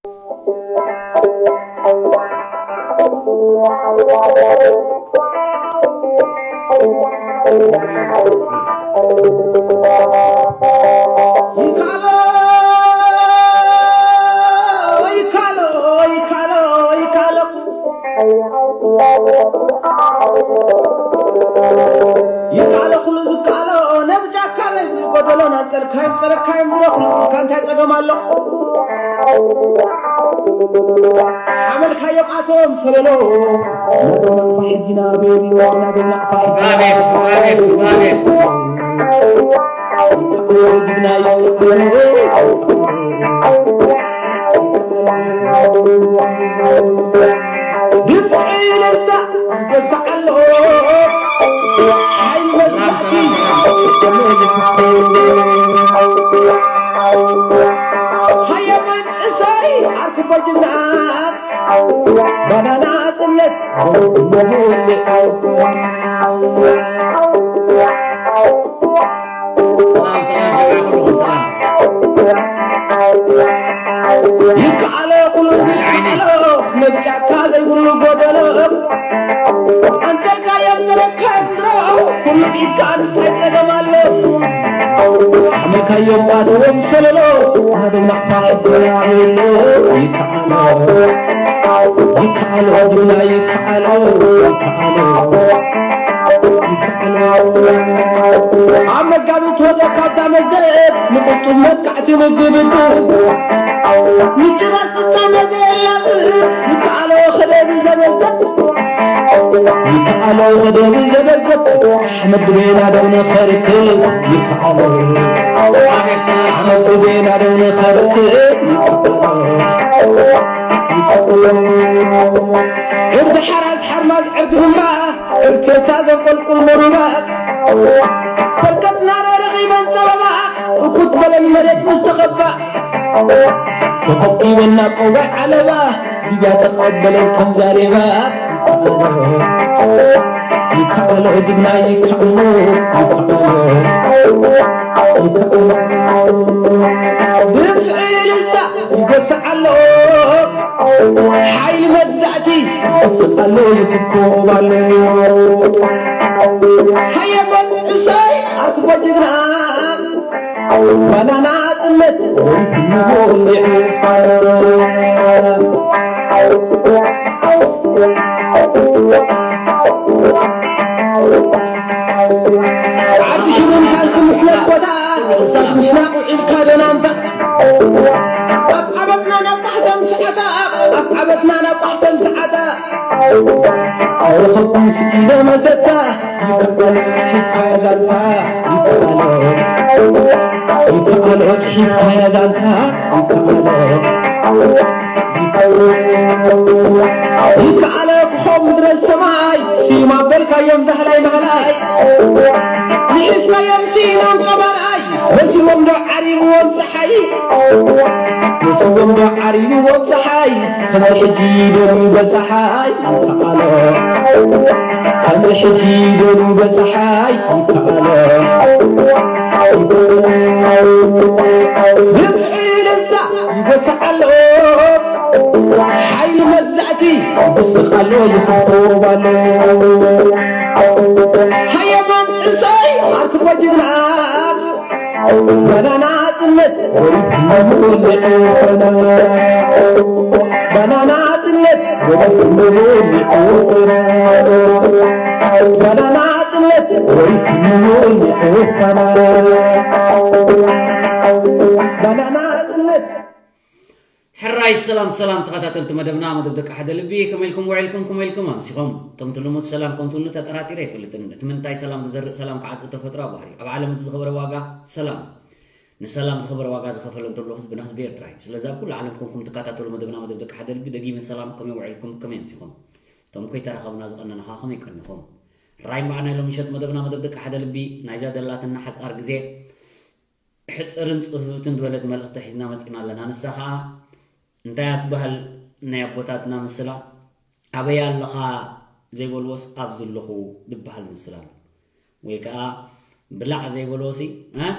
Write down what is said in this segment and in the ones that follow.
ይካሎ ይካሎ ይካሎ ይካሎ ይካሎ ኩሉ ዝካሎ ነብጃካ ዘይብሉ ጎደሎ ናንጸልካዮም ጸረካዮም ዝረኽሉ ኢልካ እንታይ ጸገም ኣሎ? ሓመልካዮም ኣቶም ሰለሎ ናቶም ናቕፋ ሕጂ ናበይ ናቶም ናቕፋ ሕጂ ናበይ ናበይ ናበይ ድምፂ እልልታ ይበዝሕ ኣሎ። ሓይሊ መግዛእቲ ሃየ መንእሰይ ዓርኩ በጅና ባናና ጽለት ሰላም ሰላም ጀማዓ ኩልኹም ሰላም። ይከኣሎ ኩሉ ይከኣሎ መጫካ ዘይብሉ ጎደሎ ኣንተልካዮም ዘለካ ምድሮ ኩሉ ኢድካ እንታይ ጸገም ኣሎ? ሓመልካዮም ኣተዎም ሰለሎ ናደው ናቕፋ ሕጎና ኣሎ ይከኣሎ ይከኣሎ ጅግና ይከኣሎ ይከኣሎ ይከኣሎ ኣብ መጋቢት ወዘ ካብታ መዘት ንቁጡብ መጥቃዕቲ ንግብግብ ምጭራስ ፍታነ ዘየላዝ ይከኣሎ ክደብ ዘበዘብ ይከኣሎ ክደብ ዘበዘብ ኣሕመድ ቤና ደው ንኸርክብ ይከኣሎ ኣቤት ሰላም ሰላም ኣሕመድ ቤና ደው ንኸርክብ ይከኣሎ ዕርዲ ሓራስ ሓርማዝ ዕርዲ እምባ ዕርዲ እሳት ዘንቆልቁል መሩባ በርከትና ረኺበን ጸበባ እኩት በለን መሬት ምስ ተኸባ ተኸቢበና ቆባይ ዓለባ ሊብያ ተቐበለን ከም ዛሬባ ይከኣሎ ጅግና ይከኣሎ ይከኣሎ ይከኣሎ ድምፂ እልልታ ይጎስዕ ኣሎ ሓይሊ መግዛእቲ ይስቕ ኣሎ ይፍኮብ ኣሎ ሃየ መንእሰይ ኣርክቦ ጅግና ባናና ጽነት ዓዲ ሽሩን ካልኩ ምሕለት ቦታ ሳብ ምሽናቕ ውዒልካ ደናንታ ኣብ ዓበትና ናብ ባሕተን ሰዓታ ኣብ ዓበትና ናብ ባሕተን ሰዓታ ኣውረኸኩም ስኢለ መሰታ ይከኣሎ ሒብካያ ዛንታ ይከኣሎ ይከኣሎ ሒብካያ ዛንታ ይከኣሎ ይከኣሎ ክኾም ምድረ ሰማይ ስዩም ኣበልካዮም ዛህላይ ማህላይ ንሒዝካዮም ስኢኖም ቀባርኣይ መሲዎም ዶ ዓሪብዎም ፀሓይ መሲዎም ዶ ዓሪብዎም ፀሓይ ከም ሕጂ ደሩ በፀሓይ ይከኣሎ ከም ሕጂ ደሩ በፀሓይ ይከኣሎ ድምፂ እልልታ ይጎስዕ ኣሎ ሓይሊ መግዛእቲ ይስቕ ኣሎ ይፍኮብ ኣሎ ሃየ መንእሰይ ኣርክቦ ጅግና ባናና ጽነት ባናና ጽነት ባናና ጽነት ባናና ጽነት ሕራይ ሰላም ሰላም ተኸታተልቲ መደብና መደብ ደቂ ሓደ ልቢ ከመይ ኢልኩም ውዒልኩም ከመይ ኢልኩም ኣምሲኹም ከምቲ ልሙድ ሰላም ከምትብሉ ተጠራጢረ ኣይፈልጥን እቲ ምንታይ ሰላም ዝዘርእ ሰላም ክዓጽድ ተፈጥሮኣዊ ባህሪ ኣብ ዓለም እዚ ዝኸበረ ዋጋ ሰላም ንሰላም ዝኸበረ ዋጋ ዝኸፈለ እንተሎ ህዝብና ህዝቢ ኤርትራ እዩ ስለዚ ኣብ ኩሉ ዓለም ኮንኩም ትከታተሉ መደብና መደብ ደቂ ሓደ ልቢ ደጊመ ሰላም ከመይ ውዒልኩም ከመይ ኣምሲኹም እቶም ከይተራኸብና ዝቐነና ኸዓ ከመይ ቀኒኹም ሕራይ እምበኣር ናይ ሎሚ ምሸት መደብና መደብ ደቂ ሓደ ልቢ ናይዛ ደላትና ሓጻር ግዜ ሕጽርን ጽፍፍትን ዝበለት መልእኽቲ ሒዝና መጺና ኣለና። ንሳ ኸኣ እንታይ እያ ትበሃል ናይ ኣቦታትና ምስላ ኣበይ ኣለኻ ዘይበልዎስ ኣብዚ ኣለኹ ዝበሃል ምስላ ኣሎ። ወይ ከኣ ብላዕ ዘይበልዎሲ እ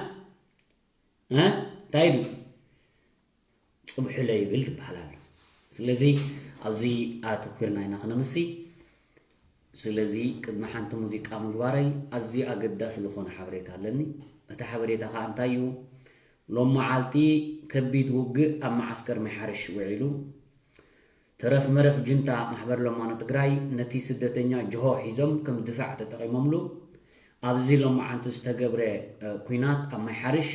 እ እንታይ ኢሉ ጽብሑለ ይብል ትበሃል ኣሎ። ስለዚ ኣብዚ ኣተኲርና ኢና ክነምሲ። ስለዚ ቅድሚ ሓንቲ ሙዚቃ ምግባረይ ኣዝዩ ኣገዳሲ ዝኾነ ሓበሬታ ኣለኒ። እቲ ሓበሬታ ከኣ እንታይ እዩ? ሎም መዓልቲ ከቢድ ውግእ ኣብ መዓስከር ማይ ሓርሽ ውዒሉ። ተረፍ መረፍ ጁንታ ማሕበር ለማኖ ትግራይ ነቲ ስደተኛ ጅሆ ሒዞም ከም ድፋዕ ተጠቒሞምሉ። ኣብዚ ሎማዓንቲ ዝተገብረ፣ እ፣ ኲናት ኣብ ማይ ሓርሽ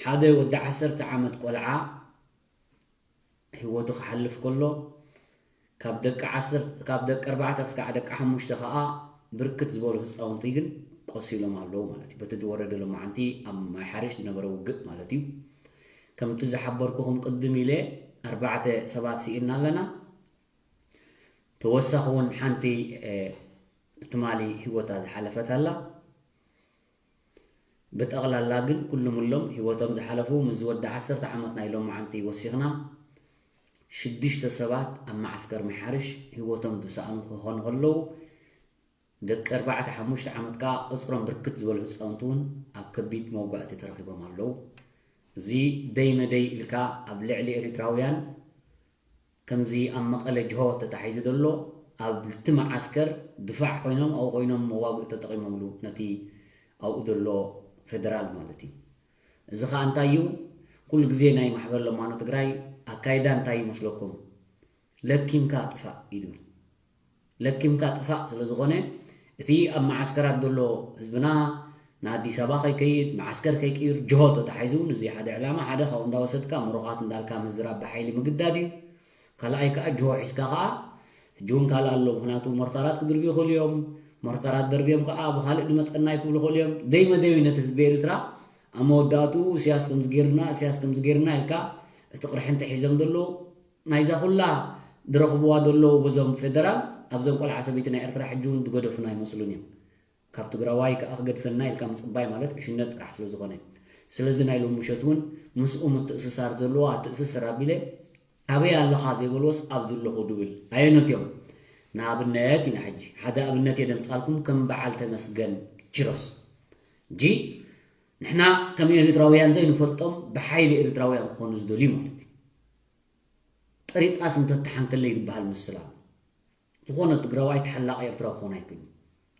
ሓደ ወዲ ዓሰርተ ዓመት ቆልዓ ህይወቱ ክሓልፍ ከሎ፣ ካብ ደቂ ዓሰርተ፣ ካብ ደቂ ኣርባዕተ ክሳዕ ደቂ ሓሙሽተ ከኣ ብርክት ዝበሉ ህፃውንቲ ግን ቆሲሎም ኣለዉ ማለት እዩ። በቲ ዝወረደ ሎማዓንቲ ኣብ ማይ ሓርሽ ዝነበረ ውግእ ማለት እዩ። ከምቲ ዝሓበርኩኹም ቅድም ኢለ ኣርባዕተ ሰባት ስኢንና ኣለና። ተወሳኺ እውን ሓንቲ፣ እ፣ ትማሊ ህይወታ ዝሓለፈት ኣላ። ብጠቕላላ ግን ኩሉምሎም ህይወቶም ዝሓለፉ ምስ ዝወዲ ዓሰርተ ዓመት ናይ ሎማዓንቲ ወሲኽና ሽዱሽተ ሰባት ኣብ መዓስከር ማይ ሓርሽ ህይወቶም ዝሰኣኑ ክኾኑ ከለዉ፣ ደቂ ኣርባዕተ ሓሙሽተ ዓመት ከኣ ቁጽሮም ብርክት ዝበሉ ህጻውንቲ እውን ኣብ ከቢድ መውጋእቲ ተረኺቦም ኣለዉ። እዚ ደይ መደይ ኢልካ ኣብ ልዕሊ ኤሪትራውያን ከምዚ ኣብ መቐለ ጅሆ ተታሒዙ ዘሎ ኣብቲ መዓስከር ድፋዕ ኮይኖም ኣብኡ ኮይኖም መዋግእ ተጠቒሞምሉ ነቲ ኣብኡ ዘሎ ፌደራል ማለት እዩ። እዚ ኸኣ እንታይ እዩ? ኩሉ ግዜ ናይ ማሕበር ለማኖ ትግራይ ኣካይዳ እንታይ ይመስለኩም? ለኪምካ ጥፋእ እዩ ዝብል። ለኪምካ ጥፋእ ስለ ዝኾነ እቲ ኣብ መዓስከራት ዘሎ ህዝብና ንኣዲስ ኣበባ ከይከይድ መዓስከር ከይቅይር ጅሆ ተታሒዙ ንዚ ሓደ ዕላማ ሓደ ካብኡ እንዳወሰድካ ምሩኻት እንዳልካ ምዝራብ ብሓይሊ ምግዳድ እዩ። ካልኣይ ከዓ ጅሆ ሒዝካ ከዓ ሕጂ እውን ካልእ ኣሎ። ምክንያቱ ሞርታራት ክድርብዩ ይኽእሉ እዮም። ሞርታራት ደርብዮም ከዓ ብካልእ ድመፀና ይክብሉ ይኽእሉ እዮም። ደይ መደይ ነቲ ህዝቢ ኤርትራ ኣብ መወዳእትኡ እስያስ ከምዚ ገይርና እስያስ ከምዚ ገይርና ኢልካ እቲ ቅርሒ እንተሒዞም ዘለዉ ናይዛ ኩላ ዝረኽብዋ ዘለዉ በዞም ፌደራል ኣብዞም ቆልዓ ሰበይቲ ናይ ኤርትራ ሕጂ እውን ዝገደፉና ኣይመስሉን እዮም። ካብ ትግራዋይ ከዓ ክገድፈና ኢልካ ምፅባይ ማለት ዕሽነት ጥራሕ ስለ ዝኾነ፣ ስለዚ ናይ ሎም ምሸት እውን ምስኡ ምትእስሳር ዘለዎ ኣትእስስር ኣቢለ ኣበይ ኣለኻ ዘይበልዎስ ኣብዚ ኣለኹ ድብል ኣየኖት እዮም? ንኣብነት ኢና ሕጂ ሓደ ኣብነት የደምፃልኩም ከም በዓል ተመስገን ኪሮስ እንጂ ንሕና ከም ኤርትራውያን ዘይንፈልጦም ብሓይሊ ኤርትራውያን ክኾኑ ዝደልዩ ማለት እዩ። ጠሪጣስ እንተተሓንከለይ ዝበሃል ምስል ኣሎ። ዝኾነ ትግራዋይ ተሓላቒ ኤርትራዊ ክኾን ኣይክእልን።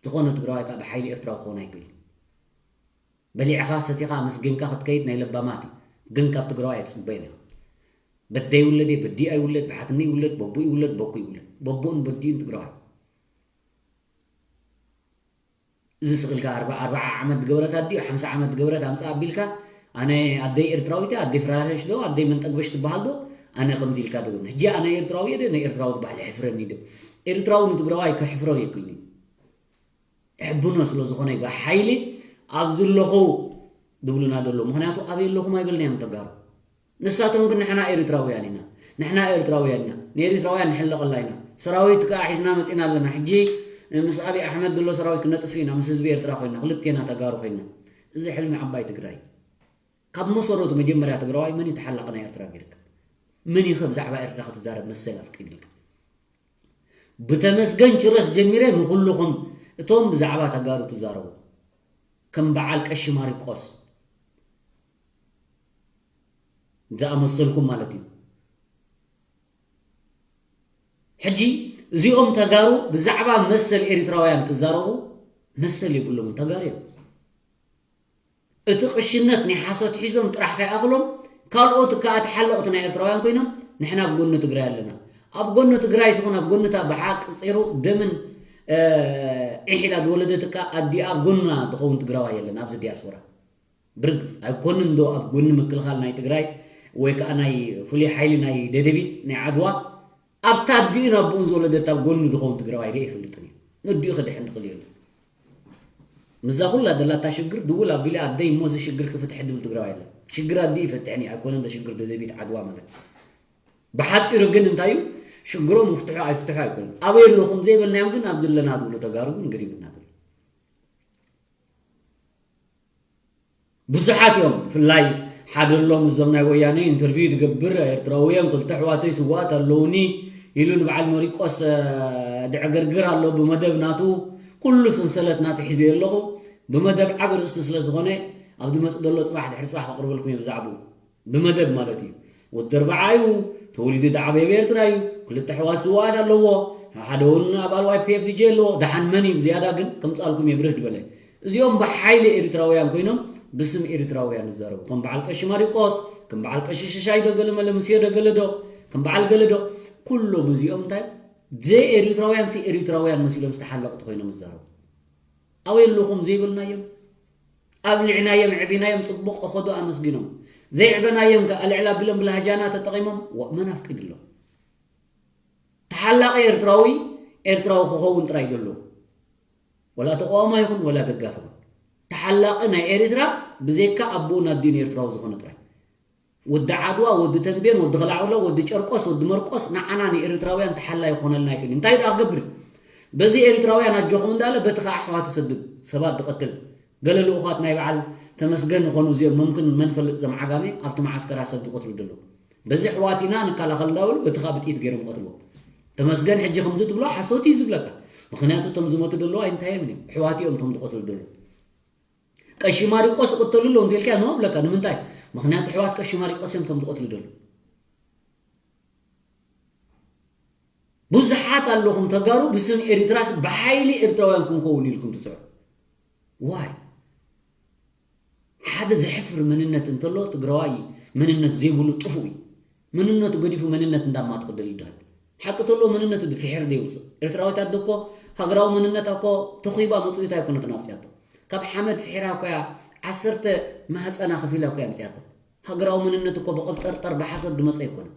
ዝኾነ ትግራዋይ ከዓ ብሓይሊ ኤርትራዊ ክኾን ኣይክእልን። በሊዕኻ ሰቲኻ ኣመስጊንካ ክትከይድ ናይ ለባማት እዩ። ግን ካብ ትግራዋይ ኣይትፅበይን ኢኻ። በደይ ይውለድ እየ፣ በዲ ኣይውለድ፣ ብሓትኒ ይውለድ፣ በቡ ይውለድ፣ በኩ ይውለድ። በቡን በዲኡን ትግራዋይ። እዚ ስቕ ኢልካ ኣርባ ኣርባዓ ዓመት ዝገበረት ኣዲኡ ሓምሳ ዓመት ዝገበረት ኣምፅኣ ኣቢልካ ኣነ ኣደይ ኤርትራዊት እያ፣ ኣደይ ፍራረሽ ዶ ኣደይ መንጠግበሽ ትበሃል ዶ ኣነ ከምዚ ኢልካ ዶ ሕጂ ኣነ ኤርትራዊ እየ ዶ ንኤርትራዊ ዝበሃል የሕፍረኒ ዶ? ኤርትራዊ ንትግራዋይ ከሕፍሮ የብሉን እዩ። ሕብኖ ስለ ዝኾነ እዩ ብሓይሊ ኣብ ዝለኹ ዝብሉና ዘሎ። ምኽንያቱ ኣበይ ኣለኹም ኣይበልናዮም ተጋሩ። ንሳቶም ግን ንሕና ኤርትራውያን ኢና፣ ንሕና ኤርትራውያን ኢና፣ ንኤርትራውያን ንሕለቐላ ኢና፣ ሰራዊት ከዓ ሒዝና መፂና ኣለና። ሕጂ ምስ ኣብይ ኣሕመድ ዘሎ ሰራዊት ክነጥፍ ኢና፣ ምስ ህዝቢ ኤርትራ ኮይና፣ ክልቴና ተጋሩ ኮይና። እዚ ሕልሚ ዓባይ ትግራይ። ካብ መሰረቱ መጀመርያ ትግራዋይ መን እዩ ተሓላቂ ናይ ኤርትራ ገይርካ? መን እዩ ብዛዕባ ኤርትራ ክትዛረብ መሰል ኣፍቂድልካ? ብተመስገን ችረስ ጀሚረ ንኹልኹም እቶም ብዛዕባ ተጋሩ ትዛረቡ ከም በዓል ቀሺ ማሪቆስ ዝኣመሰልኩም ማለት እዩ። ሕጂ እዚኦም ተጋሩ ብዛዕባ መሰል ኤሪትራውያን ክዛረቡ መሰል የብሎምን፣ ተጋሩ እዮም። እቲ ቅሽነት ናይ ሓሶት ሒዞም ጥራሕ ከይኣኽሎም ካልኦት ከኣ ተሓለቕቲ ናይ ኤርትራውያን ኮይኖም ንሕና ኣብ ጎኒ ትግራይ ኣለና። ኣብ ጎኒ ትግራይ ዝኾነ ኣብ ጎኒ እታ ብሓቂ ፂሩ ደምን ዒሕ ኢላ ዝወለደትካ ኣዲኣ ኣብ ጎና ዝኸውን ትግራዋይ የለን ኣብዚ ዲያስፖራ። ብርግፅ ኣይኮንን ዶ ኣብ ጎኒ ምክልኻል ናይ ትግራይ ወይ ከዓ ናይ ፍሉይ ሓይሊ ናይ ደደቢት ናይ ዓድዋ ኣብታ ኣዲኡን ኣቦኡን ዝወለደት ኣብ ጎኑ ዝኸውን ትግራዋይ ርእ ይፈልጥን እዩ። ነዲኡ ክድሕን ዝኽእል የለን። ምዛ ኩላ ደላታ ሽግር ድውል ኣቢለ ኣደይ እሞ እዚ ሽግር ክፍትሕ ድብል ትግራዋይ የለን። ሽግር ኣዲኡ ይፈትሕን እዩ ኣይኮነን ዶ ሽግር ደደቢት ዓድዋ ማለት እዩ። ብሓፂሩ ግን እንታይ እዩ ሽግሮም ምፍትሑ ኣይፍትሑ ኣይኮነን። ኣበይ ኣለኹም ዘይበልናዮም ግን ኣብ ዘለና ዝብሉ ተጋሩ ግን ግሪምና ዝብሉ ብዙሓት እዮም። ብፍላይ ሓደ ኣሎም እዞም ናይ ወያነ ኢንተርቪው ዝገብር ኤርትራዊ እዮም ክልተ ኣሕዋተይ ስዋኣት ኣለውኒ ኢሉ ንበዓል መሪቆስ ድዕግርግር ኣሎ ብመደብ ናቱ ኩሉ ሰንሰለት ናቱ ሒዘ ኣለኹ ብመደብ ዓብ ርእስቲ ስለ ዝኾነ ኣብ ዝመፅ ዘሎ ፅባሕ ድሕሪ ፅባሕ ከቕርበልኩም እየ ብዛዕባኡ ብመደብ ማለት እዩ። ወዲ ኣርባዓ እዩ፣ ተወሊዱ ዝዓበየ ኣብ ኤርትራ እዩ። ክልተ ኣሕዋት ስውኣት ኣለዎ። ሓደ እውን ኣባል ዋይ ፒ ኤፍ ዲ ጂ ኣለዎ። ደሓን መን እዩ ዝያዳ ግን ከምጻልኩም የብርህ ዝበለ? እዚኦም ብሓይሊ ኤርትራውያን ኮይኖም ብስም ኤርትራውያን ዝዛረቡ፣ ከም በዓል ቀሺ ማሪቆስ፣ ከም በዓል ቀሺ ሽሻይ ዶ ገለ መለ፣ ምስ ዶ ገለ ዶ፣ ከም በዓል ገለ ዶ፣ ኩሎም እዚኦም እንታይ፣ ዘይኤርትራውያን ሲ ኤርትራውያን መሲሎም ዝተሓለቑ ተኾይኖም ዝዛረቡ። ኣበይ ኣለኹም ዘይበልናዮም፣ ኣብሊዕናዮም፣ ዕቢናዮም፣ ጽቡቕ እኸዱ ኣመስጊኖም። ዘይዕበናዮም ከ ኣልዕል ኣቢሎም ብላህጃና ተጠቒሞም፣ ወ-፣ መን ኣፍቂድሎም? ተሓላቒ ኤርትራዊ፣ ኤርትራዊ ክኸውን ጥራይ ደሎ። ወላ ተቃዋማይ ይኹን፣ ወላ ደጋፊ ይኹን። ተሓላቒ ናይ ኤርትራ ብዘይካ ኣቦኡን ኣዲኡን ኤርትራዊ ዝኾነ ጥራይ። ወዲ ዓድዋ፣ ወዲ ተንቤን፣ ወዲ ኸላዕሎ፣ ወዲ ጨርቆስ፣ ወዲ መርቆስ፣ ንዓና ንኤርትራውያን ተሓላይ ክኾነልና ኣይክእልን። እንታይ ደኣ ክገብር? በዚ ኤርትራውያን ኣጆኹም እንዳለ፣ በቲ ኸዓ ኣሕዋት ይሰድድ፣ ሰባት ዝቐትል። ገለ ልኡኻት ናይ በዓል ተመስገን ዝኾኑ እዚኦም፣ መምክን መን ፈልጥ፣ ዘም ዓጋመ ኣብቲ መዓስከራ ሰብ ዝቐትሉ ዘለዉ። በዚ ኣሕዋት ኢና ንከላኸል እንዳበሉ፣ በቲ ኸዓ ብጥይት ገይሮም ይቐትልዎም። ተመስገን ሕጂ ከምዚ ትብሎ ሓሶት እዩ ዝብለካ። ምኽንያቱ እቶም ዝሞቱ ዘለዉ ኣይንታዮም እዮም፣ ኣሕዋት እዮም እቶም ዝቐትሉ ዘለዉ። ቀሺ ማሪቆስ ይቕተሉ ኣለዉ እንተልካዮ፣ ኖ እብለካ። ንምንታይ? ምኽንያቱ ኣሕዋት ቀሺ ማሪቆስ እዮም እቶም ዝቐትሉ ዘለዉ። ብዙሓት ኣለኹም ተጋሩ ብስም ኤርትራስ ብሓይሊ ኤርትራውያን ክንከውን ኢልኩም ትጽዕሩ። ዋይ? ሓደ ዘሕፍር መንነት እንተሎ ትግራዋይ መንነት ዘይብሉ ጥፉእ እዩ። መንነቱ ገዲፉ መንነት እንዳማት ክደሊ ይደሃል። ሓቂ ተሎ መንነቱ ድፍሕር ደይውፅእ። ኤርትራዊት ኣደ እኮ ሃገራዊ መንነታ እኮ ተኺባ መፅዊታ ኣይኮነትን ኣውፅያቶ። ካብ ሓመድ ፍሒራ እኮ እያ፣ ዓሰርተ ማህፀና ከፊላ እኮ እያ ኣምፅያቶ። ሃገራዊ መንነት እኮ ብቐብጠርጠር ብሓሶት ድመፀ ኣይኮነን።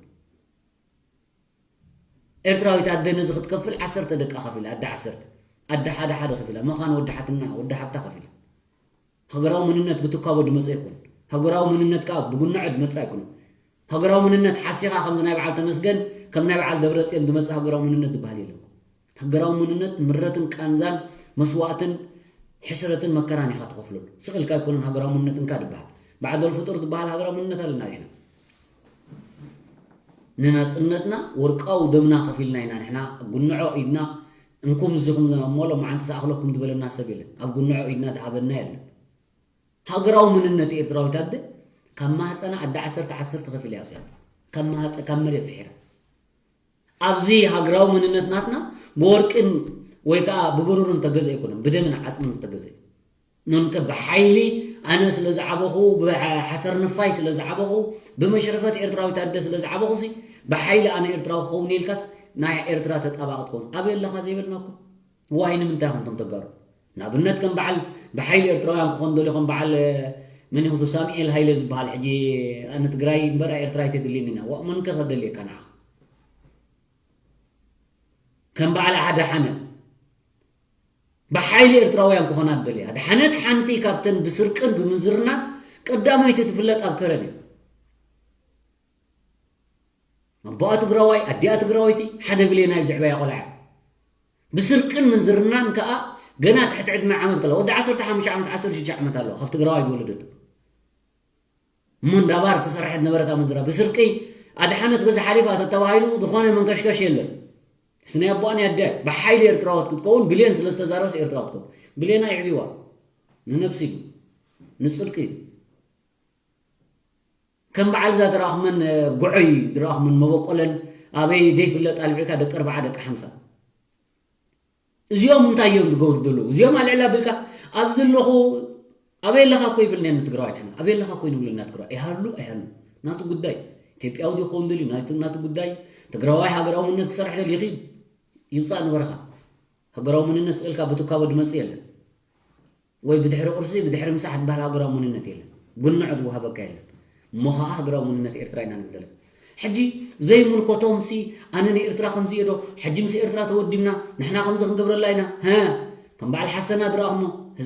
ኤርትራዊት ኣደ ነዚ ክትከፍል ዓሰርተ ደቃ ከፊላ፣ ኣደ ዓሰርተ፣ ኣደ ሓደ ሓደ ከፊላ፣ መኻን ወዲ ሓትና፣ ወዲ ሓፍታ ከፊላ። ሃገራዊ መንነት ብትካቦ ድመጽእ ኣይኮነን። ሃገራዊ መንነት ከኣ ብጉንዖ ድመጽእ ኣይኮነን። ሃገራዊ መንነት ሓሲኻ ከምዚ ናይ በዓል ተመስገን፣ ከም ናይ በዓል ደብረጽዮን ድመጽእ ሃገራዊ መንነት ዝበሃል የለን። ሃገራዊ መንነት ምረትን ቃንዛን መስዋእትን ሕስረትን መከራን ኢኻ ትኸፍለሉ። ስቕ ኢልካ ኣይኮነን ሃገራዊ መንነት እንካ ድበሃል። ባዕደል ፍጡር ዝበሃል ሃገራዊ መንነት ኣለና ዲሕና? ንናጽነትና ወርቃዊ ደምና ከፊልና ኢና ንሕና፣ ጉንዖ ኢድና እንኩም እዚኹም እሞ ሎማዓንቲ ዝኣኽለኩም ዝበለና ሰብ የለን። ኣብ ጉንዖ ኢድና ዝሃበና የለን። ሃገራዊ መንነት ኤርትራዊት ኣደ ካብ ማህጸና ኣደ ዓሰርተ ዓሰርተ ከፊላ እያ ኣውፅያ። ካብ ማህጸ-፣ ካብ መሬት ፍሒራ። ኣብዚ ሃገራዊ መንነት ናትና ብወርቅን ወይ ከዓ ብብሩርን ተገዝአ ኣይኮነን፣ ብደምን ዓጽምን ዝተገዝአ እዩ። ነንተ ብሓይሊ ኣነ ስለ ዝዓበኹ፣ ብሓሰር ንፋይ ስለ ዝዓበኹ፣ ብመሽረፈት ኤርትራዊት ኣደ ስለ ዝዓበኹ ሲ፣ ብሓይሊ ኣነ ኤርትራዊ ክኸውን ኢልካስ ናይ ኤርትራ ተጣባቒ ትኸውን። ኣበይ ኣለኻ ዘይበልናኩም? ዋይ ንምንታይ ኢኹም እቶም ተጋሩ? ንኣብነት ከም በዓል ብሓይሊ ኤርትራውያን ክኾን ደልዩ ከም በዓል፣ እ፣ መን ኢኹም? ሳሙኤል ሃይለ ዝበሃል ሕጂ ኣነ ትግራይ እምበር ኤርትራ ኣይተድልይን ኢና። ዋእ መን ከ ከደልየካ ንዓኻ? ከም በዓል ኣድሓነት ብሓይሊ ኤርትራውያን ክኾና ትደሊ። ኣድሓነት ሓንቲ ካብተን ብስርቅን ብምንዝርናን ቀዳመይቲ ትፍለጥ ኣብ ከረን እያ። ኣቦኣ ትግራዋይ፣ ኣዲኣ ትግራወይቲ፣ ሓደ ብሌን እዩ ዝዕበያ ቆልዓ። ብስርቅን ምንዝርናን ከኣ ገና ትሕቲ ዕድመ ዓመት ከላ፣ ወዲ ዓሰርተ ሓሙሽተ ዓመት፣ ዓሰርተ ሽዱሽተ ዓመት ኣለዋ፣ ካብ ትግራዋይ ዝወለደት። እሞ እንዳ ባር ትሰርሕ ዝነበረት ኣመንዝራ ብስርቂ ኣድሓነት በዚ ሓሊፋ ተተባሂሉ ዝኾነ መንከሽከሽ የለን። ምስ ናይ ኣቦኣ ናይ ኣዲኣ ብሓይሊ ኤርትራዊት ክትከውን ብሌን ስለ ዝተዛረበስ ኤርትራዊት ክትከውን። ብሌና የዕብይዋ። ንነብሲ ኢሉ። ንጽድቂ ኢሉ። ከም በዓል እዛ ድረኣኹመን፣ እ፣ ጉዐይ ድረኣኹመን መበቆለን ኣበይ ዘይፍለጥ ኣልዒልካ ደቂ ኣርብዓ ደቂ ሓምሳ። እዚኦም እንታይ እዮም ዝገብሩ ዘለዉ? እዚኦም ኣልዕል ኣቢልካ ኣብዚ ኣለኹ፣ ኣበይ ኣለኻ እኮ ይብልና ኢና ትግራዋይ ንሕና። ኣበይ ኣለኻ እኮ ንብለና ትግራዋይ። ይሃሉ ኣይሃሉ ናቱ ጉዳይ። ኢትዮጵያዊ ዶ ይኸውን ደልዩ ናቱ፣ ናቱ ጉዳይ። ትግራዋይ ሃገራዊ መንነት ክሰርሕ ደልዩ ይኺድ ይውፃእ ንበረኻ። ሃገራዊ መንነት ስእልካ ብትካቦ ድመፅእ የለን። ወይ ብድሕሪ ቁርሲ ብድሕሪ ምሳሕ ዝበሃል ሃገራዊ መንነት የለን። ጉንዖ ዝወሃበካ የለን። እሞ ኸዓ ሃገራዊ መንነት ኤርትራ ኢና ንብል ዘለና። ሕጂ ዘይምልከቶም ሲ ኣነ ንኤርትራ ከምዚ እየ ዶ፣ ሕጂ ምስ ኤርትራ ተወዲብና፣ ንሕና ከምዚ ክንገብረላ ኢና፣ ሀ፣ ከም በዓል ሓሰና ዝረኣኹሞ፣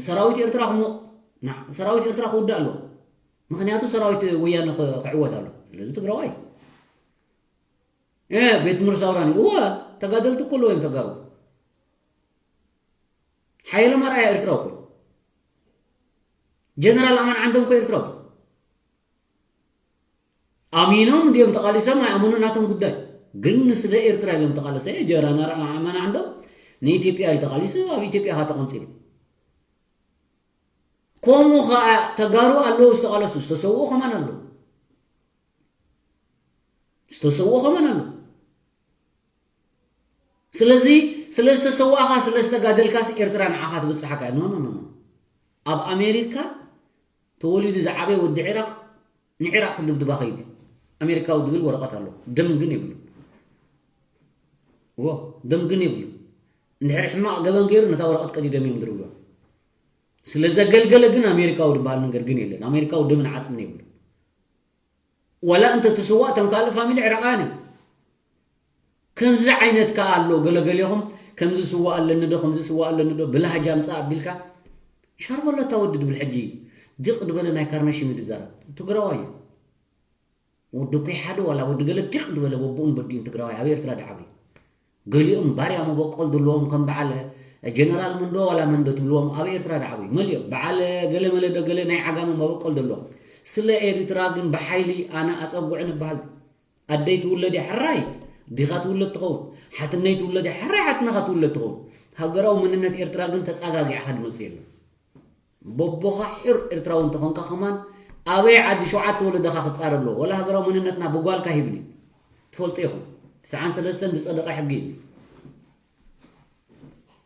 ሰራዊት ኤርትራ ክሞ-፣ ና-፣ ሰራዊት ኤርትራ ክውዳእ ኣለዎ። ምኽንያቱ ሰራዊት ወያነ ክ-፣ ክዕወት ኣሎ። ስለዚ ትግራዋይ። እ፣ ቤት ትምህርቲ ሳውራን፣ እወ፣ ተጋደልቲ እኮ ኣለዎ እዮም ተጋሩ። ሓየሎም ኣርኣያ ኤርትራዊ እኮ እዩ። ጀነራል ኣማን ዓንዶም እኮ ኤርትራዊ። ኣሚኖም እንዲኦም ተቓሊሶም ኣይኣመኑን ናቶም ጉዳይ። ግን ንስለ ኤርትራ ኢሎም ተቓለሰ። ጀነራል ኣማን ዓንዶም ንኢትዮጵያ ኢሉ ተቓሊሱ፣ ኣብ ኢትዮጵያ ኸዓ ተቐንጺሉ። ከምኡ ኸዓ ተጋሩ ኣለዉ ዝተቓለሱ፣ ዝተሰውኡ ከማን ኣለዉ። ዝተሰውኦ ከማን ኣሎ። ስለዚ ስለ ዝተሰዋእካ ስለ ዝተጋደልካስ ኤርትራ ንዓኻ ትብጽሓካ እያ። ኖ ኖ ኖ ኖ። ኣብ ኣሜሪካ ተወሊዱ ዝዓበየ ወዲ ዒራቕ ንዒራቕ ክድብድባ ከይዱ። ኣሜሪካዊ ድብል ወረቐት ኣሎ። ደም ግን የብሉ። ዎ ደም ግን የብሉ። እንድሕር ሕማቕ ገበን ገይሩ ነታ ወረቐት ቀዲዶም እዮም ድርብዋ። ስለ ዘገልገለ ግን ኣሜሪካዊ ዝበሃል ነገር ግን የለን። ኣሜሪካዊ ደምን ዓጽምን የብሉ። ወላ እንተ ትስዋእ እቶም ካልእ ፋሚሊ ዕራቓውያን እዮም። ከምዚ ዓይነት ከኣ ኣሎ። ገለገሌኹም ከምዚ ስዋእ ኣለኒ ዶ ከምዚ ስዋእ ኣለኒ ዶ ብላህጃ ምጻእ ኣቢልካ ሻርበሎ እታ ወዲ ድብል ሕጂ ዲቕ ድበለ ናይ ካርነሽም እዩ ዝዛረብ። ትግራዋይ እዩ። ወዲ ኮይ ሓደ ዋላ ወዲ ገለ ዲቕ ድበለ በብኡን በዲኡን ትግራዋይ ኣብ ኤርትራ ድዓበዩ። ገሊኦም ባርያ መበቆል ዘለዎም ከም በዓል ጀነራል መንዶ ዋላ መንዶ ትብልዎም ኣብ ኤርትራ ድዓበዩ። መሊኦም በዓል ገለ መለ ዶ ገለ ናይ ዓጋመ መበቆል ዘለዎም። ስለ ኤርትራ ግን ብሓይሊ ኣነ ኣጸጉዕን እበሃል። ኣደይ ትውለድ እያ ሕራይ ዲኻ ትውለድ ትኸውን። ሓትነይ ትውለድ እያ ሕራይ ሓትነኻ ትውለድ ትኸውን። ሃገራዊ መንነት ኤርትራ ግን ተጻጋጊዕኻ ድመጽእ የለን። በቦኻ ሑር ኤርትራዊ እንተኾንካ ከማን ኣበይ ዓዲ ሸውዓተ ወለደኻ ክጻረ ኣለዎ። ወላ ሃገራዊ መንነትና ብጓልካ ሂብኒ። ትፈልጡ ኢኹም። ሰዓን ሰለስተን ዝጸደቐ ሕጊ እዩ እዚ።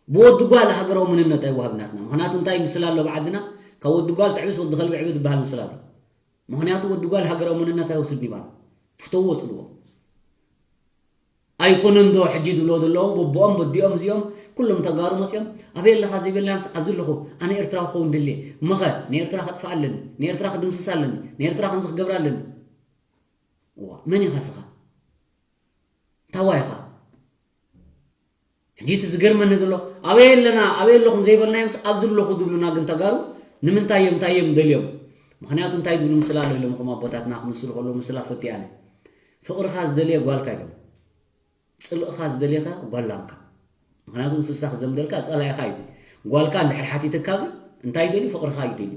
ብወዲ ጓል ሃገራዊ መንነት ኣይወሃብ ናትና። ምኽንያቱ እንታይ ምስል ኣሎ ብዓድና? ካብ ወዲ ጓል ትዕብስ ወዲ ከልቢ ዕብት ዝበሃል ምስል ኣሎ። ምኽንያቱ ወዲ ጓል ሃገራዊ መንነት ኣይወስድ ይባል። ፍተዎ ጽልዎ። ኣይኮነን ዶ ሕጂ ዝብሎ ዘለዉ በቦኦም በዲኦም እዚኦም ኩሎም ተጋሩ መጺኦም ኣበይ ኣለኻ ዘይበልና ምስ ኣብዚ ኣለኹ ኣነ ኤርትራዊ ክኸውን ደልየ እመኸ ንኤርትራ ከጥፍኣ ኣለኒ ንኤርትራ ክድምስሳ ኣለኒ ንኤርትራ ከምዚ ክገብራ ኣለኒ እዋ መን ኢኻ ስኻ ታዋ ኢኻ ሕጂ እቲ ዝገርመኒ ዘሎ ኣበይ ኣለና ኣበይ ኣለኹም ዘይበልናዮምስ ኣብዚ ኣለኹ ዝብሉና ግን ተጋሩ ንምንታይ እዮም እንታይ እዮም ደልዮም ምኽንያቱ እንታይ ዝብሉ ምስላ ኣሎ ኢሎም ከም ኣቦታትና ክምስሉ ከለዉ ምስላ ፈትያነ ፍቕርኻ ዝደልየ ጓልካ እዮም ጽልእኻ ዝደልየኻ ጓላምካ ምኽንያቱ ንስሳ ክዘምደልካ ጸላኢኻ እዩ ጓልካ እንድሕር ሓቲትካ ግን እንታይ ይደልዩ ፍቕርኻ ይደልዩ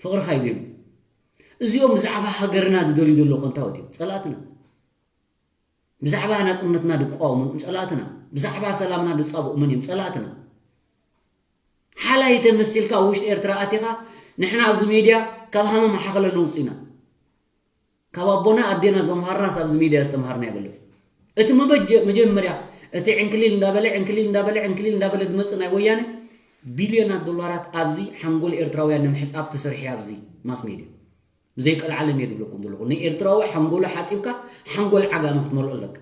ፍቕርኻ ይደልዩ እዚኦም ብዛዕባ ሃገርና ዝደልዩ ዘለዉ ከንታወት እዮም ጸላእትና ብዛዕባ ናጽነትና ዝቋወሙ ጸላእትና ብዛዕባ ሰላምና ዝጻብኡ መን እዮም ጸላእትና ሓላይ ተመሲልካ ውሽጢ ኤርትራ ኣቲኻ ንሕና ኣብዚ ሜድያ ካብ ሃመማ ሓኸለ ነውፅና ካብ ኣቦና ኣዴና ዘምሃርናስ ኣብዚ ሚድያ ዝተምሃርና ይበልፅ እቲ መበጀ መጀመርያ እቲ ዕንክሊል እንዳበለ ዕንክሊል እንዳበለ ዕንክሊል እንዳበለ ዝመፅእ ናይ ወያነ ቢልዮናት ዶላራት ኣብዚ ሓንጎል ኤርትራውያን ንምሕፃብ ተሰርሒ ኣብዚ ማስ ሚድያ ብዘይቀልዓለም እየ ዝብለኩም ዘለኹ ንኤርትራዊ ሓንጎሉ ሓፂብካ ሓንጎል ዓጋመ ክትመልኦ ኣለካ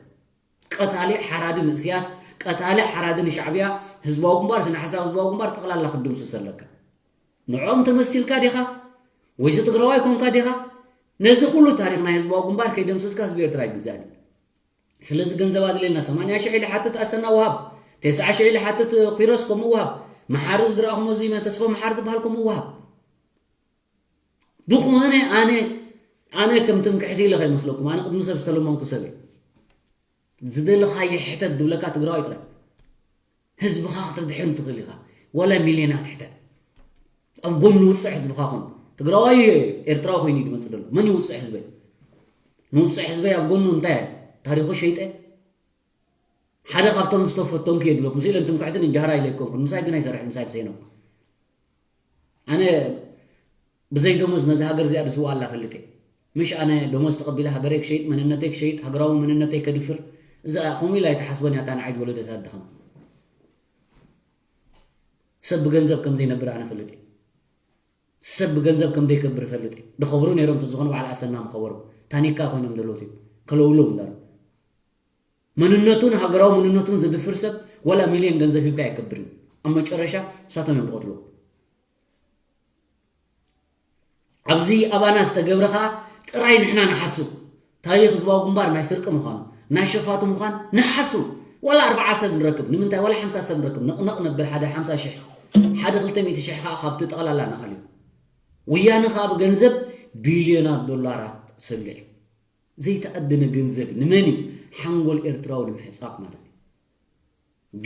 ቀታሊ ሓራዲ ንእስያስ ቀታሊ ሓራዲ ንሻዕብያ ህዝባዊ ግንባር ስነ ሓሳብ ህዝባዊ ግንባር ጠቕላላ ክትድምስስ ኣለካ ንዖም ተመሲልካ ዲኻ ወይሲ ትግራዋይ ኮንካ ዲኻ ነዚ ኩሉ ታሪኽ ናይ ህዝባዊ ግንባር ከይደምሰስካ ህዝቢ ኤርትራ ይግዛእን እዩ ስለዚ ገንዘብ ኣድልየና ሰማንያ ሽሕ ኢለ ሓትት ኣሰና ውሃብ ተስዓ ሽሕ ኢለ ሓትት ኪሮስ ከምኡ ውሃብ መሓሪ ዝረኣኹሞ እዚ ተስፎ መሓሪ ዝበሃል ከምኡ ውሃብ ዝኾነ ኣነ ኣነ ከም ትምክሕቲ ኢለ ከይመስለኩም ኣነ ቅድሚ ሰብ ዝተለመንኩ ሰብ እየ ዝደለኻዮ ሕተት ዝብለካ ትግራዋይ ጥራይ ህዝብኻ ክትድሕን ትኽእል ኢኻ ወላ ሚልዮናት ሕተት ኣብ ጎኒ ውፅዕ ህዝብኻ ኹን ትግራዋይ ኤርትራዊ ኮይኑ እዩ ዝመፅእ ዘሎ መን ይውፅዕ ህዝበይ ንውፅዕ ህዝበይ ኣብ ጎኑ እንታይ ታሪኹ ሸይጠ ሓደ ካብቶም ዝተፈተንኩ እየ ዝብለኩም ስኢለን ትምክሕትን እንጃህራ ኢለ ኣይኮንኩን ምሳይ ግን ኣይሰርሕን ምሳይ ምሰይኖም ኣነ ብዘይ ደሞዝ ነዚ ሃገር እዚኣ ዝስውኣላ ፈልጥ እየ ምሽ ኣነ ደሞዝ ተቐቢለ ሃገረይ ክሸይጥ መንነተይ ክሸይጥ ሃገራዊ መንነተይ ከድፍር እዛ ከምኡ ኢላ ኣይትሓስቦን እያ እታ ንዓይ ዝወለደት ኣደ ከማን ሰብ ብገንዘብ ከም ዘይነብር ኣነ ፈልጥ እየ ሰብ ብገንዘብ ከም ዘይከብር ፈልጥ እየ ዝኸብሩ ነይሮም ተዝኾኑ በዓል ኣሰና ምኸበሩ ታኒካ ኮይኖም ዘለዉ ከለውሎም እንዳሉ መንነቱን ሃገራዊ መንነቱን ዝድፍር ሰብ ወላ ሚልዮን ገንዘብ ሂብካ ኣይከብርን ኣብ መጨረሻ እሳቶም እዮም ዝቐትልዎ ኣብዚ ኣባና ዝተገብረ ከዓ ጥራይ ንሕና ንሓስብ ታሪክ ህዝባዊ ግንባር ናይ ስርቂ ምዃኑ ናይ ሸፋቱ ምዃን ንሓስብ ዋላ ኣርባዓ ሰብ ንረክብ ንምንታይ ዋላ ሓምሳ ሰብ ንረክብ ንቕንቕ ነብል ሓደ ሓምሳ ሽሕ ሓደ ክልተ ሚእቲ ሽሕ ከዓ ካብቲ ጠቕላላ ንኣልዩ ወያነ ከዓ ብገንዘብ ቢልዮናት ዶላራት ሰሊዑ ዘይተኣደነ ገንዘብ ንመን እዩ ሓንጎል ኤርትራዊ ንምሕፃብ ማለት እዩ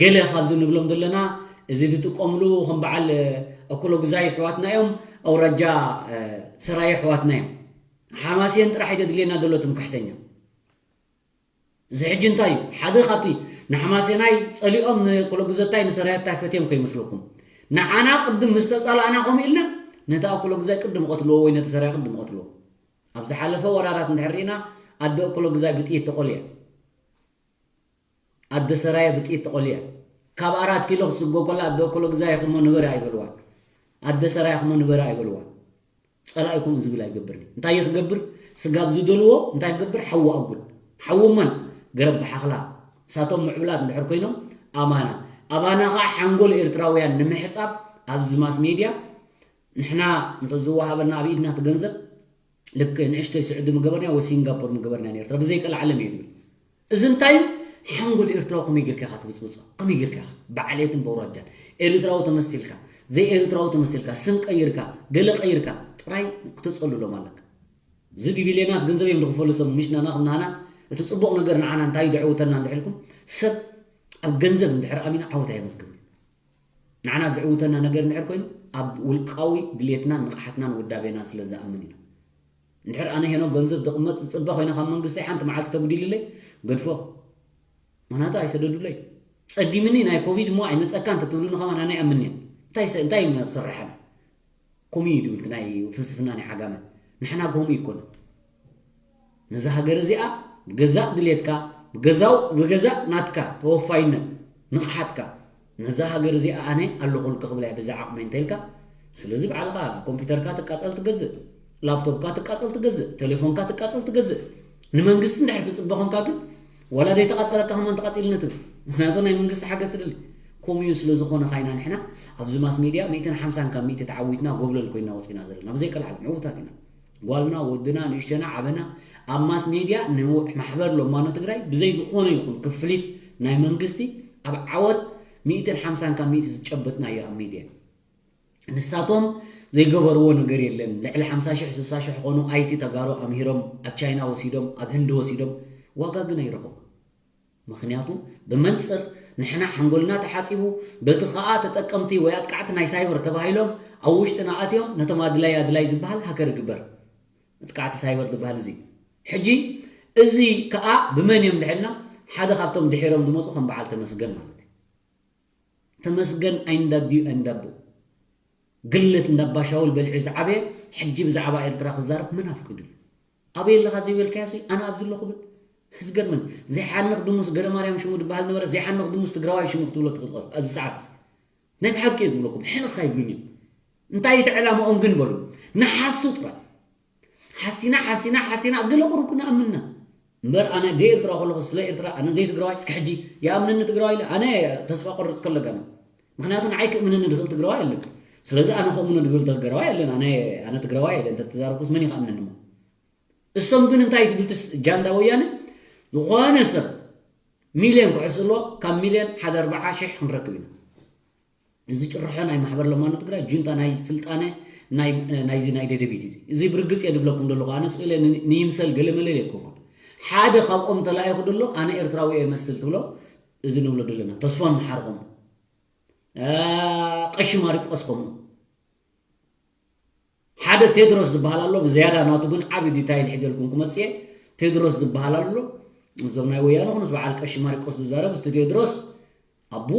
ገለ ካብዚ ንብሎም ዘለና እዚ ዝጥቀምሉ ከም በዓል ኣኩሎ ግዛይ ኣሕዋትና እዮም ኣውራጃ ሰራየ ኣሕዋትና እዮም ሓማስየን ጥራሕ እዩ ዘድልየና ዘሎ ትምክሕተኛ እዚ ሕጂ እንታይ እዩ ሓደ ካብቲ ንሓማሴናይ ፀሊኦም ንኩለጉዘታይ ንሰራየታይ ፈትዮም ከይመስለኩም ንዓና ቅድም ምስ ተፃላእና ከምኡ ኢልና ነቲ ኣኩለጉዛይ ቅድም ቀትልዎ ወይ ነቲ ሰራየ ቅድም ቀትልዎ ኣብ ዝሓለፈ ወራራት እንድሕር ርኢና ኣደ እኮሎ ግዛይ ብጥይት ተቆልያ። ኣደ ሰራየ ብጥይት ተቆልያ። ካብ ኣራት ኪሎ ክትስጎ ከላ ኣደ እኮሎ ግዛይ ክሞ ንበሪ ኣይበልዋን። ኣደ ሰራየ ክሞ ንበሪ ኣይበልዋን። ጸላኢ ከምኡ ዝብል ኣይገብርን። እንታይ እዩ ክገብር? ስጋብ ዝደልዎ እንታይ ክገብር? ሓዊ ኣጉል። ሓዊ መን? ገረብ ብሓኽላ። እሳቶም ምዕብላት እንድሕር ኮይኖም ኣባና። ኣባና ኸዓ ሓንጎል ኤርትራውያን ንምሕጻብ ኣብዚ ማስ ሜድያ ንሕና እንተዝወሃበና ኣብ ኢድና እቲ ገንዘብ ልክ ንእሽተይ ስዑዲ ምገበርና ወይ ሲንጋፖር ምገበርና ንኤርትራ ብዘይቀልዓለም እየ ዝብል። እዚ እንታይ እዩ? ሓንጎል ኤርትራዊ ከመይ ጌርካ ኢኻ ትብጽብጾ? ከመይ ጌርካ ኢኻ? ብዓሌትን በውራጃን ኤርትራዊ ተመሲልካ፣ ዘይ ኤርትራዊ ተመሲልካ፣ ስም ቀይርካ፣ ገለ ቀይርካ ጥራይ ክተጸልሎም ኣለካ። እዚ ብቢልዮናት ገንዘብ እዮም ዝኽፈሉ ሰብ ምሽ ናና ከም ናና እቲ ጽቡቕ ነገር ንዓና እንታይ ደዕውተና እንድሕልኩም ሰብ ኣብ ገንዘብ እንድሕር ኣሚና ዓወት ኣየመዝግብን። ንዓና ዝዕውተና ነገር እንድሕር ኮይኑ ኣብ ውልቃዊ ድሌትናን ንቕሓትናን ውዳቤናን ስለ ዝኣምን ኢና። እንድሕር ኣነ ሄኖ ገንዘብ ዝቕመጥ ዝጽበ ኮይነ ካብ መንግስተይ ሓንቲ መዓልቲ ተጉዲልለይ ገድፎ። ምኽንያቱ ኣይሰደዱለይ። ጸጊምኒ ናይ ኮቪድ እሞ ኣይመጸካ እንተትብሉኒ ከማን ኣነ ኣይኣምንን እየ። እንታይ ሰ- እንታይ ክሰርሕ ኣነ? ከምኡ እዩ ድብል ናይ ፍልስፍና ናይ ዓጋመ። ንሕና ከምኡ ይኮነ። ነዛ ሃገር እዚኣ ብገዛእ ድሌትካ ብገዛው ብገዛእ ናትካ ተወፋይነት ንቕሓትካ ነዛ ሃገር እዚኣ ኣነ ኣለኹልካ ክብላ እየ ብዛ ዓቕመይ እንተኢልካ። ስለዚ ባዕልኻ ኮምፒውተርካ ትቃጸል ትገዝእ፣ ላፕቶፕካ ትቃጸል ትገዝእ፣ ቴሌፎንካ ትቃጸል ትገዝእ። ንመንግስቲ እንድሕር ትጽበ ኮንካ ግን ዋላ ዘይተቓጸለካ ከማን ተቓጺልኒ ትብል። ምኽንያቱ ናይ መንግስቲ ሓገዝ ትደሊ። ከምኡ ስለ ዝኾነ ኻይና ንሕና ኣብዚ ማስ ሜድያ ሚእትን ሓምሳን ካብ ሚእቲ ተዓዊትና ጎብለል ኮይና ወፂና ዘለና ብዘይቀልዓል ምዕውታት ኢና። ጓልና ወድና ንእሽተና ዓበና ኣብ ማስ ሜድያ ንማሕበር ሎማኖ ትግራይ ብዘይ ዝኾነ ይኹን ክፍሊት ናይ መንግስቲ ኣብ ዓወት ሚእትን ሓምሳን ካብ ሚእቲ ዝጨበጥናዮ ኣብ ሜድያ። ንሳቶም ዘይገበርዎ ነገር የለን። ልዕሊ ሓምሳ ሽሕ ስሳ ሽሕ ኾኑ ኣይቲ ተጋሩ ኣምሂሮም ኣብ ቻይና ወሲዶም ኣብ ህንዲ ወሲዶም ዋጋ ግን ኣይረኸቡ። ምኽንያቱ ብመንፅር ንሕና ሓንጎልና ተሓፂቡ በቲ ኸኣ ተጠቀምቲ ወይ ኣጥቃዕቲ ናይ ሳይበር ተባሂሎም ኣብ ውሽጥና ኣትዮም ነቶም ኣድላይ ኣድላይ ዝበሃል ሃከር ይግበር። መጥቃዕቲ ሳይበር ዝበሃል እዚ ሕጂ እዚ ከኣ ብመን እዮም ድሕልና ሓደ ካብቶም ድሒሮም ዝመፁ ከም በዓል ተመስገን ማለት እዩ። ተመስገን ኣይንዳድዩ ኣይንዳቦ ግለት እንዳባሻውል በሊዑ ዝዓበየ ሕጂ ብዛዕባ ኤርትራ ክዛረብ መን ኣፍቂዱሉ? ኣበይ ኣለኻ ዘይበልካዮ ሲ ኣነ ኣብዚ ኣለኹ ብል። ዝገርመን ዘይሓንኽ ድሙስ ገረማርያም ሽሙ ዝበሃል ነበረ ዘይሓንኽ ድሙስ ትግራዋይ ሽሙ ክትብሎ ትኽእል ኣብዚ ሰዓት እዚ ናይ ብሓቂ እየ ዝብለኩም ሕንኽ ኣይብሉን እዮም። እንታይ እቲ ዕላማኦም ግን በሉ ንሓሱ ጥራይ ሓሲና ሓሲና ሓሲና ገለ ቁሩብ ክንኣምንና እምበር ኣነ ዘይኤርትራ ከለኹ ስለ ኤርትራ ኣነ ዘይትግራዋይ እስከ ሕጂ ይኣምነኒ ትግራዋይ ኢለ ኣነ ተስፋ ቆርፅ ከለጋና ምክንያቱ ንዓይ ክእምነኒ ዝኽእል ትግራዋይ ኣለን ስለዚ ኣነ ከእምኖ ዝብል ትግራዋይ ኣለን ኣነ ኣነ ትግራዋይ ኢለ እንተተዛረብኩስ መን ይክኣምነኒ እሞ እሶም ግን እንታይ ትብልትስ ጃንዳ ወያነ ዝኾነ ሰብ ሚልዮን ክሕስልዎ ካብ ሚልዮን ሓደ ኣርባዓ ሽሕ ክንረክብ ኢና እዚ ጭርሖ ናይ ማሕበር ለማኖ ትግራይ ጁንታ ናይ ስልጣነ ናይ ናይዚ ናይ ደደቢት እዚ እዚ ብርግፅ እየ ዝብለኩም ዘለኹ ኣነ ስለ ንይምሰል ገለ መለል የኮንኩን ሓደ ካብኦም ተላኢኹ ደሎ ኣነ ኤርትራዊ እየ መስል ትብሎ እዚ ንብሎ ደለና ተስፋ ምሓርኹም ቀሺ ማሪቆስ ከምኡ ሓደ ቴድሮስ ዝበሃል ኣሎ ብዝያዳ ናቱ ግን ዓብ ዲታይል ሒዘልኩም ክመፅእ ቴድሮስ ዝበሃል ኣሎ እዞም ናይ ወያነ ኩኑስ በዓል ቀሺ ማሪቆስ ዝዛረብ እቲ ቴድሮስ ኣቡ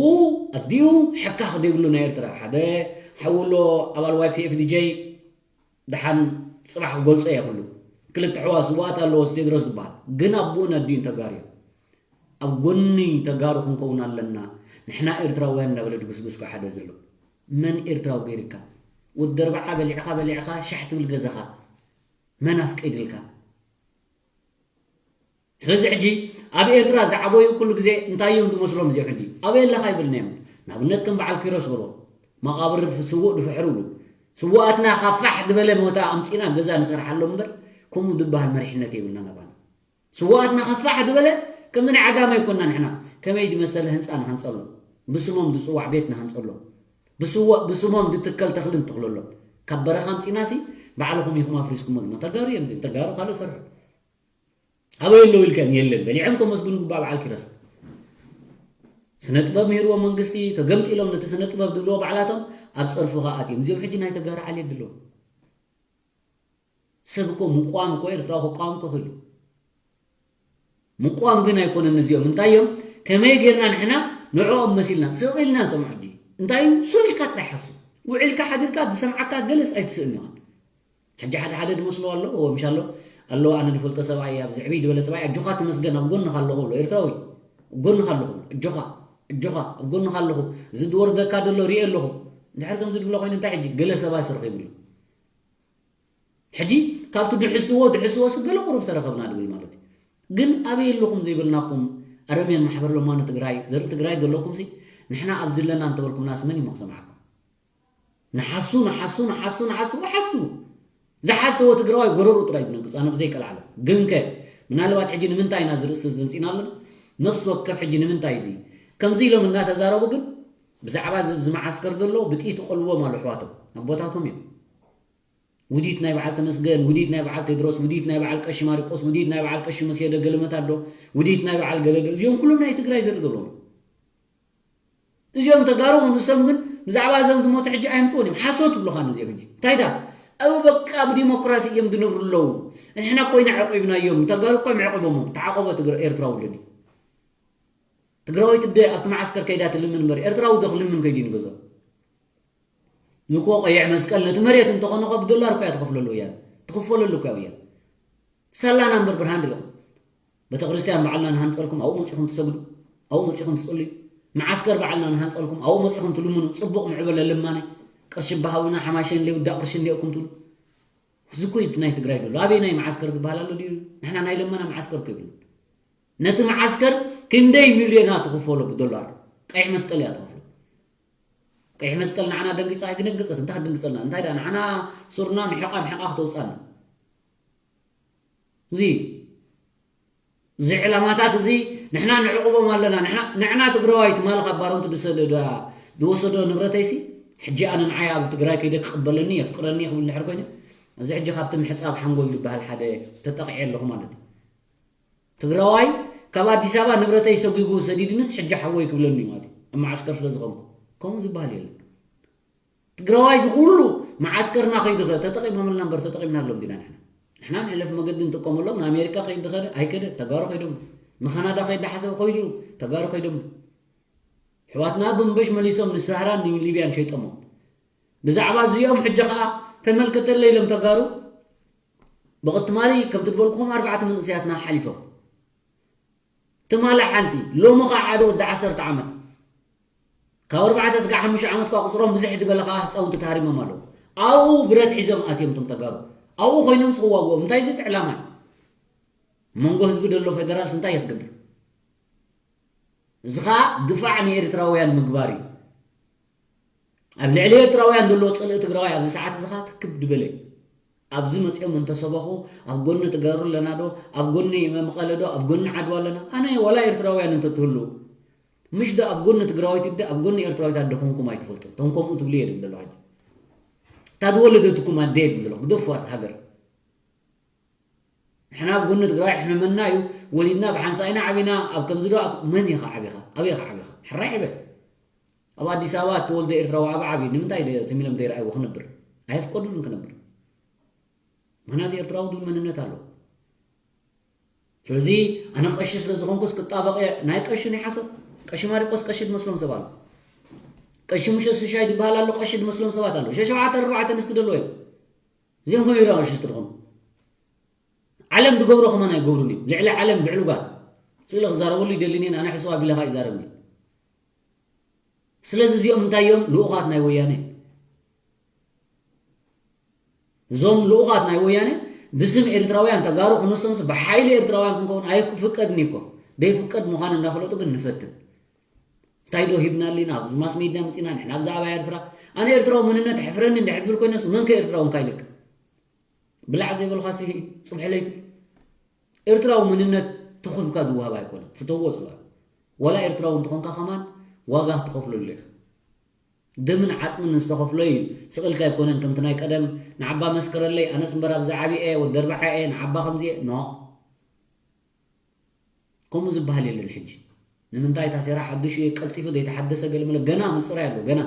ኣዲኡ ሕካ ክደብሉ ናይ ኤርትራ ሓደ ሓውሎ ኣባል ዋይ ፒ ኤፍ ዲ ጀይ ደሓን ፅባሕ ክገልፆ እየ ኩሉ ክልተ ሕዋ ስዋኣት ኣለዎ ቴድሮስ ዝበሃል ግን ኣቡኡን ኣዲኡን ተጋሩ እዮም ኣብ ጎኒ ተጋሩ ክንከውን ኣለና ንሕና ኤርትራውያን እንዳበለ ድጉስጉስ ሓደ ዘሎ መን ኤርትራዊ ገይርካ ወዲ ኣርባዓ በሊዕኻ በሊዕኻ ሻሕ ትብል ገዛኻ መን ኣፍቂድልካ ስለዚ ሕጂ ኣብ ኤርትራ ዝዓበዩ ኩሉ ግዜ እንታይ እዮም ዝመስሎም እዚኦም ሕጂ ኣበይ ኣለኻ ይብልና እዮም ንኣብነት ከም በዓል ኪሮስ በሎ መቓብር ስውእ ድፍሕር ብሉ ስዋኣትና ካብ ፋሕ ዝበለ ቦታ ኣምፂና ገዛ ንሰርሓሎም እምበር ከምኡ ዝበሃል መሪሕነት የብልና ናባና ስዋኣትና ከፋሕ ዝበለ ከምዚ ናይ ዓጋመ ይኮና ንሕና ከመይ ዝመሰለ ህንፃ ንሃንፀሎም ብስሞም ዝፅዋዕ ቤት ንሃንፀሎም ብስሞም ዝትከል ተኽሊ ንተኽለሎም ካብ በረኻ ኣምፂና ሲ ባዕልኹም ኢኹም ኣፍሪስኩሞ ድማ ተጋሩ እዮም ተጋሩ ካልእ ሰርሑ ኣበይ ኣለዉ ኢልካ የለን በሊዖም ከመስግኑ ግባ በዓል ኪሮስ ስነ ጥበብ ምሂርዎ መንግስቲ ተገምጢሎም ነቲ ስነ ጥበብ ዝብልዎ ባዕላቶም ኣብ ፀርፊ ከኣትዮም እዚኦም ሕጂ ናይ ተጋሩ ዓሌት ድለዎም ሰብ እኮ ምቋም እኮ ኤርትራዊ ክቋወም እኮ ክእል እዩ። ምቋም ግን ኣይኮነን እዚኦም እንታይ እዮም ከመይ ጌርና ንሕና ንዕኦም መሲልና ስቕ ኢልና ንሰምዖ ሕጂ እንታይ እዩ ስቕ ኢልካ ጥራይ ሓሱ ውዒልካ ሓዲርካ ዝሰምዓካ ገለስ ኣይትስእን ኢኻ። ሕጂ ሓደ ሓደ ዝመስሎ ኣሎ እዎ ምሻሎ ኣሎ ኣነ ዝፈልጦ ሰብኣይ ኣብዚ ዕብይ ዝበለ ሰብኣይ ኣጆኻ ተመስገን ኣብ ጎንኻ ኣለኹ ብሎ ኤርትራዊ ጎንኻ ኣለኹ ኣጆኻ ኣጆኻ ኣብ ጎንኻ ኣለኹ እዚ ዝወርደካ ዘሎ ሪኤ ኣለኹ እንድሕር ከምዚ ዝብሎ ኮይኑ እንታይ ሕጂ ገለ ሰብኣይ ስርኺ ይብሉ ሕጂ ካብቲ ድሕስዎ ድሕስዎ ስ ገለ ቁሩብ ተረኸብና ድብል ማለት እዩ ግን ኣበይ ኣለኹም ዘይበልናኩም ኣረምያን ማሕበር ለማኖ ትግራይ ዘርኢ ትግራይ ዘለኩም ሲ ንሕና ኣብዚ ኣለና እንተበልኩምናስ መን ይሞ ክሰምዓኩም ንሓሱ ንሓሱ ንሓሱ ንሓሱ ወሓሱ ዝሓሰወ ትግራዋይ ጎረሩ ጥራይ ዝነግፅ ኣነ ብዘይቀልዓለ ግንከ ምናልባት ሕጂ ንምንታይ ኢና ዝርእስቲ ዘምፂና ኣለና ነብሲ ወከፍ ሕጂ ንምንታይ እዚ ከምዚ ኢሎም እናተዛረቡ ግን ብዛዕባ ዝማዓስከር ዘሎ ብጥይት ቆልዎም ኣሎ ኣሕዋቶም ኣቦታቶም እዮም ውዲት ናይ በዓል ተመስገን ውዲት ናይ በዓል ቴድሮስ ውዲት ናይ በዓል ቀሺ ማሪቆስ ውዲት ናይ በዓል ቀሺ መሴ ደገለመት ኣሎ ውዲት ናይ በዓል ገለደ እዚኦም ኩሎም ናይ ትግራይ ዘርኢ ዘለዎም እዚኦም ተጋሩ ንሶም ግን ብዛዕባ እዞም ዝሞቱ ሕጂ ኣየምፅኡን እዮም ሓሶት ትብሉኻ ንዚኦም ሕጂ እንታይ ዳ ኣብ በቃ ብዲሞክራሲ እዮም ዝነብሩ ኣለዉ ንሕና ኮይና ዓቂብናዮም ተጋሩ እኮ ምዕቂቦሞ ተዓቆበ ትግረ ኤርትራ ውለዲ ትግራዊት እደ ኣብቲ መዓስከር ከይዳ ትልምን እምበር ኤርትራዊ ዶ ክልምን ከይዱ ንገዝኦ ንኮ ቀይሕ መስቀል ነቲ መሬት እንተኾነ ኸ ብዶላር እኮ እያ ትኸፍለሉ እያ ትኽፈለሉ እኮ እያ ሰላና እምበር ብርሃን ርኢኹም ቤተክርስትያን ባዕልና ንሃንፀልኩም ኣብኡ መፂኹም ትሰግዱ ኣብኡ መፂኹም ትፅልዩ መዓስከር ባዕልና ንሃንፀልኩም ኣብኡ መፂኹም ትልምኑ ፅቡቕ ምዕበለ ልማነ ቅርሺ በሃቡና ሓማሸ ንሌ ውዳ ቅርሺ እንዲኦኩም ትብሉ እዚ እኮ እዩ ናይ ትግራይ ዘሎ ኣበይ ናይ መዓስከር ዝበሃል ኣሎ ድዩ ንሕና ናይ ለመና መዓስከር እኮ ይብሉ ነቲ መዓስከር ክንደይ ሚልዮና ትኽፈሎ ብዶላር ቀይሕ መስቀል እያ ትኽፍሎ ቀይሕ መስቀል ንዓና ደንጊፃ ኣይክደንግፀት እንታይ ክድንግፀልና እንታይ ዳ ንዓና ሱርና ምሕቃ ምሕቃ ክተውፃና እዚ እዚ ዕላማታት እዚ ንሕና ንዕቁቦም ኣለና ንሕና ትግራዋይ ትማሊ ካብ ባሮንቱ ዝሰደዳ ዝወሰዶ ንብረተይሲ ሕጂ ኣነ ንዓይ ኣብ ትግራይ ከይደ ክቕበለኒ የፍቅረኒ ክብል ድሕር ኮይነ እዚ ሕጂ ካብቲ ምሕፃብ ሓንጎል ዝበሃል ሓደ ተጠቂዐ ኣለኹ ማለት እዩ ትግራዋይ ካብ ኣዲስ ኣበባ ንብረተይ ሰጒጉ ሰዲድንስ ሕጂ ሓወይ ክብለኒ ማለት እዩ ኣብ መዓስከር ስለ ዝኾንኩ ከምኡ ዝበሃል የለን ትግራዋይ ዝኩሉ መዓስከርና ከይዱ ተጠቂሞምልና እምበር ተጠቂምናሎም ዲና ንሕና ንሕና መሕለፊ መገዲ ንጥቀመሎም ንኣሜሪካ ከይዱ ዝኸደ ኣይከደ ተጋሩ ከይዶም ንካናዳ ከይዱ ሓሰብ ከይዱ ተጋሩ ከይዶም ሕዋትና ብምበሽ መሊሶም ንሳህራን ንሊብያን ሸይጦሞም ብዛዕባ እዚኦም ሕጂ ከዓ ተመልከተለ ኢሎም ተጋሩ ብቕትማሊ ከምቲ ዝበልኩኹም ኣርባዕተ መንእሰያትና ሓሊፎም ትማሊ ሓንቲ ሎሚ ከዓ ሓደ ወዲ ዓሰርተ ዓመት ካብ ኣርባዕተ ስጋዕ ሓሙሽተ ዓመት ኳ ቁፅሮም ብዝሕ ዝበለ ከዓ ህፃውንቲ ተሃሪሞም ኣለዉ ኣብኡ ብረት ሒዞም ኣትዮም ቶም ተጋሩ ኣብኡ ኮይኖም ዝክዋግኦም እንታይ ዝቲ ዕላማ እዩ መንጎ ህዝቢ ደሎ ፌደራልስ እንታይ ይክገብር እዚ ከዓ ድፋዕ ንኤርትራውያን ምግባር እዩ ኣብ ልዕሊ ኤርትራውያን ዘለዎ ፅልኢ ትግራዋይ ኣብዚ ሰዓት እዚ ከዓ ትክብ ድበለ እዩ ኣብዚ መፅኦም እንተሰበኹ ኣብ ጎኒ ትገሩ ኣለና ዶ ኣብ ጎኒ መምቐለ ዶ ኣብ ጎኒ ዓድዋ ኣለና ኣነ ዋላ ኤርትራውያን እንተትህሉ ምሽ ዶ ኣብ ጎኒ ትግራዊት ደ ኣብ ጎኒ ኤርትራዊት ኣደ ኮንኩም ኣይትፈልጡ እቶም ከምኡ ትብሉ እየ ድብል ዘለኹ ሕጂ እታ ዝወለደትኩም ኣደ እየ ድብል ዘለኹ ግደፉ ዋርት ሃገር ንሕና ኣብ ጎኒ ትግራዋይ ሕመመና እዩ ወሊድና ብሓንሳእና ዓቢና ኣብ ከምዚ ዶ መን ኢኻ ዓቢኻ ኣበይ ኢኻ ዓቢኻ ሕራይ ዕበ ኣብ ኣዲስ ኣበባ እተወልደ ኤርትራዊ ኣብ ዓብዩ ንምንታይ ትም ኢሎም ዘይረኣይዎ ክነብር ኣየፍቀዱሉን ክነብር ምክንያቱ ኤርትራዊ ድብል መንነት ኣለዎ ስለዚ ኣነ ቀሺ ስለ ዝኾንኩስ ክጣበቕ እየ ናይ ቀሺ ናይ ሓሶት ቀሺ ማሪቆስ ቀሺ ድመስሎም ሰብ ኣሎ ቀሺ ሙሸ ስሻይ ዝበሃል ኣሎ ቀሺ ድመስሎም ሰባት ኣሎ ሸሸውዓተ ኣርባዕተ ኣንስቲ ደለዎ እዮም እዚኦም ከመይ ኢሎም ቀሺ ትርኾም ዓለም ዝገብሮ ከማን ኣይገብሩን እዮም ልዕሊ ዓለም ብዕሉጋት ስእለ ክዛረበሉ ይደልን እየን ኣነ ሕስዋ ቢለካ ይዛረብኒ ስለዚ እዚኦም እንታይ እዮም ልኡኻት ናይ ወያነ እዞም ልኡኻት ናይ ወያነ ብስም ኤርትራውያን ተጋሩ ክንሶምስ ብሓይሊ ኤርትራውያን ክንከውን ኣይፍቀድን እኮ ደይፍቀድ ምዃን እንዳፈለጡ ግን ንፈትን እንታይ ዶ ሂብና ኣለና ኣብዚ ማስ ሜድያ መፂና ንሕና ብዛዕባ ኤርትራ ኣነ ኤርትራዊ መንነት ሕፍረኒ እንድሕር ትብል ኮይነስ መንከ ኤርትራዊ እንታይ ኢልክ ብላዕ ዘይበልኻሲ ፅብሒ ለይቲ ኤርትራዊ መንነት ተኾብካ ዝወሃብ ኣይኮነ ፍተዎ ፅባ ዋላ ኤርትራዊ እንትኾንካ ከማን ዋጋ ክትኸፍለሉ ኢኻ ደምን ዓፅምን ዝተኸፍሎ እዩ ስቕልካ ኣይኮነን ከምቲ ናይ ቀደም ንዓባ መስክረለይ ኣነስ እምበር ኣብዚ ዓብየ ወደርባሓ እየ ንዓባ ከምዚ እየ ኖ ከምኡ ዝበሃል የለን ሕጂ ንምንታይ እታ ሴራ ሓዱሽ እዩ ቀልጢፉ ዘይተሓደሰ ገለመለ ገና ምፅራይ ኣሎ ገና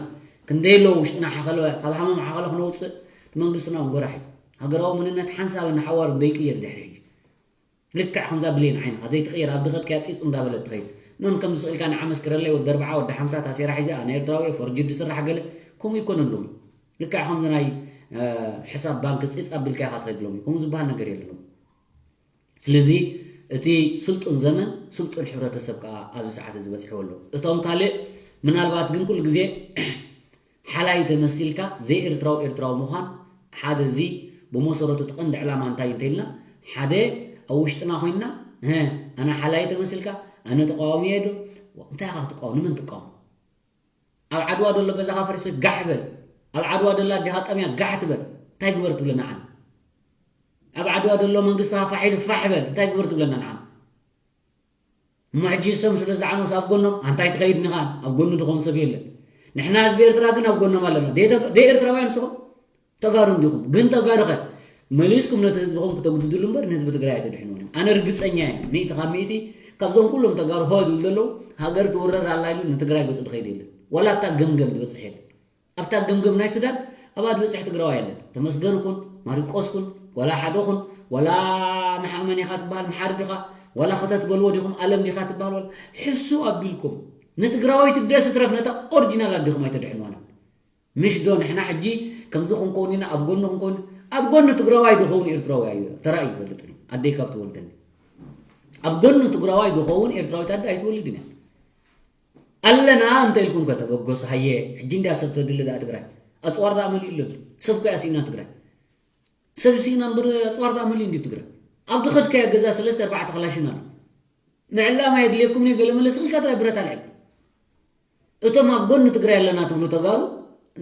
ክንደይ ኣለዎ ውሽጥና ሓኸለ ካብ ሃመም ሓኸለ ክነውፅእ እቲ መንግስትና እውን ጎራሕ እዩ ሃገራዊ መንነት ሓንሳብ ንሓዋር ዘይቅየር ድሕሪ ሕጂ ልክዕ ከምዛ ብሌን ዓይንኻ ዘይትቕየር ኣብ ድኸት ከያ ፂፅ እንዳበለት ትኸይድ ኖን ከም ዝስእልካ ንዓመስክረለይ ወዲ ኣርብዓ ወዲ ሓምሳ እታ ሴራ ሒዛ ኣነ ኤርትራዊ እየ ፈርጅ ድስራሕ ገለ ከምኡ ይኮነን ሎሚ ልክዕ ከምዚ ናይ ሕሳብ ባንክ ፂፅ ኣቢልካ ኢኻ ትኸይድ ሎሚ ከምኡ ዝበሃል ነገር የለ ሎሚ ስለዚ እቲ ስልጡን ዘመን ስልጡን ሕብረተሰብ ከዓ ኣብዚ ሰዓት እዚ በፂሕዎ ኣሎ። እቶም ካልእ ምናልባት ግን ኩሉ ግዜ ሓላይ ተመሲልካ ዘይኤርትራዊ ኤርትራዊ ምዃን ሓደ እዚ ብመሰረቱ እቲ ቀንዲ ዕላማ እንታይ እንተኢልና ሓደ ኣብ ውሽጥና ኮይንና ኣነ ሓላይ ተመሲልካ ኣነ ተቃዋሚ እየ ዶ እንታይ ኢኻ ክትቃወም ንመን ትቃወም ኣብ ዓድዋ ደሎ ገዛኻ ፈሪሱ ጋሕ በል ኣብ ዓድዋ ደላ ኣዴኻ ጠምያ ጋሕ ትበል እንታይ ግበር ትብለና ዓና ኣብ ዓድዋ ደሎ መንግስትኻ ፋሒሉ ፋሕ በል እንታይ ግበር ትብለና ንዓና እሞ ሕጂ እሶም ስለ ዝዓነውስ ኣብ ጎኖም ኣንታይ ትኸይድ ንኻ ኣብ ጎኑ ድኾን ሰብ የለን ንሕና ህዝቢ ኤርትራ ግን ኣብ ጎኖም ኣለና ደይ ኤርትራውያን ንስኹም ተጋሩ እንዲኹም ግን ተጋሩ ኸ መሊስኩም ነቲ ህዝብኹም ክተጉድድሉ እምበር ንህዝቢ ትግራይ ኣይተድሕንዎን እዮም ኣነ ርግፀኛ እየ ሚእቲ ካብ ሚእቲ ካብዞም ኩሎም ተጋሩ ሆ ዝብል ዘለዉ ሃገር ትውረር ኣላ ኢሉ ንትግራይ ገፁ ድኸይድ የለን ዋላ እታ ገምገም ዝበፅሕ የለን ኣብታ ገምገም ናይ ሱዳን ኣብኣ ዝበፅሕ ትግራዋይ የለን ተመስገን ኩን ማሪቆስ ኩን ዋላ ሓደ ኩን ዋላ መሓመን ኢኻ ትበሃል መሓሪ ዲኻ ዋላ ክተት በልዎ ዲኹም ኣለም ዲኻ ትበሃል ዋላ ሕሱ ኣቢልኩም ንትግራዋይ ትግደስ ትረፍ ነታ ኦሪጂናል ኣዲኹም ኣይተድሕንዋን ምሽ ዶ ንሕና ሕጂ ከምዚ ክንከውን ኢና ኣብ ጎኑ ክንከውን ኣብ ጎኑ ትግራዋይ ዝኸውን ኤርትራዊ ኣዩ ተራእዩ ይፈልጥን እዩ ኣደይ ካብ ትወልደኒ ኣብ ጎኑ ትግራዋይ ዝኸውን ኤርትራዊት ኣደ ኣይትወልድን እያ ኣለና እንተ ኢልኩም ከተበገሱ ሃየ ሕጂ እንድያ ሰብ ተድሊ ደኣ ትግራይ ኣፅዋር ደኣ መሊኡ ኣሎ ሰብ ኮያ ስኢና ትግራይ ሰብ ስኢና እምበር ኣፅዋር ደኣ መሊኡ እንድዩ ትግራይ ኣብ ድኸድካዮ ገዛ ሰለስተ ኣርባዕተ ክላሽን ኣሎ ንዕላማ የድልየኩም ኒ ገለ መለስ ኢልካ ጥራይ ብረት ኣልዕል እቶም ኣብ ጎኒ ትግራይ ኣለና ትብሉ ተጋሩ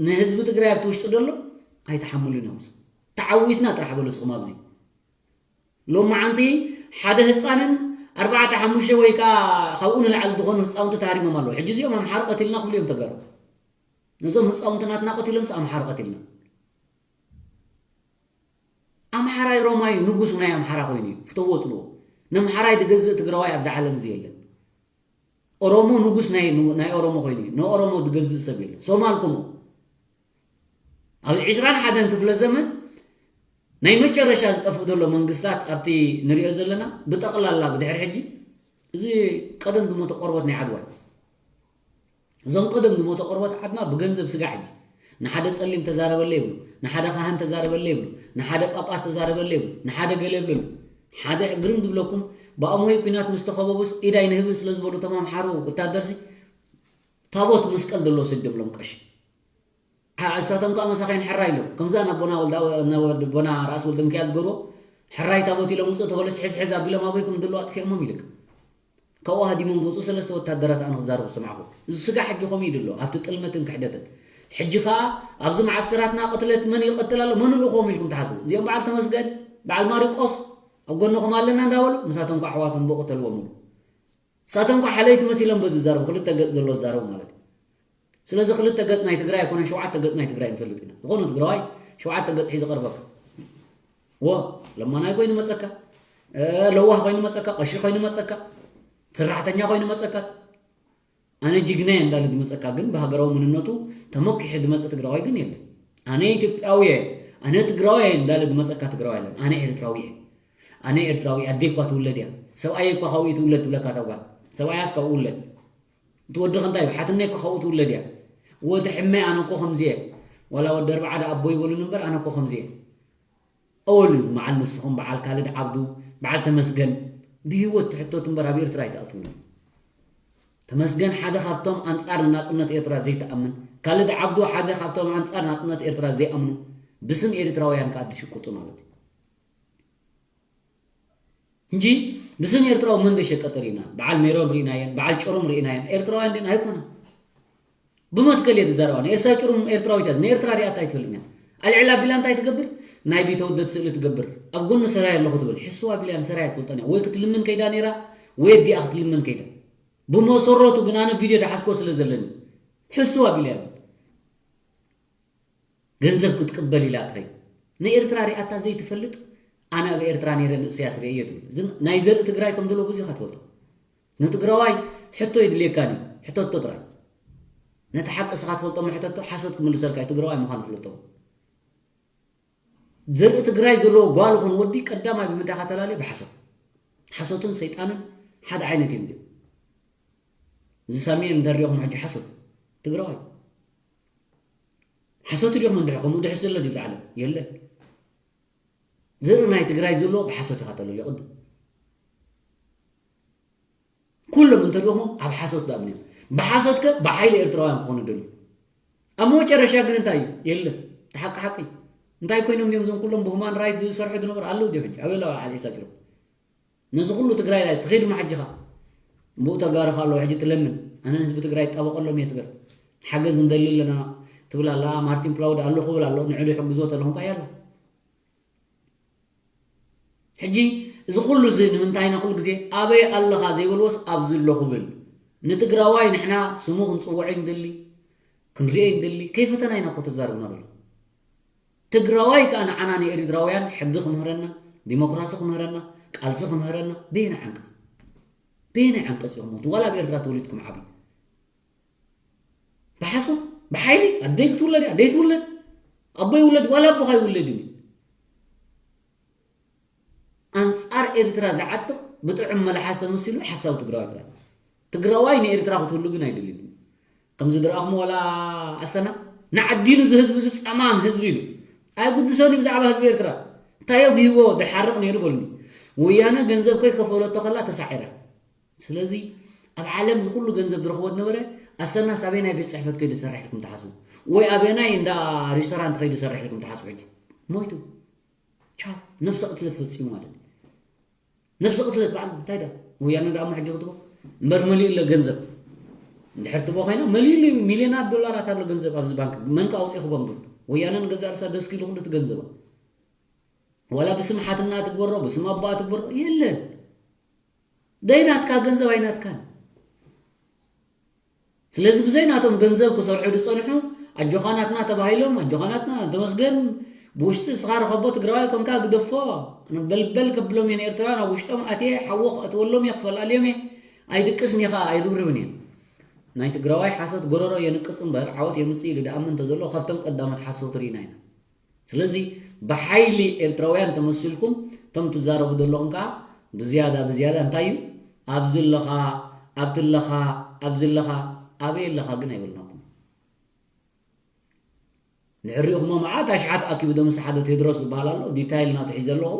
ንህዝቢ ትግራይ ኣብቲ ውሽጢ ዘሎ ኣይተሓምሉን እዮም ተዓዊትና ጥራሕ በሉ ስኹም ኣብዚ ሎማዓንቲ ሓደ ህፃንን ኣርባዕተ ሓሙሽተ ወይ ከዓ ካብኡ ንላዕሊ ዝኾኑ ህፃውንቲ ተሃሪሞም ኣለዉ ሕጂ እዚኦም ኣምሓሩ ቀቲልና ክብሉ እዮም ተጋሩ ነዞም ህፃውንቲ ናትና ቀቲሎምስ ኣምሓሩ ቀቲልና ኣምሓራይ ሮማይ ንጉስ ናይ ኣምሓራ ኮይኑ እዩ ፍተዎ ፅልዎ ነምሓራይ ድገዝእ ትግራዋይ ኣብዚ ዓለም እዚ የለን ኦሮሞ ንጉስ ናይ ናይ ኦሮሞ ኮይኑ እዩ ንኦሮሞ ድገዝእ ሰብ የለን ሶማል ከምኡ ኣብ ዕስራን ሓደን ክፍለ ዘመን ናይ መጨረሻ ዝጠፍእ ዘሎ መንግስታት ኣብቲ ንሪኦ ዘለና ብጠቕላላ ብድሕሪ ሕጂ እዚ ቀደም ዝሞተ ቆርበት ናይ ዓድዋ እዩ እዞም ቀደም ዝሞተ ቆርበት ዓድና ብገንዘብ ስጋዕ ሕጂ ንሓደ ጸሊም ተዛረበለ ይብሉ ንሓደ ካህን ተዛረበለ ይብሉ ንሓደ ጳጳስ ተዛረበለ ይብሉ ንሓደ ገለ ይብሉ ሓደ ግርም ዝብለኩም ብኣምሆይ ኩናት ምስ ተኸበቡስ ኢዳይ ንህብን ስለ ዝበሉ ተማምሓሩ ወታደርሲ ታቦት መስቀል ዘሎ ስድብሎም ቀሺ እሳቶም ከዓ መሳኸይን ሕራይ ኢሎም ከምዛ ናቦና ወልዳ ናቦና ራእሲ ወልደ ሚካኤል ዝገብሮ ሕራይ ታቦት ኢሎም ውፅእ ተበለስ ሕዝሕዝ ኣቢሎም ኣበይ ከም ዘለዉ ኣጥፊኦሞም ኢልክ ካብኡ ሃዲሞም ዝወፁ ሰለስተ ወታደራት ኣነ ክዛረቡ ዝሰማዕኹ እዚ ስጋ ሕጂ ከምኡ እዩ ዘሎ ኣብቲ ጥልመትን ክሕደትን ሕጂ ከዓ ኣብዚ መዓስከራትና ቅትለት መን ይቐትል ኣሎ መን ልእኽዎም ኢልኩም ትሓስቡ እዚኦም በዓል ተመስገን በዓል ማሪቆስ ኣብ ጎንኹም ኣለና እንዳበሉ ንሳቶም ከዓ ኣሕዋቶም ብኡ ቅተልዎም ኢሉ ንሳቶም ከዓ ሓለይቲ መሲሎም በዚ ዝዛረቡ ክልተ ገፅ ዘሎ ዝዛረቡ ማለት እዩ ስለዚ ክልተ ገፅ ናይ ትግራይ ኣይኮነን ሸውዓተ ገፅ ናይ ትግራይ ንፈልጥ ኢና ዝኾነ ትግራዋይ ሸውዓተ ገፅ ሒዙ ቀርበካ ዎ ለማናይ ኮይኑ መፀካ ለዋህ ኮይኑ መፀካ ቀሺ ኮይኑ መፀካ ሰራሕተኛ ኮይኑ መፀካ ኣነ ጅግና እየ እንዳለ ዝመፀካ ግን ብሃገራዊ መንነቱ ተመኪሑ ዝመፀ ትግራዋይ ግን የለን ኣነ ኢትዮጵያዊ እየ ኣነ ትግራዋይ እየ እንዳለ ዝመፀካ ትግራዋይ የለን ኣነ ኤርትራዊ እየ ኣነ ኤርትራዊ ኣደይ እኳ ትውለድ እያ ሰብኣየ እኳ ካብኡ ትውለድ ትብለካ ተጓል ሰብኣያስ ካብኡ ውለድ እቲ ወድኺ እንታይ እዩ ሓትነይ እኮ ካብኡ ትውለድ እያ ወዲ ሕመይ ኣነ እኮ ከምዚ እየ ዋላ ወዲ ኣርባዓ ዳ ኣቦ ይበሉን እምበር ኣነ እኮ ከምዚ እየ ኣወል እዩ መዓል ንስኹም በዓል ካልድ ዓብዱ በዓል ተመስገን ብህይወት ትሕተቱ እምበር ኣብ ኤርትራ ኣይትኣትዉን ተመስገን ሓደ ካብቶም ኣንጻር ናጽነት ኤርትራ ዘይተኣምን ካልድ ዓብዱ ሓደ ካብቶም ኣንጻር ናጽነት ኤርትራ ዘይኣምኑ ብስም ኤርትራውያን ከኣ ዝሽቅጡ ማለት እዩ እንጂ ብስም ኤርትራዊ መን ዘሸቀጠ ርኢና በዓል ሜሮን ርኢናየን በዓል ጭሩም ርኢናየን ኤርትራውያን ድን ኣይኮነን ብመትከል እየ ዝዛረባ ንኤርትራ ጭሩም ኤርትራዊት እያ ንኤርትራ ሪኣታ ኣይትፈልጥን እያ ኣልዕላ ቢላ እንታይ ትገብር ናይ ቢተወደድ ስእሊ ትገብር ኣብ ጎኒ ሰራይ ኣለኹ ትብል ሕስዋ ቢላ ንሰራይ ኣይትፈልጠን እያ ወይ ክትልምን ከይዳ ነይራ ወይ ኣዲኣ ክትልምን ከይዳ ብመሰረቱ ግን ኣነ ቪድዮ ዳሓዝኮ ስለ ዘለኒ ሕስዋ ቢላ እያ ገንዘብ ክትቅበል ኢላ ትኸይድ ንኤርትራ ሪኣታ ዘይትፈልጥ ኣነ ኣብ ኤርትራ ነይረ ንእሰያስ ርእየ ትብል ናይ ዘርኢ ትግራይ ከም ዘለዎ ብዙ ኢኻ ትፈልጦ ንትግራዋይ ሕቶ የድልየካን እዩ ሕተቶ ጥራይ ነቲ ሓቂ ስኻ ትፈልጦ ሕተቶ ሓሶት ክምልሰልካ እዩ ትግራዋይ ምዃኑ ፍለጦ ዘርኢ ትግራይ ዘለዎ ጓል ኹን ወዲ ቀዳማይ ብምንታይ ካ ተላለየ ብሓሶት ሓሶትን ሰይጣንን ሓደ ዓይነት እዮም ዚኦም እዚ ሳሚኤል እንደሪኹም ሕጂ ሓሶት ትግራዋይ ሓሶት ድዮም እንድሕር ከምኡ ድሕስ ዘሎ ዚብዚ ዓለም የለን ዘርኢ ናይ ትግራይ ዘሎ ብሓሶት ኢኻ ተለልዮ ቅድም ኩሎም እንተሪእኹም ኣብ ሓሶት ዝኣምኑ እዮም። ብሓሶት ከ ብሓይሊ ኤርትራውያን ክኾኑ ደልዩ። ኣብ መጨረሻ ግን እንታይ እዩ? የለን። እቲ ሓቂ ሓቂ እዩ። እንታይ ኮይኖም እዮም እዞም ኩሎም ብሁማን ራይት ዝሰርሑ ዝነበሩ ኣለዉ ድዮም ሕጂ? ኣበይ ኣለዉ? ዓሊ ኢሳት ይረኽቡ። ነዚ ኩሉ ትግራይ ላይ ትኸይድ ማሕጅኻ ብኡ ተጋርኻ ኣለዉ። ሕጂ ትለምን፣ ኣነ ንህዝቢ ትግራይ ይጣበቀሎም እየ ትብል። ሓገዝ እንደሊ ኣለና ትብል ኣላ። ማርቲን ፕላውድ ኣለኹ ብል ኣሎ። ንዕሉ ይሕግዝዎ ተለኹም ቃያ ኣለኹ። ሕጂ እዚ ኩሉ እዚ ንምንታይ ኢና ኩሉ ግዜ ኣበይ ኣለኻ ዘይበልዎስ ኣብዚ ኣለኹ ብል? ንትግራዋይ ንሕና ስሙ ክንጽውዖ ይንደሊ፣ ክንሪኦ ይንደሊ። ከይፈተና ኢና እኮ ተዛርብና ዘሎ። ትግራዋይ ከኣ ንዓና ንኤሪትራውያን ሕጊ ክምህረና፣ ዲሞክራሲ ክምህረና፣ ቃልሲ ክምህረና በየናይ ዓንቀጽ? በየናይ ዓንቀጽ ኢኹም? ዋላ ኣብ ኤርትራ ተወሊድኩም ዓቢ ብሓሶት ብሓይሊ ኣደይ ክትውለድ እያ፣ ኣደይ ትውለድ፣ ኣቦ ይውለድ፣ ዋላ ኣቦኻ ይውለድ እዩ። ኣንጻር ኤርትራ ዝዓጥቕ ብጥዑም መልሓስ ተመሲሉ ሓሳዊ ትግራዋይ ጥራይ። ትግራዋይ ንኤርትራ ክትህሉ ግን ኣይደልን እዩ። ከምዚ ዝረኣኹም ዋላ ኣሰና ንዓዲሉ እዚ ህዝቢ እዚ ጸማም ህዝቢ ኢሉ ኣይጉድሶን እዩ ብዛዕባ ህዝቢ ኤርትራ። እንታይ ኣግሂዎ ድሓርቕ ነይሩ በሉኒ። ወያነ ገንዘብ ከይከፈለቶ ከላ ተሳዒራ። ስለዚ ኣብ ዓለም እዚ ኩሉ ገንዘብ ዝረኽቦ ዝነበረ ኣሰናስ ኣበይ ናይ ቤት ጽሕፈት ከይዱ ዝሰርሕ ኢልኩም ትሓስቡ? ወይ ኣበናይ እንዳ ሬስቶራንት ከይዱ ዝሰርሕ ኢልኩም ትሓስቡ? ሕጂ ሞይቱ። ቻው። ነብሰ ቅትለት ፈጺሙ ማለት እዩ። ነብሰ ቅትለት በዓል እንታይ ዳ? ወያነ ዳ እሞ ሕጂ ክትቦ? እምበር መሊኡ ኣሎ ገንዘብ። እንድሕር ትቦ ኮይና መሊኡ ኣሎ ሚልዮናት ዶላራት ኣሎ ገንዘብ ኣብዚ ባንክ። መን ከ ኣውጺኡ ክቦም ግን? ወያነ ንገዛእ ርእሳ ደስኪሉ ኩሉ እቲ ገንዘባ። ዋላ ብስም ሓትና ትግበሮ፣ ብስም ኣቦኣ ትግበሮ የለን። ደይ ናትካ ገንዘብ ኣይናትካን። ስለዚ ብዘይ ናቶም ገንዘብ ክሰርሑ ዝጸንሑ ኣጆኻ ናትና ተባሂሎም፣ ኣጆኻ ናትና ተመስገን፣ ብውሽጢ እስኻ ርኸቦ ትግራዋይ ኮንካ ግደፎ፣ በልበል ከብሎም እየ ንኤርትራውያን፣ ኣብ ውሽጦም ኣትየ ሓዎ ክኣትወሎም እየ፣ ክፈላልዮም እየ፣ ኣይድቅስን እየ ኸኣ ኣይርብርብን እየ። ናይ ትግራዋይ ሓሶት ጎረሮ የንቅጽ እምበር ዓወት የምጽእ ኢሉ ድኣምን እንተዘሎ ካብቶም ቀዳሞት ሓሰውቲ ርኢና ኢና። ስለዚ ብሓይሊ ኤርትራውያን ተመሲልኩም እቶም ትዛረቡ ዘለኹም ከኣ ብዝያዳ ብዝያዳ እንታይ እዩ ኣብዚ ኣለኻ ኣብቲ ኣለኻ ኣብዚ ኣለኻ ኣበይ ኣለኻ ግን ኣይበልናኩም። ድሕሪኹሞ መዓት ኣሽሓት ኣኪቡ ደምስ ሓደ ቴድሮስ ዝበሃል ኣሎ ዲታይል ናቱ ሒዘ ኣለኹ።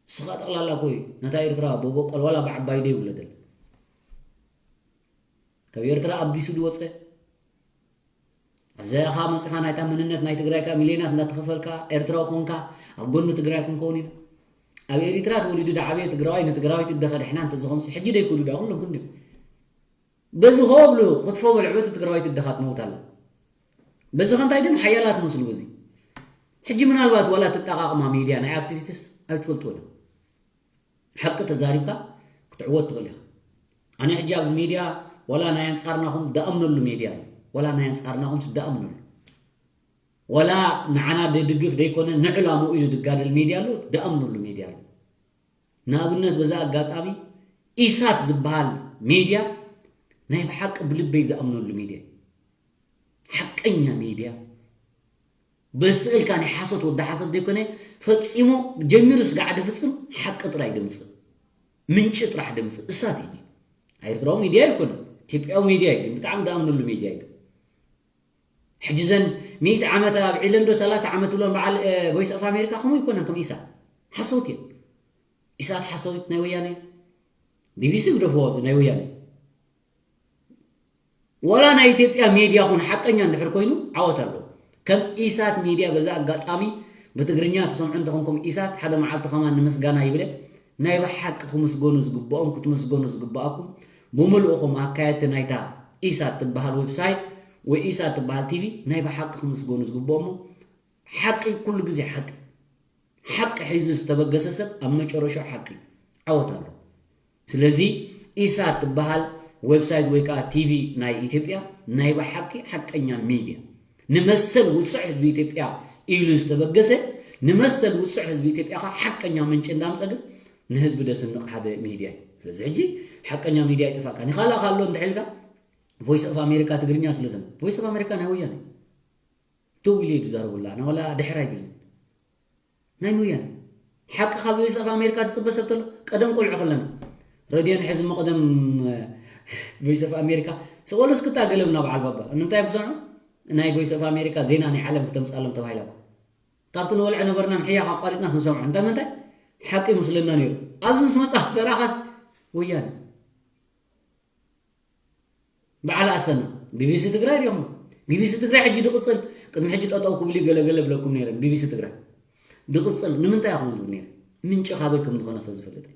ንስኻ ጠቕላላ ኮይ ነታ ኤርትራ ብቦቆል ዋላ ብዓባይ ዶ ይውለደል ካብ ኤርትራ ኣቢሱ ዝወፀ ኣብዚኣ ኢኻ መፂኻ ናይታ መንነት ናይ ትግራይካ ሚልዮናት እንዳተኸፈልካ ኤርትራዊ ኮንካ ኣብ ጎኒ ትግራይ ክንከውን ኢና። ኣብ ኤሪትራ ተወሊዱ ዝዓበየ ትግራዋይ ንትግራዋይቲ ደኸ ድሕና እንተዝኾንሲ ሕጂ ደይኮኑ ዳ ኩሎም ክንድዮም በዚ ሆ ብሉ ክትፎ በልዕበት ትግራዋይቲ ደኻ ትመውት ኣላ። በዚ ከንታይ ድም ሓያላት መስሉ በዚ ሕጂ ምናልባት ዋላ ትጠቃቅማ ሚድያ ናይ ኣክቲቪስቲስ ኣይትፈልጥዎ ዶ? ሓቂ ተዛሪብካ ክትዕወት ትኽእል ኢኻ። ኣነ ሕጂ ኣብዚ ሚድያ ዋላ ናይ ኣንጻርናኹም ደኣምነሉ ሚድያ ኣሎ። ዋላ ናይ ኣንጻርናኹም ደኣምነሉ ዋላ ንዓና ድድግፍ ደይኮነ ንዕላምኡ ኢሉ ድጋደል ሚድያ ኣሎ፣ ደኣምነሉ ሚድያ ኣሎ። ንኣብነት በዛ ኣጋጣሚ ኢሳት ዝበሃል ሚድያ ናይ ብሓቂ ብልበይ ዝኣምነሉ ሚድያ እዩ። ሓቀኛ ሚድያ በስእልካ ናይ ሓሶት ወዲ ሓሶት ዘይኮነ ፈጺሙ ጀሚሩ ስጋዕ ድፍጽም ሓቂ ጥራይ ድምጽእ ምንጪ ጥራሕ ድምጽእ እሳት እዩ። ኤርትራዊ ሚድያ ኣይኮነ ኢትዮጵያዊ ሚድያ እዩ ግን ብጣዕሚ ዝኣምነሉ ሚድያ እዩ። ሕጂ ዘን ሚእቲ ዓመት ኣብዒለን ዶ ሰላሳ ዓመት ብሎን በዓል ቮይስ ኦፍ ኣሜሪካ ከምኡ ይኮነ ከም ኢሳት ሓሰውት እዮም። ኢሳት ሓሰውት ናይ ወያነ ቢቢሲ ግደፍዎ ናይ ወያነ ዋላ ናይ ኢትዮጵያ ሚድያ ኹን ሓቀኛ እንድሕር ኮይኑ ዓወት ኣለዎ። ከም ኢሳት ሚድያ በዛ ኣጋጣሚ ብትግርኛ ትሰምዑ እንተኾንኩም ኢሳት ሓደ መዓልቲ ከማን ንምስጋና ይብለ ናይ ብሓቂ ክምስገኑ ዝግብኦም ክትምስገኑ ዝግብኣኩም ብምልእኹም ኣካየድቲ ናይታ ኢሳት ትበሃል ዌብሳይት ወይ ኢሳት ትበሃል ቲቪ ናይ ብሓቂ ክምስገኑ ዝግብኦሞ ሓቂ ኩሉ ግዜ ሓቂ ሓቂ ሒዙ ዝተበገሰ ሰብ ኣብ መጨረሻ ሓቂ ዓወት ኣሎ። ስለዚ ኢሳት ትበሃል ዌብሳይት ወይ ከዓ ቲቪ ናይ ኢትዮጵያ ናይ ብሓቂ ሓቀኛ ሚድያ ንመሰል ውፅዕ ህዝቢ ኢትዮጵያ ኢሉ ዝተበገሰ ንመሰል ውፅዕ ህዝቢ ኢትዮጵያ ከዓ ሓቀኛ ምንጭ እንዳምፀ ግን ንህዝቢ ደስንቕ ሓደ ሚድያ እዩ። ስለዚ ሕጂ ሓቀኛ ሚድያ ይጠፋእካ። ንኻልእ ካሎ እንድሕልካ ቮይስ ኦፍ ኣሜሪካ ትግርኛ ስለ ዘም ቮይስ ኦፍ ኣሜሪካ ናይ ወያነ ደው ኢለ ዝዛረቡላ ኣነ ዋላ ድሕር ኣይብልን። ናይ ወያነ ሓቂ ካብ ቮይስ ኦፍ ኣሜሪካ ትፅበ ሰብ ተሎ ቀደም ቆልዑ ከለና ረድዮ ንሕዚ መቕደም ቮይስ ኦፍ ኣሜሪካ ሰቆሉ እስክታ ገለም ናብ ዓልባባ ንምንታይ ክሰምዑ ናይ ቮይስ ኦፍ ኣሜሪካ ዜና ናይ ዓለም ክተምፃሎም ተባሂላ እኮ ካብቲ ንበልዖ ነበርና ምሕያኽ ኣቋሪፅና ክንሰምዖ እንታይ ምንታይ ሓቂ ይመስለና ነይሩ ኣብዚ ምስ መፃ ተራኻስ ወያነ በዓል ኣሰና ቢቢሲ ትግራይ ዲኹም? ቢቢሲ ትግራይ ሕጂ ድቕፅል፣ ቅድሚ ሕጂ ጠጠው ክብሉ ገለገለ ብለኩም ነይረ። ቢቢሲ ትግራይ ድቕፅል ንምንታይ ኢኹም ትብሉ ነይረ? ምንጪ ካበይ ከም ዝኾነ ስለ ዝፈልጥ፣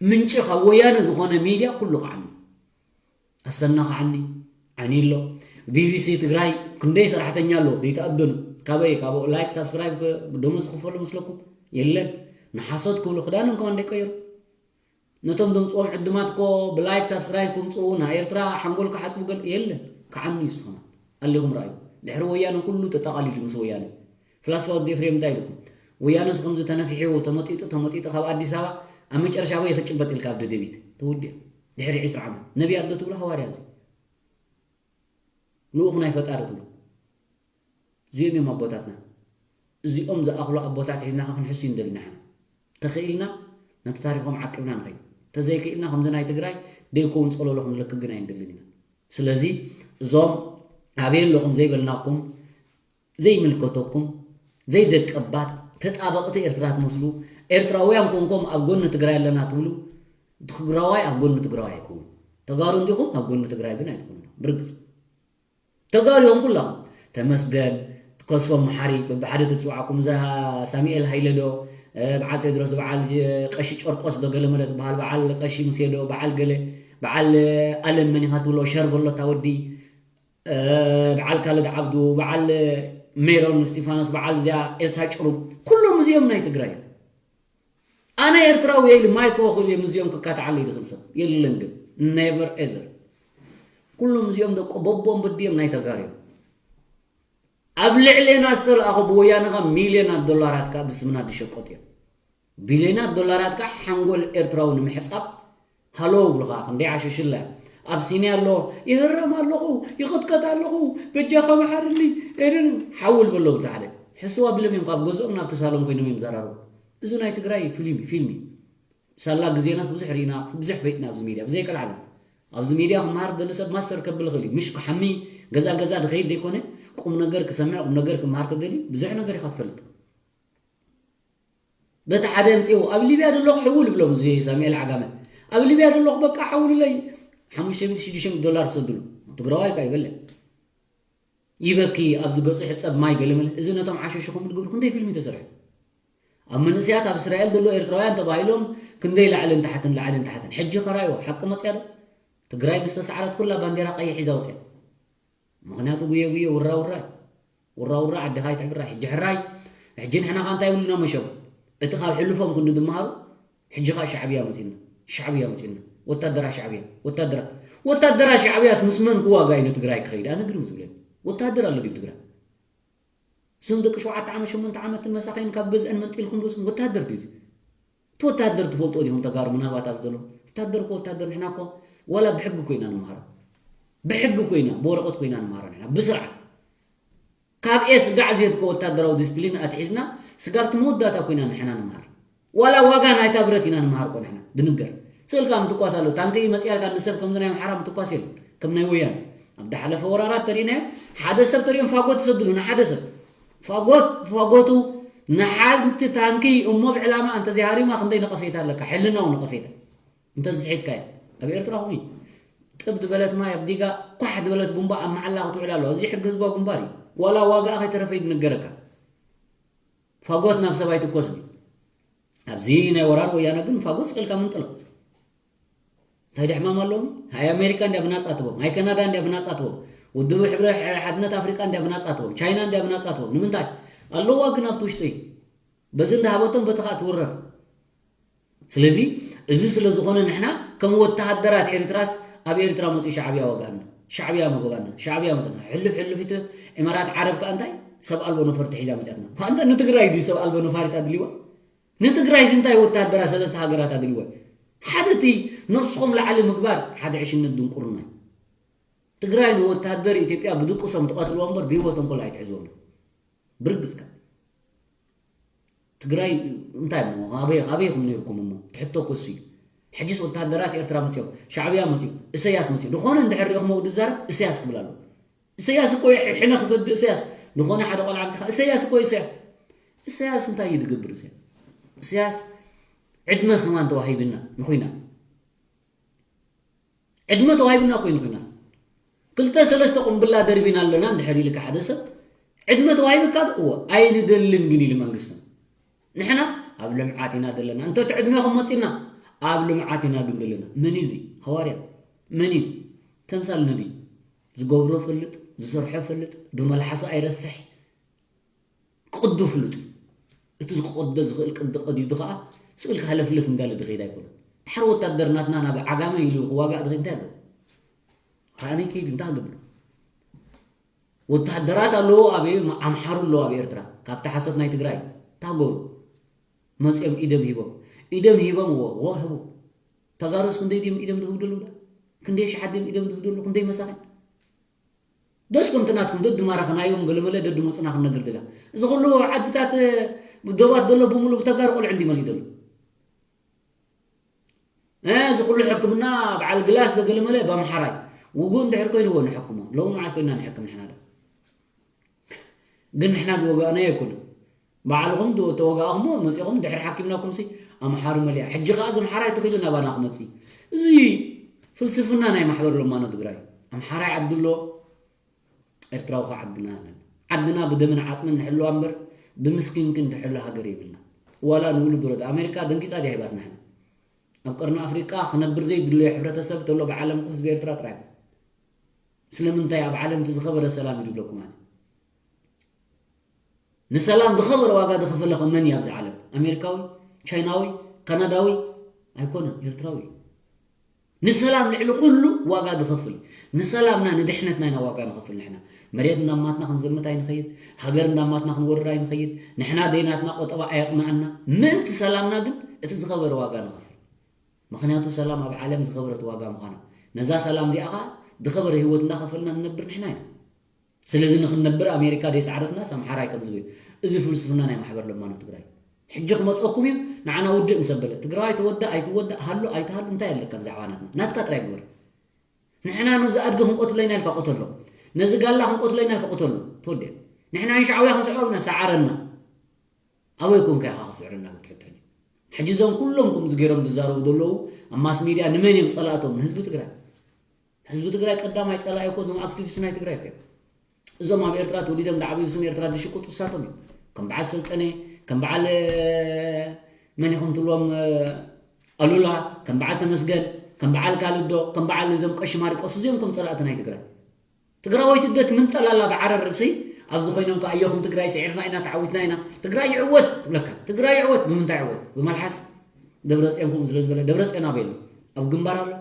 ምንጪ ካብ ወያነ ዝኾነ ሚድያ ኩሉ ከዓኒ፣ ኣሰና ከዓኒ፣ ዓኒ ኣሎ። ቢቢሲ ትግራይ ክንደይ ሰራሕተኛ ኣለዎ ዘይተኣበኑ? ካበይ? ካብ ላይክ ሳብስክራይብ ደሞዝ ዝኽፈሉ መስለኩም? የለን። ንሓሶት ክብሉ ክዳኖም ከማን ደይቀየሩ። ነቶም ደምፅዎም ዕድማት ኮ ብላይክ ሳብስክራይብ ክምፅኡ፣ ናይ ኤርትራ ሓንጎል ክሓፅቡ ገል የለን። ከዓኒ እዩ ስኸማ ኣለኹም ረኣዩ። ድሕሪ ወያነ ኩሉ ተጠቓሊሉ ምስ ወያነ። ፍላስፋ ወዲ ኤፍሬም እንታይ ኢልኩም? ወያነስ ከምዚ ተነፊሑ ተመጢጡ ተመጢጡ ካብ ኣዲስ ኣበባ ኣብ መጨረሻ ኣበይ ክጭበጥ ኢልካ ኣብ ደደቢት ተወዲኡ። ድሕሪ ዕስራ ዓመት ነቢያት ዶ ትብሎ ሃዋርያ እዚ ልኡኽ ናይ ፈጣሪ ትብሎ። እዚኦም እዮም ኣቦታትና። እዚኦም ዝኣኽሉ ኣቦታት ሒዝና ከ ክንሕሱ እዩ እንደልና ሓና። ተኽኢልና ነቲ ታሪኾም ዓቂብና ንኸይድ። ተዘይክኢልና ከምዚ ናይ ትግራይ ደይከውን ጸለሎ ክንለክ ግን ኣይንደልን ኢና። ስለዚ እዞም ኣበይ ኣለኹም ዘይበልናኩም ዘይምልከተኩም ዘይደቀባት ተጣበቕቲ ኤርትራ ትመስሉ ኤርትራውያን ኮንኮም ኣብ ጎኒ ትግራይ ኣለና ትብሉ ትግራዋይ ኣብ ጎኒ ትግራዋይ ኣይከውን። ተጋሩ እንዲኹም ኣብ ጎኒ ትግራይ ግን ኣይትኮኑ። ብርግጽ ተጋሩ እዮም ኩላኹም። ተመስገን ከስፎም መሓሪ በብሓደ ተፅዋዕኩም እዛ ሳሚኤል ሃይለ ዶ በዓል ቴድሮስ በዓል ቀሺ ጨርቆስ ዶ ገለመለ ትበሃል በዓል ቀሺ ሙሴ ዶ በዓል ገለ በዓል ኣለም መን ኢኻ ትብሎ ሸር በሎታ ወዲ በዓል ካልድ ዓብዱ በዓል ሜሮን እስጢፋኖስ በዓል እዚኣ ኤልሳ ጭሩብ ኩሎም እዚኦም ናይ ትግራይ እዮም። ኣነ ኤርትራዊ እየ ኢሉ ማይክ ወኽል እዮም እዚኦም ክካትዓለይ ድኽእል ሰብ የለን ግን ነቨር ኤዘር ኩሎም እዚኦም ደቆ በቦም ብድዮም ናይ ተጋሩ እዮም። ኣብ ልዕሌና ዝተለኣኹ ብወያነ ኸ ሚልዮናት ዶላራት ከዓ ብስምና ዝሸቀጡ እዮም። ቢልዮናት ዶላራት ከዓ ሓንጎል ኤርትራዊ ንምሕፃብ ሃሎ ብልኻ ክንደይ ዓሸሽላ ኣብሲንያ ኣሎ ይህረም ኣለኹ ይቕጥቀጥ ኣለኹ በጃኻ መሓርኒ ኤርን ሓውል በሎ ብታሕደ ሕስዋ ቢሎም እዮም ካብ ገዝኦም ናብቲ ሳሎም ኮይኖም እዮም ዘራሩ። እዚ ናይ ትግራይ ፊልም ፊልም እዩ። ሳላ ግዜናስ ብዙሕ ርኢና ብዙሕ ፈይጥና ኣብዚ ሚድያ ብዘይ ቀልዓለም ኣብዚ ሚድያ ክመሃር ደሊ ሰብ ማስተር ከብል ይኽእል እዩ ምሽ ክሓሚ ገዛ ገዛ ድኸይድ ዘይኮነ ቁም ነገር ክሰምዕ ቁም ነገር ክመሃር ተደሊ ብዙሕ ነገር ኢኻ ትፈልጥ። በቲ ሓደ ኣምፅኡ ኣብ ሊብያ ደለኹ ሕውል ብሎም እዚ ሳሙኤል ዓጋመ ኣብ ሊብያ ደለኹ በቃ ሓውልለይ ሓሙሽተ ሚእቲ ሽዱሽተ ሚእቲ ዶላር ሰዱሉ ትግራዋይ እኳ ይበልዕ ይበኪ ኣብዚ ገፁ ሕፀብ ማይ ገለመለ እዚ ነቶም ዓሸሹ ከም ድግብሩ ክንደይ ፊልም ተሰርሑ ኣብ መንእሰያት ኣብ እስራኤል ዘሎ ኤርትራውያን ተባሂሎም ክንደይ ላዕልን ታሕትን ላዕልን ታሕትን ሕጂ ከራይዎ ሓቂ መፅያ ዶ ትግራይ ምስ ተሳዕረት ኩላ ባንዴራ ቀይሕ ሒዛ ወፅያ ምኽንያቱ ጉየ ጉየ ውራ ውራ እዩ ውራ ውራ ዓድኻ ይትሕብራ ሕጂ ሕራይ ሕጂ ንሕና ኻ እንታይ ይብሉና መሸም እቲ ካብ ሕልፎም ክንዲ ድመሃሩ ሕጂ ኸዓ ሻዕብያ መፂና ሻዕብያ መፂና ወታደራ ሻዕብያ ወታደራ ወታደራ ሻዕብያስ ምስ መን ክዋጋ እዩ ንትግራይ ክኸይድ ኣነ ግርም ዝብለኒ ወታደር ኣሎ ድዩ ትግራይ እዞም ደቂ ሸውዓተ ዓመት ሸሞንተ ዓመትን መሳኸይን ካብ ገዝአን መንጢልኩም ዶ ወታደር ድዩ እቲ ወታደር ትፈልጥዎ ዲኹም ተጋሩ ምናልባት ኣብ ዘሎ ወታደር እኮ ወታደር ንሕና እኮ ዋላ ብሕጊ ኮይና ንምሃሮ ብሕጊ ኮይና ብወረቐት ኮይና ንምሃሮ ንሕና ብስርዓት ካብ ኤስ ጋዕ ዝየትኮ ወታደራዊ ዲስፕሊን ኣትሒዝና ስጋብ እቲ መወዳእታ ኮይና ንሕና ንምሃር ዋላ ዋጋ ናይታ ብረት ኢና ንምሃር እኮ ንሕና ድንገር ስእልካ ምትኳስ ኣሎ ታንኪ መፅያልካ ንሰብ ከምዚ ናይ ኣምሓራ ምትኳስ የለን ከም ናይ ወያን ኣብ ዝሓለፈ ወራራት ተሪእናዮ ሓደ ሰብ ተሪኦም ፋጎት ይሰድሉ ንሓደ ሰብ ፋጎት ፋጎቱ ንሓንቲ ታንኪ እሞ ብዕላማ እንተዘይሃሪማ ክንደይ ነቐፌታ ኣለካ ሕልናዊ ነቐፌታ እንተዝስሒትካዮ ኣብ ኤርትራ ኹሚ ጥብ ዝበለት ማይ ኣብ ዲጋ ኳሕ ዝበለት ቡምባ ኣብ መዓላ ክትውዕል ኣለዋ እዚ ሕጊ ህዝባዊ ግንባር እዩ ዋላ ዋጋኣ ከይተረፈ ይድንገረካ ፋጎት ናብ ሰብ ኣይትኮስ ድዩ ኣብዚ ናይ ወራር ወያነ ግን ፋጎት ስቀልካ ምንጥሎ እንታይ ድሕማም ኣለዎም ሃይ ኣሜሪካ እንዲያ ብናፃ ትቦም ሃይ ካናዳ እንዲያ ብናፃ ትቦም ውድብ ሕብረ ሓድነት ኣፍሪቃ እንዲያ ብናፃ ትቦም ቻይና እንዲያ ብናፃ ትቦም ንምንታይ ኣለዋ ግን ኣብቲ ውሽጢ በዚ እንዳሃበቶም በቲ ከዓ ትውረር ስለዚ እዚ ስለ ዝኾነ ንሕና ከም ወተሃደራት ኤርትራስ ኣብ ኤርትራ መፅኡ ሻዕብያ ወጋእና ሻዕብያ መወጋእና ሻዕብያ መፅና ሕልፍ ሕልፊት ኢማራት ዓረብ ከዓ እንታይ ሰብ ኣልቦ ነፈርቲ ሒዛ መፅያትና ኳንታ ንትግራይ ድዩ ሰብ ኣልቦ ነፋሪት ኣድልዋ ንትግራይ እንታይ ወተሃደራ ሰለስተ ሃገራት ኣድልዋ ሓደ እቲ ነብስኹም ላዕሊ ምግባር ሓደ ዕሽነት ድንቁርና ትግራይ ንወተሃደር ኢትዮጵያ ብድቁሶም ትቐትልዎ እምበር ብህይወቶም ኮላ ኣይትሕዝዎም ብርግፅካ ትግራይ እንታይ እሞ ኣበይ ኣበይ ኢኹም ነይርኩም እሞ ትሕቶ እኮ እሱ እዩ ሕጂስ ወተሃደራት ኤርትራ መፅዮም ሻዕብያ መፅዩ እሰያስ መፅዩ ዝኾነ እንድሕር ሪእኹም ወዲ ዛረብ እሰያስ ክብል ኣሎ እሰያስ እኮ ሕነ ክፈዲ እሰያስ ዝኾነ ሓደ ቆልዓ ምፅኻ እሰያስ እኮ እሰያስ እሰያስ እንታይ እዩ ዝገብር እሰያስ እሰያስ ዕድመ ከማን ተዋሂብና ንኹይና ዕድመ ተዋሂብና እኮ እዩ ንኹይና ክልተ ሰለስተ ቁምብላ ደርቢና ኣለና እንድሕር ኢልካ ሓደ ሰብ ዕድመ ተዋሂብካ እዎ ኣይንደልን ግን ኢሉ መንግስትና። ንሕና ኣብ ልምዓት ኢና ዘለና። እንተ እቲ ዕድሜኹም መፂና ኣብ ልምዓት ኢና ግን ዘለና። መን እዩ እዚ ሃዋርያ? መን እዩ? ተምሳል ነቢይ። ዝገብሮ ፈልጥ፣ ዝሰርሖ ፈልጥ፣ ብመልሓሱ ኣይረስሕ። ቅዱ ፍሉጥ እዩ። እቲ ዝቀደ ዝኽእል ቅዲ ቀዲዱ ከዓ ስእልካ ሃለፍለፍ እንዳለ ድኸይድ ኣይኮነን። ድሓር ወታደር ናትና ናብ ዓጋመ ኢሉ ክዋጋእ ድኸይድ እንታይ ኣለዎ? ከዓነይ ከይዱ እንታይ ክገብር? ወታደራት ኣለዎ ኣብ ኣምሓሩ ኣለዎ ኣብ ኤርትራ ካብቲ ሓሶት ናይ ትግራይ እንታይ ክገብሩ? መፅኦም ኢደም ሂቦም ኢደም ሂቦም እዎ እዎ ህቡ። ተጋሩስ ክንደይ ድም ኢደም ዝህቡ ደለዉ ዳ? ክንደይ ሸሓት ድም ኢደም ዝህቡ ደለዉ? ክንደይ መሳኺን? ደስ ከምቲ ናትኩም ደድማረኽናዮም ገለመለ ደድመፁና ክንነግር ድላ። እዚ ኩሉ ዓድታት ዶባት ዘሎ ብምሉ ብተጋሩ ቆልዑ እንዲ መሊኡ ደሎ። እዚ ኩሉ ሕክምና በዓል ግላስ ደገለመለ ብኣምሓራይ ውጉእ እንድሕር ኮይንዎ ንሕክሞ። ሎሚ መዓት ኮይና ንሕክም ንሕና ዶ? ግን ንሕና ዝወጋእናዮ ኣይኮነ። ባዕልኹም ተወጋእኹሞ መፂኹም ድሕሪ ሓኪምናኩም ሲ ኣምሓሩ መሊኣ ሕጂ ከዓ እዚ ኣምሓራይ ተኺሉ ናባና ክመፅእ። እዚ ፍልስፍና ናይ ማሕበር ለማኖ ትግራይ። ኣምሓራይ ዓዲ ኣሎ፣ ኤርትራዊ ከዓ ዓድና ኣለና። ዓድና ብደምን ዓፅምን ንሕልዋ እምበር ብምስኪንክን ትሕሎ ሃገር የብልና። ዋላ ንውሉድ ወለዶ ኣሜሪካ ደንጊፃ ድያ ሂባትና ሕና? ኣብ ቀርኒ ኣፍሪቃ ክነብር ዘይድለዮ ሕብረተሰብ ተሎ ብዓለም እኮ ህዝቢ ኤርትራ ጥራይ። ስለምንታይ ኣብ ዓለም እቲ ዝኸበረ ሰላም እዩ ዝብለኩም ኣነ? ንሰላም ዝኸበረ ዋጋ ዝኸፈለ ከ መን እዩ ኣብዚ ዓለም? ኣሜሪካዊ፣ ቻይናዊ፣ ካናዳዊ ኣይኮነን፣ ኤርትራዊ እዩ። ንሰላም ልዕሊ ኩሉ ዋጋ ዝኸፍል፣ ንሰላምና ንድሕነትና ኢና ዋጋ ንኸፍል። ንሕና መሬት እንዳማትና ክንዘምት ኣይንኸይድ፣ ሃገር እንዳማትና ክንወርር ኣይንኸይድ። ንሕና ደይናትና ቆጠባ ኣየቕንኣና። ምእንቲ ሰላምና ግን እቲ ዝኸበረ ዋጋ ንኸፍል። ምኽንያቱ ሰላም ኣብ ዓለም ዝኸበረት ዋጋ ምዃና፣ ነዛ ሰላም እዚኣ ኸዓ ዝኸበረ ህይወት እንዳኸፈልና ንነብር ንሕና ኢና። ስለዚ ንኽንነብር ኣሜሪካ ደይሰዓረትናስ ኣምሓራይ ከም ዝብል፣ እዚ ፍልስፍና ናይ ማሕበር ለማኖ ትግራይ። ሕጂ ክመፀኩም እዩ፣ ንዓና ውድእ ምስ ኣበለ፣ ትግራዋይ ተወዳእ ኣይትወዳእ፣ ሃሉ ኣይትሃሉ፣ እንታይ ኣለካ ብዛዕባ ናትና? ናትካ ጥራይ ግበር። ንሕና ነዚ ኣድጊ ክንቆትሎ ኢና ኢልካ ቆተሎ፣ ነዚ ጋላ ክንቆትሎ ኢና ኢልካ ቆተሎ። ተወዲኣ። ንሕና ንሻዕብያ ክንስዕሮ ኢና፣ ሰዓረና። ኣበይ ኮንካ ኢኻ ክትስዕረና ክትሕተኒ? ሕጂ እዞም ኩሎም ከምዚ ገይሮም ዝዛረቡ ዘለዉ ኣብ ማስ ሚድያ ንመን እዮም ፀላእቶም? ንህዝቢ ትግራይ። ህዝቢ ትግራይ ቀዳማይ ጸላኢ እኮ እዞም ኣክቲቪስት ናይ ትግራይ እኮ እዮም። እዞም ኣብ ኤርትራ ተወሊዶም ዝዓበዩ ስም ኤርትራ ዝሽቅጡ እሳቶም እዮም። ከም በዓል ሰልጠነ፣ ከም በዓል መን ኢኹም ትብሎም ኣሉላ፣ ከም በዓል ተመስገን፣ ከም በዓል ካልዶ፣ ከም በዓል እዞም ቀሺ ማሪቆስ እዚኦም ከም ጸላእቲ ናይ ትግራይ። ትግራወይቲ እደ ትምንጠላላ ብዓረር ርእሲ ኣብዚ ኮይኖም ከኣ ኣየኹም ትግራይ ስዒርና ኢና ተዓዊትና ኢና ትግራይ ይዕወት ትብለካ። ትግራይ ይዕወት ብምንታይ ይዕወት? ብመልሓስ። ደብረፅዮን ከምኡ ስለ ዝበለ ደብረፅዮን ኣበይ ኣሎ? ኣብ ግንባር ኣሎ።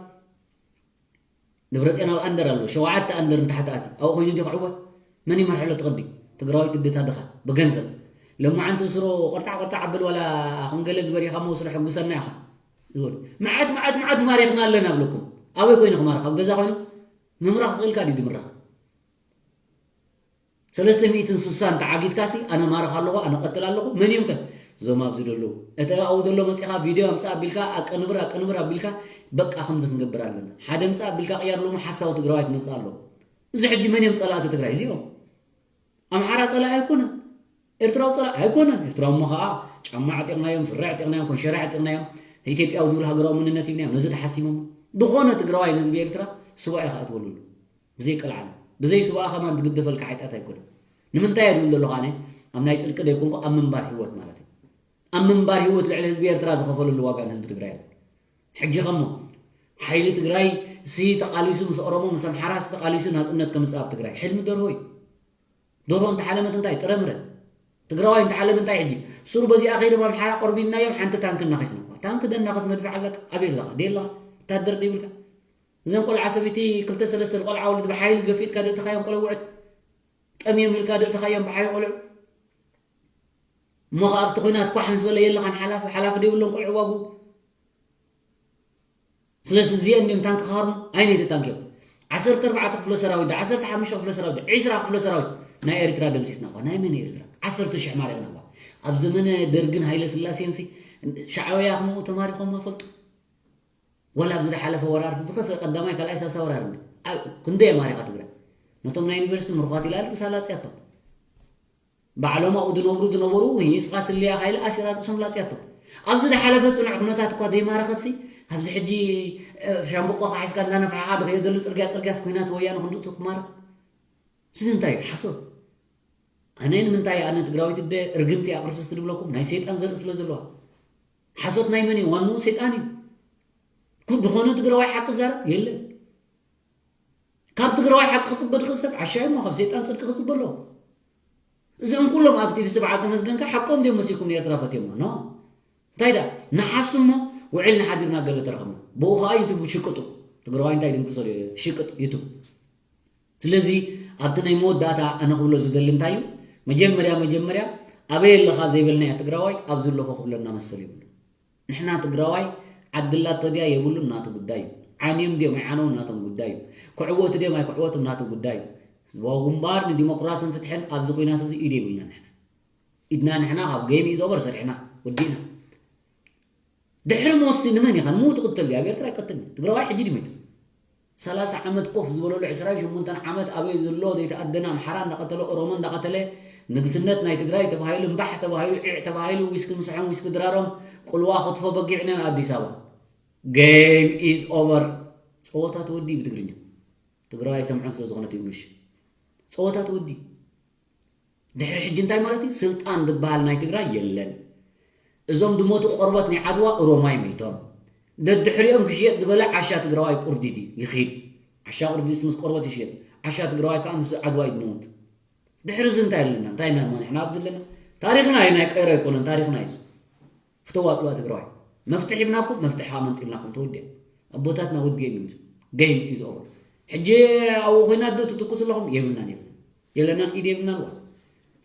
ደብረፅዮን ኣብ ኣንደር ኣሎ። ሸውዓተ ኣንደር ንታሕቲ ኣትዩ ኣብኡ ኮይኑ ድዩ ክዕወት? መን ይመርሐሉ እቲ ቅዲ? ትግራወይቲ እደ ታድኻ ብገንዘብ። ሎማዓንቲ ስሮ ቆርጣዕ ቆርጣዕ ኣብል ዋላ ከም ገለ ግበር ኢኻ እሞ ስሮ ሕጉሰና ኢኻ ዝበሉ። መዓት መዓት መዓት ማሪኽና ኣለና ኣብለኩም። ኣበይ ኮይኑ ክማርኽ? ኣብ ገዛ ኮይኑ ምምራኽ ስቕ ኢልካ ድዩ ድምራኽ? ሰለስተ ሚእትን ስሳን ተዓጊትካሲ ኣነ ማርኽ ኣለኹ ኣነ ቀትል ኣለኹ መን እዮም ከ? እዞም ኣብዚ ዘለዉ እቲ ኣብኡ ዘሎ መፂኻ ቪድዮ ኣምፅእ ኣቢልካ ኣቀንብር ኣቀንብር ኣቢልካ በቃ ከምዚ ክንገብር ኣለና ሓደ ምፅእ ኣቢልካ ቅያር ሎሚ ሓሳዊ ትግራዋይ ክመፅእ ኣለዎ። እዚ ሕጂ መን እዮም ፀላእቲ ትግራይ እዚኦም? ኣምሓራ ፀላኢ ኣይኮነን። ኤርትራዊ ፀላኢ ኣይኮነን። ኤርትራዊ እሞ ከዓ ጫማ ዕጢቕናዮም ስረ ዕጢቕናዮም ኮንሸራ ዕጢቕናዮም ኢትዮጵያዊ ዝብል ሃገራዊ መንነት ሂብናዮም ነዚ ተሓሲሞም ዝኾነ ትግራዋይ ነዚ ብኤርትራ ስባ ኢኻ ኣትወልሉ ብዘይ ቀልዓለም ብዘይ ስብኣ ከማን ዝግደፈልካ ሓጢኣት ኣይኮነን። ንምንታይ እየ ዝብል ዘለኹ ኣነ ኣብ ናይ ፅድቂ ዘይኮንኩ ኣብ ምንባር ህይወት ማለት እዩ። ኣብ ምንባር ህይወት ልዕሊ ህዝቢ ኤርትራ ዝኸፈለሉ ዋጋ ንህዝቢ ትግራይ ኣሎ። ሕጂ ከሞ ሓይሊ ትግራይ ሲ ተቓሊሱ ምስ ኦሮሞ ምስ ኣምሓራ ሲ ተቓሊሱ ናፅነት ከምፅእ ኣብ ትግራይ ሕልሚ ደርሆ እዩ። ደርሆ እንተሓለመት እንታይ ጥረምረ ትግራዋይ እንተሓለመ እንታይ ሕጂ ሱሩ በዚኣ ከይዶም ኣምሓራ ቆርቢድናዮም ሓንቲ ታንክ እናኸስና ታንክ ደናኸስ መድፍዕ ኣለካ ኣበይ ኣለኻ ደይ ኣለኻ ወታደር ዘይብልካ እዘን ቆልዓ ሰበይቲ ክልተ ሰለስተ ቆልዓ ወልድ ብሓይሊ ገፊጥካ ደእተኻዮም ቆልዑ ውዕት ጠምዮም ኢልካ ደእተኻዮም ብሓይሊ ቆልዑ እሞ ከኣ ኣብቲ ኲናት ኳሕ ምስ በለ የለኻን ሓላፊ ሓላፊ ደይብሎም ቆልዑ ዋጉ ስለዚ እዚአን ድም ታንክ ክሃርሙ ኣይነይቲ ታንክ እዮም ዓሰርተ ኣርባዕተ ክፍለ ሰራዊት ዓሰርተ ሓሙሽተ ክፍለ ሰራዊት ዒስራ ክፍለ ሰራዊት ናይ ኤርትራ ደምሲስና እኳ ናይ መን ኤርትራ ዓሰርተ ሽሕ ማሪኽና እኳ ኣብ ዘመነ ደርግን ሃይለ ስላሴን ሲ ሻዕብያ ክምኡ ተማሪኾም ፈልጡ ወላ ኣብዚ ዝሓለፈ ወራር ዝኸፍአ ቀዳማይ ካልኣይ ሳልሳይ ወራር እንዲ ኣብ ክንደይ ኣማሪኻ ትግራይ ነቶም ናይ ዩኒቨርሲቲ ምሩኻት ኢላ ርእሳ ላፅያቶም ባዕሎም ኣብኡ ዝነብሩ ዝነበሩ ንስኻ ስልያ ኢኻ ኢላ ኣሲራ ርእሶም ላፅያቶም ኣብዚ ዝሓለፈ ፅኑዕ ኩነታት እኳ ዘይማረኸትሲ ኣብዚ ሕጂ ሻምብቆ ካሒስካ እንዳነፋሕኻ ድኸዮ ዘሎ ፅርግያ ፅርግያስ ኩናት ወያነ ክንድእቱ ክማርኽ እዚ እንታይ እዩ ሓሶት ኣነ ንምንታይ ኣነ ትግራዊት እደ እርግምቲ ኣቅርስስ ትድብለኩም ናይ ሰይጣን ዘርኢ ስለ ዘለዋ ሓሶት ናይ መን እዩ ዋንኡ ሰይጣን እዩ ዝኾነ ትግራዋይ ሓቂ ዛረብ የለን ካብ ትግራዋይ ሓቂ ክፅበ ድኽእል ሰብ ዓሻ እሞ ካብ ሰይጣን ፅድቂ ክፅበ ኣለዎ እዚኦም ኩሎም ኣክቲቪስት በዓል ተመስገንካ ሓቆም ድዮም መሲልኩም ንኤርትራ ፈትዮሞ ኖ እንታይ ዳ ንሓሱ እሞ ውዕል ንሓዲርና ገለ ተረኸብና ብኡ ከዓ ዩቱብ ሽቅጡ ትግራዋይ እንታይ ድንቅሶ ሽቅጥ ዩቱብ ስለዚ ኣብቲ ናይ መወዳእታ ኣነ ክብሎ ዝደሊ እንታይ እዩ መጀመርያ መጀመርያ ኣበይ ኣለኻ ዘይበልናያ ትግራዋይ ኣብዚ ኣለኹ ክብለና መሰል ይብሉ ንሕና ትግራዋይ ዓዲ ኣላቶ ድያ የብሉን ናቱ ጉዳይ እዩ። ዓንዮም ድዮም ኣይዓነውን ናቶም ጉዳይ እዩ። ክዕወቱ ድዮም ኣይክዕወቱን ናቱ ጉዳይ እዩ። ህዝባዊ ግንባር ንዲሞክራስን ፍትሕን ኣብዚ ኲናት እዚ ኢድ የብልናን ንሕና። ኢድና ንሕና ካብ game is over ሰሪሕና ወዲእና። ድሕሪ ሞትሲ ንመን ኢኻ ንሙት ትቕተል ድዩ? ኣብ ኤርትራ ኣይቀትልን እዩ። ትግራዋይ ሕጂ ድዩ ሞይቱ? ሰላሳ ዓመት ኮፍ ዝበለሉ ዕስራን ሸሞንተን ዓመት ኣበይ ዘሎ ዘይተኣደነ ኣምሓራ እንዳቐተለ ኦሮሞ እንዳቐተለ ንግስነት ናይ ትግራይ ተባሂሉ እምባሕ ተባሂሉ ዒዕ ተባሂሉ ዊስኪ ምስሖም ዊስኪ ድራሮም ቁልዋ ክትፎ በጊዕ ነን ኣዲስ ኣበባ game is over ፀወታ ተወዲ ብትግርኛ ትግራዋይ ኣይሰምዖን ስለ ዝኾነ ትንግሽ ፀወታ ተወዲ ድሕሪ ሕጂ እንታይ ማለት እዩ ስልጣን ዝበሃል ናይ ትግራይ የለን እዞም ድሞቱ ቆርበት ናይ ዓድዋ ኦሮማይ መይቶም ደድሕሪኦም ክሽየጥ ዝበለ ዓሻ ትግራዋይ ቁርዲድ እዩ ይኺድ ዓሻ ቁርዲድ ምስ ቆርበት ይሽየጥ ዓሻ ትግራዋይ ከዓ ምስ ዓድዋ እዩ ድሞት ድሕሪ እዚ እንታይ ኣለና እንታይ ኢና ድማ ንሕና ኣብዚ ኣለና ታሪኽና እዩ ናይ ቀይሮ ኣይኮነን ታሪኽና እዩ ፍተዋ ጥዋ ትግራዋይ መፍትሒ ሂብናኩም መፍትሒ ከዓ መንጢልናኩም ተወዲያ ኣቦታትና ውድ game እዩ game is over ሕጂ ኣብኡ ኮይና ዶ ትትኩስ ኣለኹም የብልናን የብልና የለናን ኢድ የብልናን ዋ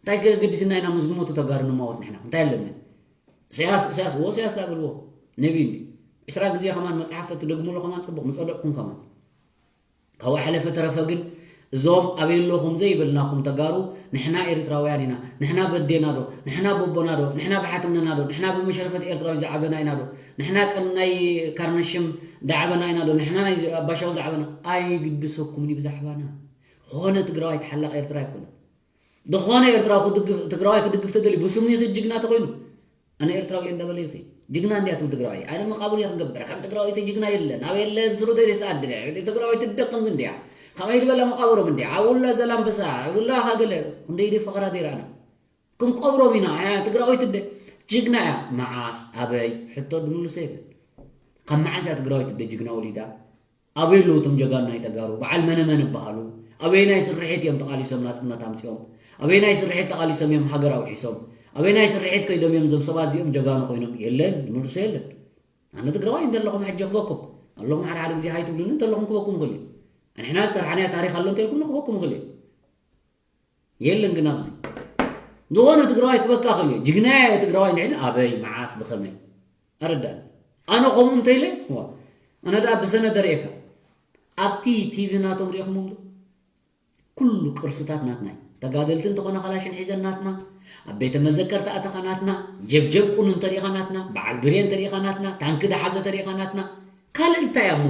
እንታይ ከገድስና ኢና ምስ ዝሞቱ ተጋሩ ንማወት ንሕና እንታይ ኣለና ኢሳያስ ኢሳያስ ወ ኢሳያስ ዳበልዎ ነቢ እንዲ ዕስራ ግዜ ከማን መፅሓፍ ተትደግምሉ ከማን ፅቡቅ ምፀደቅኩም ከማን ካብኡ ሓለፈ ተረፈ ግን እዞም ኣበይ ኣለኹም ዘይበልናኩም ተጋሩ ንሕና ኤርትራውያን ኢና ንሕና በዴና ዶ ንሕና ቦቦና ዶ ንሕና ብሓትነና ዶ ንሕና ብመሸረፈት ኤርትራዊ ዝዓበና ኢና ዶ ንሕና ቀን ናይ ካርነሽም ዳዓበና ኢና ዶ ንሕና ናይ ኣባሻው ዝዓበና ኣይግድሰኩምን ብዛዕባና ዝኾነ ትግራዋይ ተሓላቕ ኤርትራ ኣይኮነን ዝኾነ ኤርትራዊ ትግራዋይ ክድግፍ ተደልዩ ብስሙ ይኽድ ጅግና ተኾይኑ ኣነ ኤርትራዊ እየ እንዳበለ ይኺ ጅግና እንዲያ ትብል ትግራዋይ ኣነ መቃብር እየ ክገብር ከም ትግራዋይ ተጅግና የለን ኣብ የለ ስሩ ተደስኣድለ ትግራዋይ ትደቅን እንዲያ ከመይ ዝበላ መቃብሮም እንዲያ ኣውላ ዘላምበሳ ውላ ሃገለ እንደይ ፈኸራ ደይራና ክንቆብሮም ኢና ትግራዋይ ትደ ጅግና እያ መዓስ ኣበይ ሕቶ ድምልሶ የለን ካብ መዓስ እያ ትግራዋይ ትደ ጅግና ወሊዳ ኣበይ ኣለዉ እቶም ጀጋኑ ናይ ተጋሩ? በዓል መነመን ይበሃሉ? ኣበየናይ ስርሒት እዮም ተቓሊሶም ናፅነት ኣምፂኦም? ኣበየናይ ስርሒት ተቓሊሶም እዮም ሃገር ኣውሒሶም? ኣበየናይ ስርሒት ከይዶም እዮም እዞም ሰባት እዚኦም ጀጋኑ ኮይኖም? የለን፣ ዝምልሶ የለን። ኣነ ትግራዋይ እንተለኹም ሕጂ ክበኩም ኣለኹም ሓደ ሓደ ግዜ ሃይ ትብሉኒ እንተለኹም ክበኩም ይኽእል እዩ። ኣንሕና ዝሰርሓናዮ ታሪኽ ኣሎ እንተልኩም ክበኩም ይኽእል እዩ። የለን ግን ኣብዚ ዝኾነ ትግራዋይ ክበካ ክእል እዩ። ጅግናየ ትግራዋይ እንድሕን ኣበይ መዓስ ብኸመይ ኣረዳእ ኣነ ከምኡ እንተኢለ ዋ ኣነ ደኣ ብሰነድ ኣርእየካ ኣብቲ ቲቪ ናቶም ሪኢኹሞም ዶ ኩሉ ቅርስታት ናትና እዩ ተጋደልቲ እንተኾነ ካላሽን ሒዘን ናትና ኣብ ቤተ መዘከር ተኣተኻ ናትና ጀብጀብ ቁኑ እንተሪኢኻ ናትና በዓል ብሬን ተሪኢኻ ናትና ታንኪ ደሓዘ ተሪኢኻ ናትና ካልእ እንታይ እሞ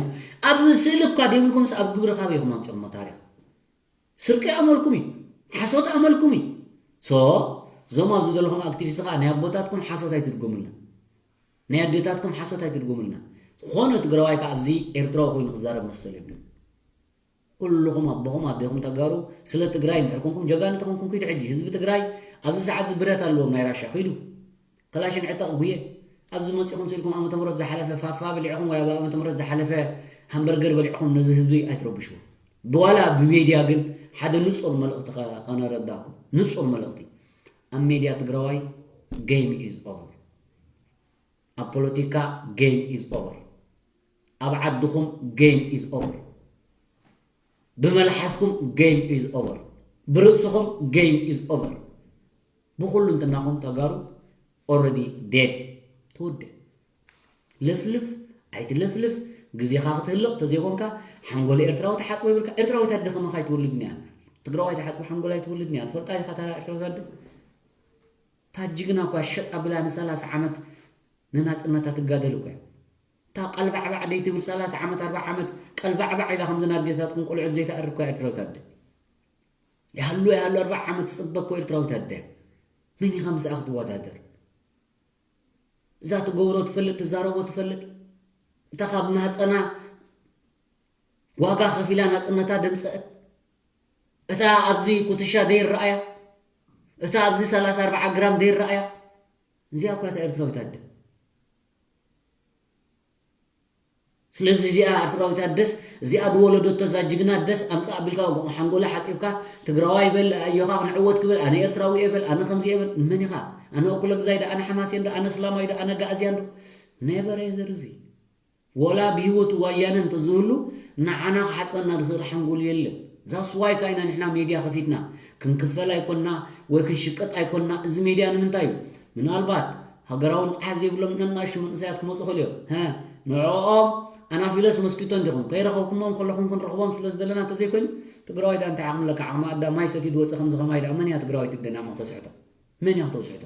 ኣብ ስእሊ እኳ ደይብልኩምስ ኣብ ግብሪ ካበይ ኢኹም ኣምፅኦሞ ታሪኽ ስርቂ ኣመልኩም እዩ ሓሶት ኣመልኩም እዩ so እዞም ኣብዚ ዘለኹም ኣክቲቪስት ከዓ ናይ ኣቦታትኩም ሓሶት ኣይትድገሙልና ናይ ኣዴታትኩም ሓሶት ኣይትድገሙልና ዝኾነ ትግራዋይ ከዓ ኣብዚ ኤርትራዊ ኮይኑ ክዛረብ መሰል የብሉን ኩልኹም ኣቦኹም ኣዴኹም ተጋሩ ስለ ትግራይ እንድሕር ኮንኩም ጀጋኑ ተኾንኩም ኪዱ ሕጂ ህዝቢ ትግራይ ኣብዚ ሰዓት እዚ ብረት ኣለዎም ናይ ራሻ ኪዱ ከላሽን ዕጠቕ ጉየ ኣብዚ መፂኹም ስኢልኩም ዓመተ ምህረት ዝሓለፈ ፋፋ በሊዕኹም ወይ ኣብ ዓመተ ምህረት ዝሓለፈ ሃምበርገር በሊዕኹም ነዚ ህዝቢ ኣይትረብሽዎ ብዋላ ብሜድያ ግን ሓደ ንፁር መልእኽቲ ከነረዳእኩም ንፁር መልእኽቲ ኣብ ሜድያ ትግራዋይ game is over ኣብ ፖለቲካ game is over ኣብ ዓድኹም game is over ብመልሓስኩም game is over ብርእስኹም game is over ብኹሉ እንትናኹም ተጋሩ already dead ትውደ ልፍልፍ ኣይትለፍልፍ ግዜኻ ክትህልቕ ተዘይኮንካ ሓንጎል ኤርትራዊ ተሓፅቦ ይብልካ ኤርትራዊት ኣደ ከማኻ ኣይትወልድን እያ ትግራዋይ ተሓፅቦ ሓንጎል ኣይትወልድን እያ ትፈልጣ ኢኻ እታ ኤርትራዊት ኣደ እታ ጅግና እኳ ሸጥ ኣቢላ ንሰላሳ ዓመት ንናፅነታ ትጋደል እኳ እያ እታ ቀልባዕባዕ ደይትብል ሰላሳ ዓመት ኣርባዓ ዓመት ቀልባዕባዕ ኢላ ከምዚ ናዴታትኩም ቆልዑት ዘይትኣሪ እኳ ኤርትራዊት ኣደ ይሃሉ ይሃሉ ኣርባዓ ዓመት ትፅበ እኮ ኤርትራዊት ኣደ መን ኢኻ ምስኣ ክትወዳደር እዛ ትገብሮ ትፈልጥ ትዛረቦ ትፈልጥ እታ ካብ ማህፀና ዋጋ ከፊላ ናፅነታ ደምፀአት፣ እታ ኣብዚ ኩትሻ ዘይረኣያ፣ እታ ኣብዚ ሰላሳ ኣርባዓ ግራም ዘይረኣያ፣ እዚኣ እኳ እታ ኤርትራዊት ኣደ። ስለዚ እዚኣ ኤርትራዊት ኣደስ፣ እዚኣ ዝወለደቶ እዛ ጅግና ኣደስ ኣምፃእ ኣቢልካ ሓንጎላ ሓፂብካ፣ ትግራዋይ በል፣ ኣዮኻ ክንዕወት ክብል፣ ኣነ ኤርትራዊ እየ በል፣ ኣነ ከምዚ እየ በል። መን ኢኻ? ኣነ እኩለ ግዛይ ዶ፣ ኣነ ሓማሴን ዶ፣ ኣነ ስላማይ ዶ፣ ኣነ ጋእዝያን ዶ? ኔቨር ኤዘር። እዚ ወላ ብህይወቱ ዋያነ እንተዝህሉ ንዓና ክሓፅበና ዝኽእል ሓንጎል የለን። ዛስዋይ ካይና ንሕና ሜድያ ከፊትና ክንክፈል ኣይኮንና ወይ ክንሽቀጥ ኣይኮንና። እዚ ሜድያ ንምንታይ እዩ? ምናልባት ሃገራዊ ንቕሓት ዘይብሎም ነናእሽቱ መንእሰያት ክመፁ ይኽእሉ እዮም። ሀ፣ ንዕኦም ኣናፊለስ መስኪቶ እንዲኹም ከይረኸብኩሞም ከለኹም ክንረኽቦም ስለ ዝደለና እንተዘይኮይኑ፣ ትግራዋይ ዳ እንታይ ዓቕሚ ኣለካ? ዓቕሚ ኣዳም ማይ ሰትዩ ዝወፀ ከምዚ ከማይ ዳ መን እያ ትግራዋይት ኣደ ናብ መኽተስሕቶ? መን እያ ክተውስሕቶ?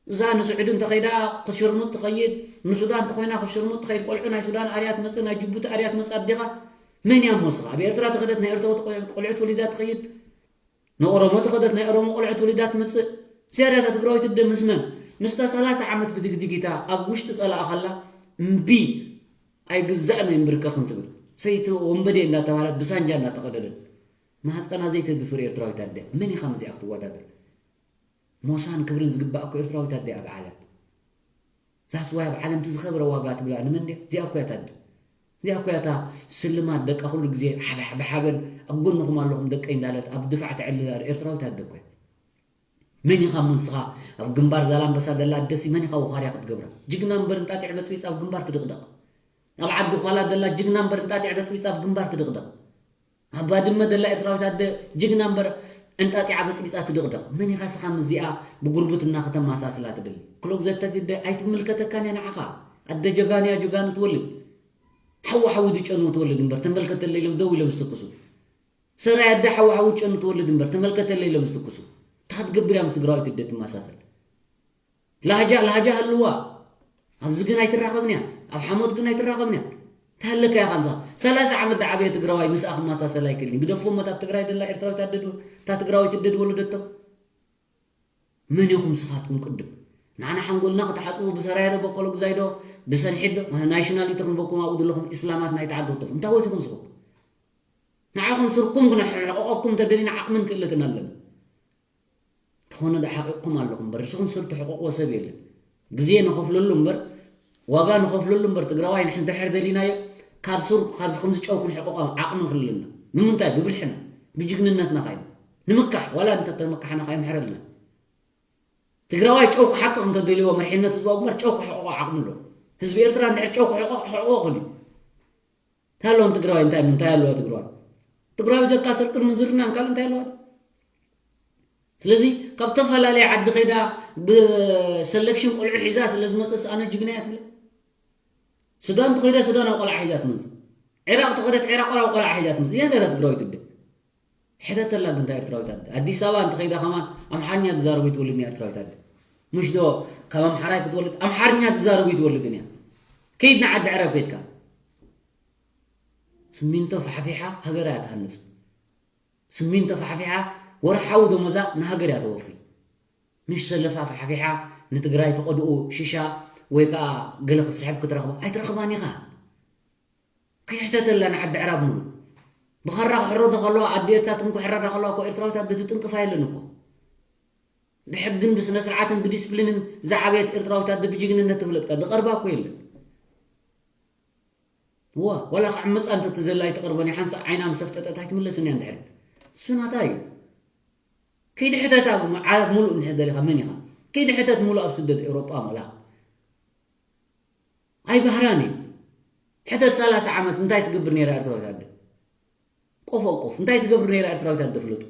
እዛ ንስዑዲ እንተኸይዳ ክሽርሙጥ ትኸይድ፣ ንሱዳን እንተኾይና ክሽርሙጥ ትኸይድ። ቆልዑ ናይ ሱዳን ኣርያ ትመጽእ፣ ናይ ጅቡቲ ኣርያ ትመጽእ ኣዴኻ። መን እያ እሞ እስኻ? ኣብ ኤርትራ ተኸደት ናይ ኤርትራ ቆልዑት ወሊዳ ትኸይድ። ንኦሮሞ ተኸደት ናይ ኦሮሞ ቆልዑት ወሊዳ ትመጽእ። ዝያዳ እታ ትግራዊት ኣደ ምስ መን? ምስታ ሰላሳ ዓመት ብድግድጊታ ኣብ ውሽጢ ጸላእኻላ እምቢ ኣይግዛእን ኣይንብርከኽን ትብል ሰይቲ ወንበዴ እንዳተባህለት ብሳንጃ እንዳተቐደደት ማህፀና ዘይተድፍር ኤርትራዊት ኣደ መን ኢኻ ምስዚኣ ክትወዳደር? ሞሳን ክብርን ዝግባእ እኮ ኤርትራዊት ኣደ ኣብ ዓለም። ዛስ ዋይ ኣብ ዓለም እቲ ዝኸብረ ዋጋ ትብላ ንመን ድያ? እዚኣ እኮ እያ እታ ኣደ። እዚኣ እኮ እያ እታ ስልማት ደቃ ኩሉ ግዜ ሓብሓብሓበን ኣብ ጎንኹም ኣለኹም ደቀይ እንዳለት ኣብ ድፋዕ ተዕልል ኣላ ኤርትራዊት ኣደ እኮ እያ። መን ኢኻ እሞ ንስኻ ኣብ ግንባር ዛላምበሳ ደላ ኣደሲ መን ኢኻ ወኻርያ ክትገብራ? ጅግና እምበር እንጣጢዕ በጽቢጽ ኣብ ግንባር ትድቕደቕ። ኣብ ዓዲ ዃላ ደላ ጅግና እምበር እንጣጢዕ በጽቢጽ ኣብ ግንባር ትድቕደቕ። ኣብ ባድመ ደላ ኤርትራዊት ኣደ ጅግና እምበር እንጣጢዓ በጽቢጻ ትድቕደቕ። መን ኢኻ ስኻ ምስዚኣ ብጉርብትና ከተማሳስላ ትደሊ? ክሎግዘተት ኣደ ኣይትምልከተካን እያ ንዓኻ። ኣደ ጀጋኑ እያ ጀጋኑ ትወልድ። ሓዊ ሓዊ ዝጨኑ ትወልድ እምበር ተመልከተለይ ኢሎም ደው ኢሎም ዝትኩሱ። ሰራይ ኣደ ሓዊ ሓዊ ዝጨኑ ትወልድ እምበር ተመልከተለይ ኢሎም ዝትኩሱ። እንታይ ክትገብር እያ ምስ ትግራዊት ኣደ ትመሳሰል? ላህጃ ላህጃ ሃልዋ። ኣብዚ ግን ኣይትራኸብን እያ። ኣብ ሓሞት ግን ኣይትራኸብን እያ። እንታይ ኣለካ እያ ካብዛ ሰላሳ ዓመት ዝዓበየ ትግራዋይ ምስኣ ክመሳሰል ኣይክእልን። ግደፍዎ እሞ እታ ኣብ ትግራይ ደላ ኤርትራዊት ኣደ ዶ እታ ትግራዊት ኣደ ዝወለደቶ? መን ኢኹም ስኻትኩም ቅድም ንዓና ሓንጎልና ክትሓፅቡ ብሰራየ ዶ በቆሎ ግዛይ ዶ ብሰንሒት ዶ ናሽናሊቲ ክንበኩም ኣብኡ ዘለኹም ኢስላማት ናይቲ ዓዲ ክተፉ እንታይ ወቲኹም ስኹም? ንዓኹም ስርኩም ክነሕቆቆኩም እንተደሊና ዓቕምን ክእለትን ኣለና። እንተኾነ ዶ ሓቂቕኩም ኣለኹም እምበር ንስኹም ስር ትሕቆቕዎ ሰብ የለን። ግዜ ንኸፍለሉ እምበር ዋጋ ንኸፍለሉ እምበር ትግራዋይ ንሕን ድሕር ደሊናዮ ካብ ሱር ካብዚ ከምዚ ጨው ክንሕቆቕ ዓቕሚ ክልልና ንምንታይ ብብልሕና ብጅግንነትና ካይኑ ንምካሕ ዋላ እንተተመካሕና ካይምሕረልና። ትግራዋይ ጨው ክሓቅቕ እንተደልዎ መሪሕነት ህዝባዊ ግንባር ጨው ክሕቆቕ ዓቕሚ ኣሎ። ህዝቢ ኤርትራ እንድሕር ጨው ክሕቆቕ ክሕቆቕ ክእል እዩ። እንታይ ኣለዎም ትግራዋይ እንታይ እንታይ ኣለዋ ትግራዋይ? ትግራዋይ ብዘካ ስርቅን ምንዝርናን ካልእ እንታይ ኣለዋ? ስለዚ ካብ ዝተፈላለየ ዓዲ ከይዳ ብሰለክሽን ቆልዑ ሒዛ ስለ ዝመፀስ ኣነ ጅግና እያ ትብለ። ሱዳን ተኸይዳ ሱዳናዊ ቆልዓ ሒዛ ትመፅእ። ዒራቕ ተኸደት ዒራቕ ቆልዓ ቆልዓ ሒዛ ትመፅእ። እዚኣ እንታይ እያ ትግራዊት ኣደ? ሕተተላ ግን እንታይ ኤርትራዊት ኣደ? ኣዲስ ኣበባ እንተኸይዳ ከማን ኣምሓርኛ ትዛረቡ ይትወልድን እያ ኤርትራዊት ኣደ። ምሽ ዶ ካብ ኣምሓራይ ክትወልድ ኣምሓርኛ ትዛረቡ ይትወልድን እያ። ከይድ ንዓዲ ዕረብ ከይድካ ስሚንቶ ፋሕፊሓ ሃገር እያ ትሃንፅ። ስሚንቶ ፋሕፊሓ ወርሓዊ ደሞዛ ንሃገር እያ ተወፊ። ምሽ ሰለፋ ፋሕፊሓ ንትግራይ ፈቐድኡ ሽሻ ወይ ከዓ ገለ ክትስሕብ ክትረኽባ ኣይትረኽባን ኢኻ። ከይሕተተላ ንዓዲ ዕራብ ሙሉ ብኻራ ክሕረዶ ከለዋ ኣዴታት እንኮ ሕረዳ ከለዋ እኮ ኤርትራዊት ኣደ ትጥንቅፋ የለን እኮ። ብሕግን ብስነ ስርዓትን ብዲስፕሊንን ዝዓበየት ኤርትራዊት ኣደ ብጅግንነት ትፍለጥ ድቐርባ እኮ የለን። ዋ ዋላ ክዕምፃ እንተትዘላ ኣይትቐርበን እያ ሓንሳእ ዓይና ምስ ኣፍጠጠት ኣይትምለስን እያ እንድሕር እሱ ናታ እዩ። ከይዲ ሕተታ ዓለም ሙሉእ እንድሕር ደሊኻ መን ኢኻ? ከይዲ ሕተት ሙሉእ ኣብ ስደት ኤውሮጳ ምእላቕ ኣይባህራን እዩ። ሕተት ሰላሳ ዓመት እንታይ ትገብር ነይራ ኤርትራዊት ኣደ? ቆፎ ቆፍ እንታይ ትገብር ነይራ ኤርትራዊት ኣደ ፍለጡ።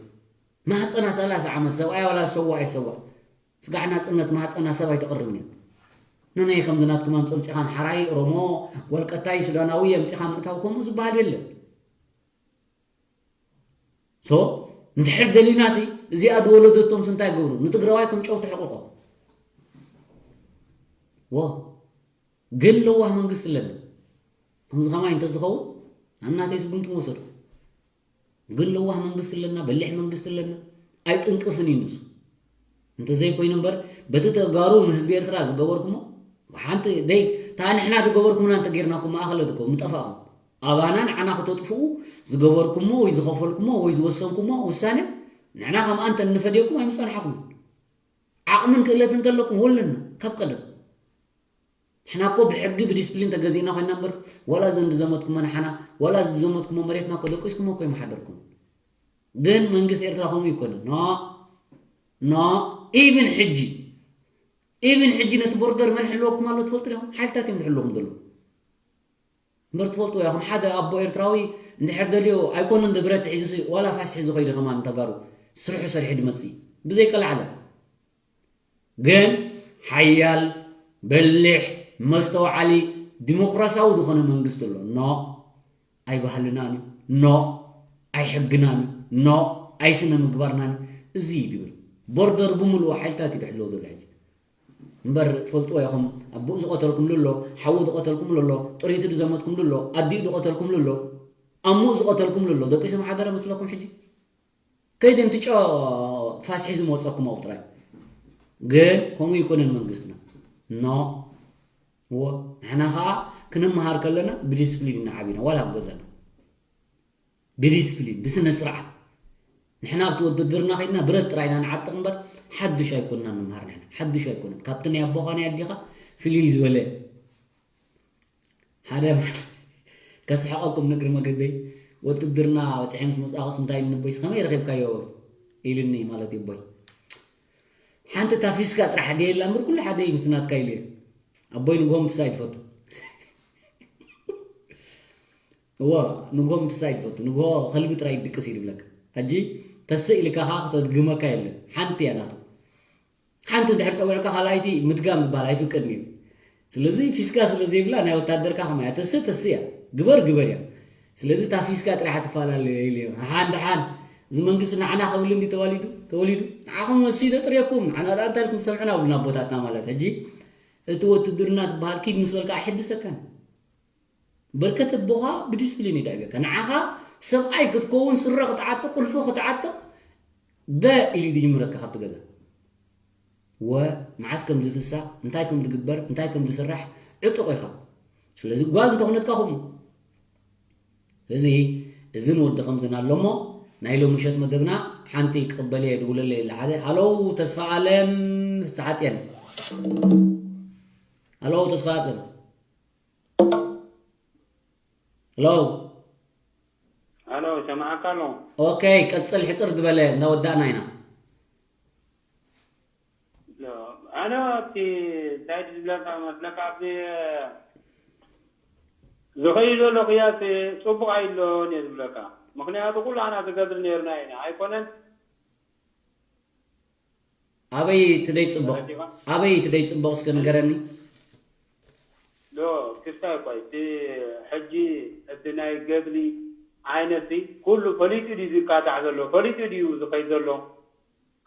ማህፀና ሰላሳ ዓመት ሰብኣያ ዋላ ዝሰዋ ኣይሰዋ ስጋዕ ናፅነት ማህፀና ሰብ ኣይተቕርብን እያ። ነነይ ከምዚ ናትኩም ኣምፀምፂኻ ኣምሓራይ ኦሮሞ ወልቀታይ ሱዳናዊ ኣምፂኻ ምእታው ከምኡ ዝበሃል የለን። ሶ እንድሕር ደሊናሲ እዚኣ ዝወለደቶምስ እንታይ ገብሩ ንትግራዋይ ከም ጨው ትሕቕቆ። ወ ግን ለዋህ መንግስቲ ኣለና። ከምዚ ከማይ እንተዝኸውን ኣብ ናተይ ስጉምቲ ምወሰድኩ። ግን ለዋህ መንግስቲ ኣለና፣ በሊሕ መንግስቲ ኣለና። ኣይጥንቅፍን እዩ ንሱ። እንተዘይኮይኑ እምበር በቲ ተጋሩ ንህዝቢ ኤርትራ ዝገበርኩሞ ሓንቲ ደይ እታ ንሕና ዝገበርኩምና እንተጌርናኩም ማእኸለት እኮ ምጠፋእኹም። ኣባና ንዓና ክተጥፍኡ ዝገበርኩሞ ወይ ዝኸፈልኩሞ ወይ ዝወሰንኩሞ ውሳነ ንሕና ከም ኣንተ እንፈድየኩም ኣይምጸናሕኹምን። ዓቕምን ክእለትን ከለኩም ወለና ካብ ቀደም። ንሕና እኮ ብሕጊ ብዲስፕሊን ተገዚእና ኮይና እምበር ዋላ እዘን ዝዘመትኩሞ ንሓና ዋላ እዚ ዝዘመትኩሞ መሬትና እኮ ደቂስኩሞ እኮ ይመሓደርኩም። ግን መንግስቲ ኤርትራ ከምኡ ይኮነ ኖ ኖ ኢቭን ሕጂ ኢቭን ሕጂ ነቲ ቦርደር መን ሕልወኩም ኣሎ ትፈልጡ ዲኹም? ሓይልታት እዮም ዝሕልወኩም ዘለዉ። እምበር ትፈልጥዎ ኢኹም፣ ሓደ ኣቦ ኤርትራዊ እንድሕር ደልዮ ኣይኮነን ዶ ብረት ሒዙ ሲ-፣ ዋላ ፋስ ሒዙ ከይዱ ከማን ተጋሩ ስርሑ ሰሪሑ ድመጽእ ብዘይቀልዓለም። ግን ሓያል፣ በሊሕ፣ መስተውዓሊ፣ ዲሞክራሲያዊ ዝኾነ መንግስቲ ኣሎ። ኖ፣ ኣይባህልናን እዩ። ኖ፣ ኣይሕግናን እዩ። ኖ፣ ኣይስነ ምግባርናን እዩ። እዚ እዩ ዝብል። ቦርደር ብምሉኡ ሓይልታት እዩ ዝሕልዎ ዘሎ ሕጂ። እምበር ትፈልጥዎ ኢኹም፣ ኣቦኡ ዝቐተልኩምሉ ኣሎ፣ ሓዉ ዝቐተልኩምሉ ኣሎ፣ ጥሪቱ ዝዘመትኩምሉ ኣሎ፣ ኣዲኡ ዝቐተልኩምሉ ኣሎ፣ ኣሙኡ ዝቐተልኩምሉ ኣሎ። ደቂሶም ሓደረ መስለኩም ሕጂ? ከይዲ እንትጮ ፋስ ሒዙ መወፀኩም ኣብኡ ጥራይ። ግን ከምኡ ይኮነን መንግስትና። ኖ። እዎ፣ ንሕና ኸዓ ክንመሃር ከለና ብዲስፕሊን ኢና ዓቢና፣ ዋላ ኣብ ገዛና። ብዲስፕሊን፣ ብስነ ስርዓት። ንሕና ኣብቲ ውድድርና ከይድና ብረት ጥራይ ኢና ንዓጥቕ እምበር ሓዱሽ ኣይኮንና ንምሃር ንሕና። ሓዱሽ ኣይኮነን። ካብቲ ናይ ኣቦኻ ናይ ኣዴኻ ፍልይ ዝበለ ሓደ ከስሕቐኩም ንእግሪ መገደይ ውድድርና በፂሐ ምስ መፃኹስ እንታይ ኢልኒ ኣቦይስ ከመይ ረኺብካዮ ኢልኒ ማለት እዩ ኣቦይ። ሓንቲ ታፊስካ ጥራሕ ድየ ኢላ እምበር ኩሉ ሓደ እዩ ምስ ናትካ ኢሉ እየ። ኣቦይ ንግሆ ምትሳ ይትፈቱ። እዎ ንግሆ ምትሳ ይትፈቱ። ንግሆ ከልቢ ጥራይ ይድቅስ እዩ ዝብለካ። ሕጂ ተስእ ኢልካ ከዓ ክተድግመካ የለን። ሓንቲ እያ ናቱ። ሓንቲ እንድሕር ፀዊዕካ ካልኣይቲ ምድጋም ምባል ኣይፍቀድን እዩ። ስለዚ ፊስካ ስለ ዘይብላ ናይ ወታደርካ ከማያ ተስእ ተስእ እያ። ግበር ግበር እያ። ስለዚ እታ ፊስካ ጥራሕ ትፈላለ ኢሉ እዩ። ሓን ደሓን እዚ መንግስቲ ንዓና ክብል እንዲ ተዋሊዱ ተወሊዱ ንዓኹም መሲሉ ጥርየኩም ንዓና ደኣ እንታይ ኢልኩም ትሰምዑና ብሉና ኣቦታትና ማለት። ሕጂ እቲ ወትድርና ትበሃል ኪድ ምስ በልካ ኣይሕድሰካን። በርከት ኣቦኻ ብዲስፕሊን እዩ ደዕብየካ። ንዓኻ ሰብኣይ ክትከውን ስረ ክትዓጥቕ ቁልፎ ክትዓጥቕ በ ኢሉ እዩ ዝጅምረካ ካብቲ ገዛ። ወ መዓስ ከም ዝትሳእ እንታይ ከም ዝግበር እንታይ ከም ዝስራሕ ዕጡቕ ኢኻ። ስለዚ ጓል እንተኾነትካ ከምኡ። እዚ እዚ ንወዲ ከምዚ ናሎሞ ናይ ሎሚ ምሸት መደብና ሓንቲ ክቕበል እየ ድውለለይ ኣለ ሓደ። ሃለው ተስፋ ኣለም ተሓፅየን። ሃለው ተስፋ ኣለም። ሄሎ። ሄሎ፣ ይሰማዓካ ኣሎ። ኦኬ፣ ቀጽል ሕጽር ዝበለ እንዳወዳእና ኢና። ሎ፣ ኣነ ኣብቲ እንታይ ዝብለካ መስለካ፣ ኣብዚ ዝኸይድ ዘሎ ቅያስ ጽቡቕ ኣይሎን እየ ዝብለካ። ምኽንያቱ ኩላና ዝገብር ነርና ኢና፣ ኣይኮነን? ኣበይ ትደይ ጽቡቕ? ኣበይ ትደይ ጽቡቕ እስከ ንገረኒ። ዶ ክስታይ እኳ እቲ ሕጂ እቲ ናይ ገድሊ ዓይነት ሲ ኩሉ ፈሊጡ ድዩ ዝካታዕ ዘሎ? ፈሊጡ ድዩ ዝኸይድ ዘሎ?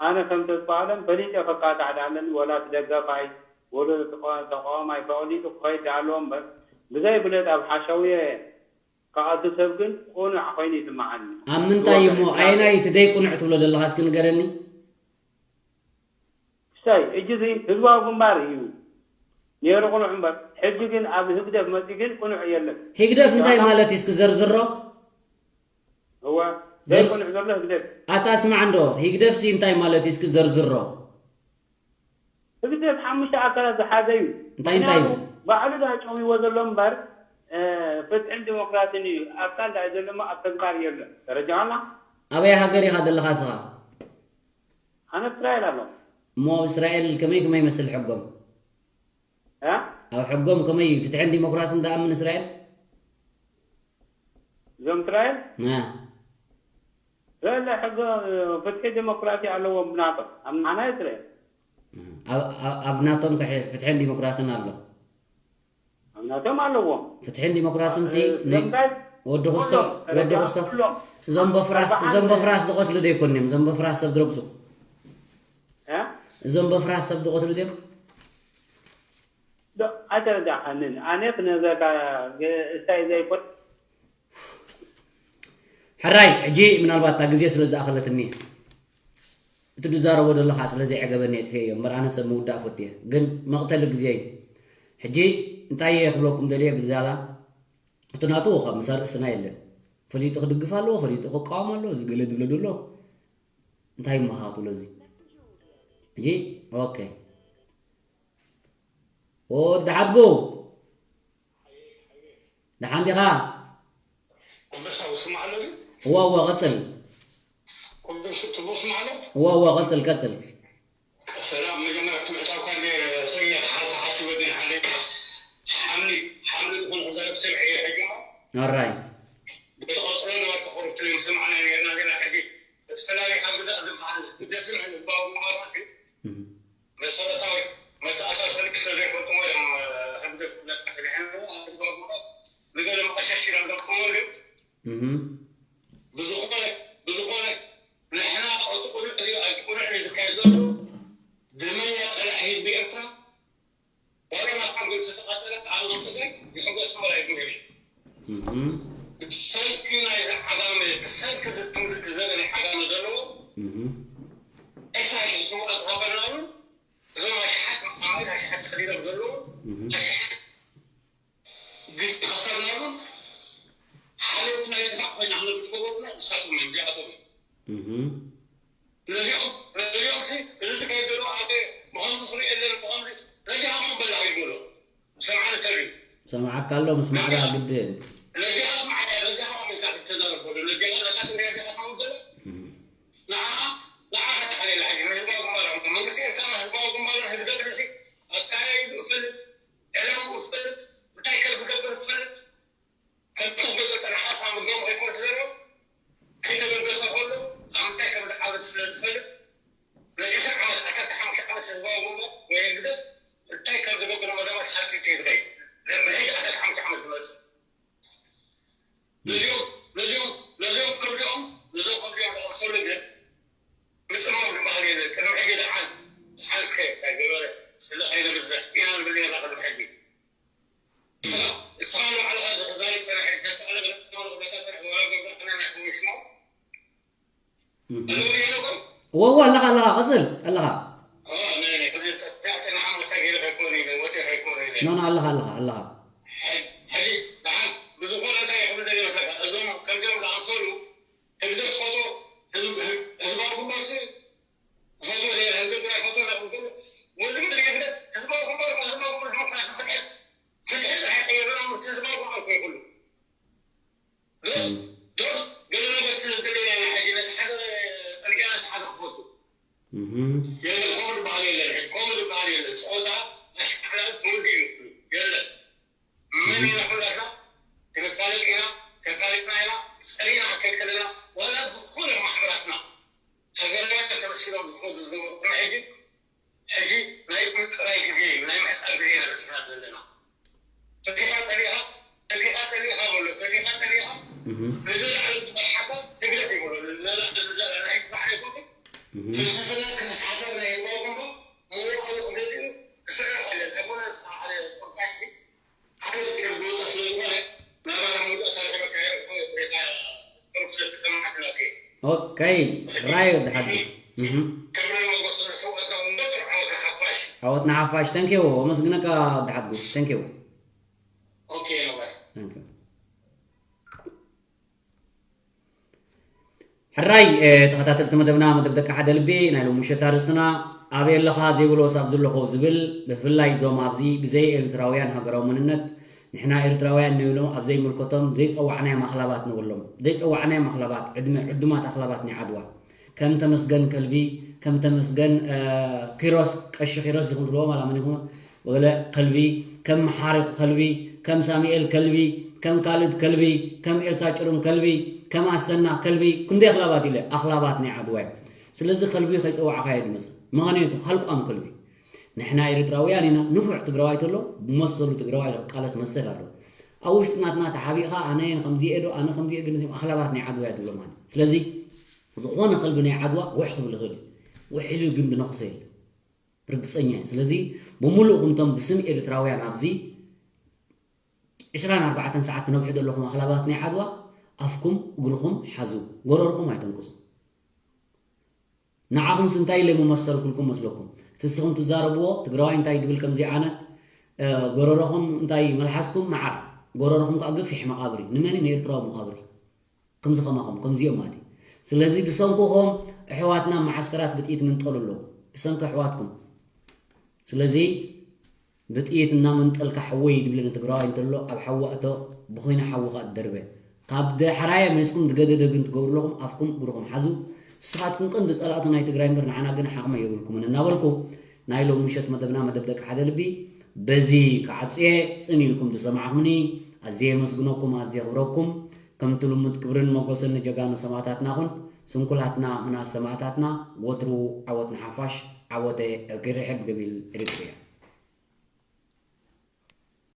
ኣነ ከም ተስፋ ኣለም ፈሊጠ ከካታዕ ዳኣለኒ ወላ እቲ ደገፋይ ወላ እቲ ተቃዋማይ ፈሊጡ ክኸይድ ዳኣለዎ እምበር ብዘይ ብለጥ ኣብ ሓሸውየ ካብ ኣቲ ሰብ ግን ቁኑዕ ኮይኑ ይስምዓኒ። ኣብ ምንታይ እሞ ኣየናይ እቲ ደይ ቁኑዕ ትብሎ ዘለኻ እስኪ ንገረኒ። ክስታይ ሕጂ እዚ ህዝባዊ ግንባር እዩ ነይሩ ቁኑዕ እምበር ሕጂ ግን ኣብ ህግደፍ መፂ ግን ቁኑዕ የለን። ህግደፍ እንታይ ማለት እዩ እስኪ ዘርዝሮ። እወ ዘይቁኑዕ ዘሎ ህግደፍ። ኣታ ስማዕ እንዶ ህግደፍ ሲ እንታይ ማለት እዩ እስኪ ዘርዝሮ። ህግደፍ ሓሙሽተ ኣካላት ዝሓዘ እዩ። እንታይ እንታይ? ባዕሉ ዳ ጨውይዎ ዘሎ እምበር ፍትሕን ዲሞክራሲን እዩ። ኣካል ዳ ዘሎ ኣብ ተግባር የለን። ተረጃና። ኣበይ ሃገር ኢኻ ዘለኻ ስኻ? ኣነ እስራኤል ኣሎ። እሞ ኣብ እስራኤል ከመይ ከመይ ይመስል ሕጎም? ኣብ ሕጎም ከመይ ፍትሕን ዲሞክራሲን ዝኣምን እስራኤል? እዞም እስራኤል ዘለ ሕጎ ፍትሒ ዲሞክራሲ ኣለዎም ብናቶም ኣብ ንዓና እስራኤል። ኣብ ናቶም ፍትሕን ዲሞክራሲን ኣሎ። ኣብ ናቶም ኣለዎም። ፍትሕን ዲሞክራሲን ሲ ወዲ ክስቶ ወዲ ክስቶ እዞም በፍራስ እዞም በፍራስ ዝቐትሉ ዶ ይኮን እዮም? እዞም በፍራስ ሰብ ድረግጹ እዞም በፍራስ ሰብ ዝቐትሉ ድዮም? ኣይተረዳእካንን። ኣነ ክነግረካ እንታይ ዘይኮን። ሕራይ ሕጂ ምናልባት እታ ግዜ ስለ ዝኣኸለትኒ እቲ ዝዛረቦ ዘለኻ ስለ ዘይዕገበኒ የጥፍኤዮ እምበር ኣነ ሰብ ምውዳእ ፈትየ ግን መቕተሊ ግዜ እዩ። ሕጂ እንታይ እየ ክብለኩም ደልየ ብዝያዳ፣ እቲ ናቱ ካብ ምሳር እስትና የለን። ፈሊጡ ክድግፍ ኣለዎ፣ ፈሊጡ ክቃወም ኣለዎ፣ እዚ ገለ ዝብለ ዘሎ እንታይ ይመሃቱ ለዚ? እንጂ፣ ኦኬ። ወዲ ሓድጉ፣ ደሓን ዲኻ? ኣንበሳ ስማዕ ኣሎ ድዩ? እዋ፣ እዋ፣ ቀጽል። ኩሉ ስብቲ ቦስ ማዕሎ? እዋ፣ እዋ፣ ቀጽል፣ ቀጽል። ሰላም፣ መጀመርያ እቲ ምዕጻው ካለ ሰሚዕ ሓ-፣ ሓሲበ ግን ሓደ ሓምሊ፣ ሓምሊ ዝኾነ ክዛረብ ሰሚዐ እየ ሕጂ እሞ። ኣራይ። ብተቐጽሎ ነበርኩ ቁሩብ ክልል ሰማዕና ነርና ግን ሕጂ እቲ ፈላሊኻ ግዛእ ዝበሃል ደስ ዝብል ህዝባዊ ግንባር ማለት እዩ። እህ። መሰረታዊ መተኣሳሰሪ ስለ ዘይፈልጥዎ እዮም፣ እ፣ ህግደፍ ክብለካ ሰሚዐ ኣለኹ። ኣብ ህዝባዊ ግንባር ንገለ መቐሸሽ ኢሎም ዘምፅእዎ ድዩ? እህ። ብዝኾነ፣ ብዝኾነ ንሕና እቲ ቁኑዕ እዩ፣ እቲ ቁኑዕ እዩ ዝካየድ ዘሎ። ደመኛ ጸላኢ ህዝቢ ኤርትራ ዋላ ናብ ዓንገሉ ዝተቓጸለ ኣብ ትግራይ ይሕጎስ እምበር ኣይጉህን እዩ። እህ። ብሰንኪ ናይዚ ዓጋመ፣ ብሰንኪ እዚ ትውልዲ ዘርኢ ናይ ዓጋመ ዘለዎ እህ። ዕስራ ሺሕ ስውኣት ዝኸፈልናሉ፣ እዞም ኣሽሓት ዓማዊል ኣሽሓት ተሰዲዶም ዘለዉ፣ እህ። ኣሽሓት ግዜ ከሰርናሉን ሓለፍቲ ናይ ድፋዕ ኮይና ክነብር ዝገበሩና ንሳቶም እዮም፣ እዚኣቶም እዮም። እህ። ነዚኦም፣ ነዚኦም ሲ፣ እዚ ዝካየድ ዘሎ ኣብ ብኸምዚ ክርኢ የለን፣ ብኸምዚ ነጊኻ ኸም በላሕ ይበሎ። ሰምዓኒ ተርኢ። ሰምዓካ ኣሎ፣ ምስማዕ ደኣ ግድን። ነጊኻ ስምዓ፣ ነጊኻ ኸም ኢልካ ክትዛረብ በሎ። ነጊኻ ነታ ትሪያ ዲኻ ትመውት ዘሎ? እህ። ንዓኻ፣ ንዓኻ ተሓልየላ ሕጂ። ንህዝባዊ ግንባር፣ መንግስቲ ኤርትራ፣ ህዝባዊ ግንባር፣ ህዝቢ ኤርትራ ሲ፣ ኣካያይዱ እፈልጥ፣ ዕላምኡ እፈልጥ፣ እንታይ ከም ዝገብር እፈልጥ። ከብቶም ገጸ ተነሓሳ ምግቦም ኣይኮነን ዝዘርቦ፣ ከይተበገሰ ከሎ ኣብ ምንታይ ከም ዝዓበደ ስለ ዝፈልጥ፣ ናይ ዕስራ ዓመት፣ ዓሰርተ ሓሙሽተ ዓመት ህዝባዊ ግንባር ወይ ህግደፍ እንታይ ከም ዝገብር መደባት ሓቲቱ እዩ ዝኸይድ። ብሕጂ ዓሰርተ ሓሙሽተ ዓመት ዝመጽእ። ነዚኦም፣ ነዚኦም፣ ነዚኦም ከምዚኦም፣ ነዞም ከምዚኦም ዝኣመሰሉ ግን ምጽማም ዝበሃል የለን። ቅድሚ ሕጂ ደሓን፣ ደሓን እስከ እንታይ ገበረ፣ ስለ ከይንብዝሕ ኢና ንብል ነርና ቅድሚ ሕጂ። እወ፣ እወ፣ ኣለኻ፣ ኣለኻ፣ ቀጽል፣ ኣለኻ። ኖ፣ ኖ፣ ኣለኻ፣ ኣለኻ፣ ኣለኻ። ሕጂ፣ ደሓን፣ ብዝኾነ እንታይ ይኽብሉ ደሊዮም፣ እዞም ከምዚኦም ዝኣምሰሉ ህግደፍ ዝፈትዎ ህዝብ-፣ ህዝባዊ ግንባርሲ ክፈትዎ ዘይኽእል፣ ህዝቢ ግና ይፈትዎ ይኽእል። ወዲ መን ይኽእል? ህዝባዊ ግንባር፣ ህዝባዊ ግንባር ዲሞክራሲ ፍትሒ፣ ፍትሒ ጥራሕ ይቕየር፣ እቲ ህዝባዊ ግንባር እኮ ይኹሉ። ዶስ፣ እም። ዶስ፣ ገለ ነገር ስለ ዝደለና ኢና ሕጂ ነቲ ሓደ ጸሊእና ነቲ ሓደ ክፈቱ። እህ። የለን፣ ከምኡ ዝበሃል የለን፣ ሕጂ ከምኡ ዝበሃል የለን። ጾታ፣ ኣሽካዕላል፣ ትውልዲ እዩ። የለን። መን ኢና ኩላትና? ክንፋለጥ ኢና፣ ተፋሊጥና ኢና፣ ጸሊእና ክንከለና፣ ዋላ ዝኾነ ማሕበራትና ሃገርና ተመሲሎም ዝኸዱ ዝነበሩ፣ ሕጂ፣ ሕጂ ናይ ምጽራይ ግዜ እዩ፣ ናይ ምሕጻር ግዜ ኢና በጺሕና ዘለና። ፈቲኻ ጸሊእኻ፣ ፈቲኻ ጸሊእኻ በሎ፣ ፈቲኻ ጸሊእኻ፣ እህ። ንዘለዓለም ዝመርሓካ ህግደፍ ይበሎ፣ ንዘለዓለም፣ ንዘለዓለም ናይ ባዕሉ ይኹን፣ እህ። ፍልስፍና ክንተሓሳብ ናይ ህዝባዊ ግንባር መዋእሉ ክገዝእ ክስዕር ኣይኮነን፣ ኣይኮነን፣ ንስኻ ሓደ ቆርቃሽሲ፣ ሓደ ወኪል ብወጻ ስለ ዝኾነ፣ ናባና ምሉእ ተረኺበካ፣ ሬሳ ቅሩብ ስለ ተሰማዕክና፣ ኦኬ። ኦኬ፣ ራይ ወዲ ሓቂ። እህ። ክብርን ሞገስን ንስውኣትና ወንበር ዓወት ንሓፋሽ። ዓወት ንሓፋሽ። Thank you። ኣመስግነካ ወዲ ሓድጉ። Thank you። ኦኬ፣ ባይ። Thank you። ሕራይ፣ እ፣ ተኸታተልቲ መደብና፣ መደብ ደቂ ሓደ ልቢ፣ ናይ ሎሚ ምሸት ኣርእስትና ኣበይ ኣለኻ ዘይብሎ ሳብ ዘለኹ ዝብል፣ ብፍላይ እዞም ኣብዚ ብዘይ ኤርትራውያን ሃገራዊ መንነት፣ ንሕና ኤርትራውያን ንብሎም ኣብ ዘይምልከቶም ዘይጸዋዕናዮም ኣኽላባት ንብሎም። ዘይጸዋዕናዮም ኣኽላባት፣ ዕድመ ዕዱማት ኣኽላባት ናይ ዓድዋ። ከም ተመስገን ከልቢ፣ ከም ተመስገን፣ እ፣ ኪሮስ፣ ቀሺ ኪሮስ ኢኹም ትብልዎ፣ ዋላ መን ኢኹም፣ ወለ ከልቢ፣ ከም መሓሪ ከልቢ፣ ከም ሳሙኤል ከልቢ፣ ከም ካልድ ከልቢ፣ ከም ኤልሳ ጭሩም ከልቢ፣ ከም ኣሰና ከልቢ፣ ክንደይ ኣኽላባት ኢለ፣ ኣኽላባት ናይ ዓድዋ እዮም። ስለዚ ከልቢ ከይጸዋዕካዮ ድመጽእ። ምኽንያቱ ሃልቋም ከልቢ። ንሕና ኤርትራውያን ኢና፣ ንፉዕ ትግራዋይ ተሎ፣ ብመሰሉ ትግራዋይ ክቃለስ መሰል ኣለዎ። ኣብ ውሽጢ ናትና ተሓቢእኻ፣ ኣነ ከምዚ እየ ዶ፣ ኣነ ከምዚ እየ ግን፣ እዚኦም ኣኽላባት ናይ ዓድዋ እየ ትብሎም ኣነ። ስለዚ ዝኾነ ከልቢ ናይ ዓድዋ ውሕ ክብል ይኽእል እዩ። ውሕ ኢሉ ግን ድነኽሶ የለን። ርግጸኛ እየ። ስለዚ ብምሉእኩም እቶም ብስም ኤርትራውያን ኣብዚ ዕስራን ኣርባዕተን ሰዓት ትነብሑ ዘለኹም ኣኽላባት ናይ ዓድዋ፣ ኣፍኩም እግርኹም ሓዙ፣ ጎረርኹም ኣይተንቅጹ። ንዓኹምስ እንታይ ኢለ ምመሰልኩልኩም መስለኩም? እቲ ንስኹም ትዛረብዎ፣ ትግራዋይ እንታይ ድብል ከም ዘይዓነት፣ ጎረሮኹም እንታይ መልሓስኩም መዓር፣ ጎረሮኹም ከዓ ግፊሕ መቓብር እዩ። ንመን? ንኤርትራዊ መቓብር እዩ። ከምዚ ከማኹም ከምዚኦም ማለት እዩ። ስለዚ ብሰንክኹም ኣሕዋትና መዓስከራት ብጥይት ምንጠሉ ኣለዉ፣ ብሰንኪ ኣሕዋትኩም። ስለዚ ብጥይት እናመንጠልካ ሓወይ ድብለኒ ትግራዋይ እንተሎ ኣብ ሓዊ ኣእቶ፣ ብኹይነ ሓዊ ከዓ ትደርበ። ካብ ደሕራየ መስኩም ዝገደደ ግን ትገብሩ ኣለኹም። ኣፍኩም እግርኹም ሓዙ። ንስኻትኩም ቀንዲ ጸላእቱ ናይ ትግራይ እምበር ንዓና ግን ሓቕመ የብልኩምን እናበልኩ ናይ ሎም ምሸት መደብና መደብ ደቂ ሓደ ልቢ በዚ ክዓጹየ ጽን ኢልኩም ዝሰማዕኹምኒ ኣዝየ የመስግነኩም፣ ኣዝየ የኽብረኩም። ከምቲ ልሙድ ክብርን መጎስን ንጀጋኑ ሰማእታትና ኹን። ስንኩላትና ምናስ ሰማእታትና ወትሩ ዓወት ንሓፋሽ። ዓወተ እግርሕብ ገቢል ኤሪትሪያ።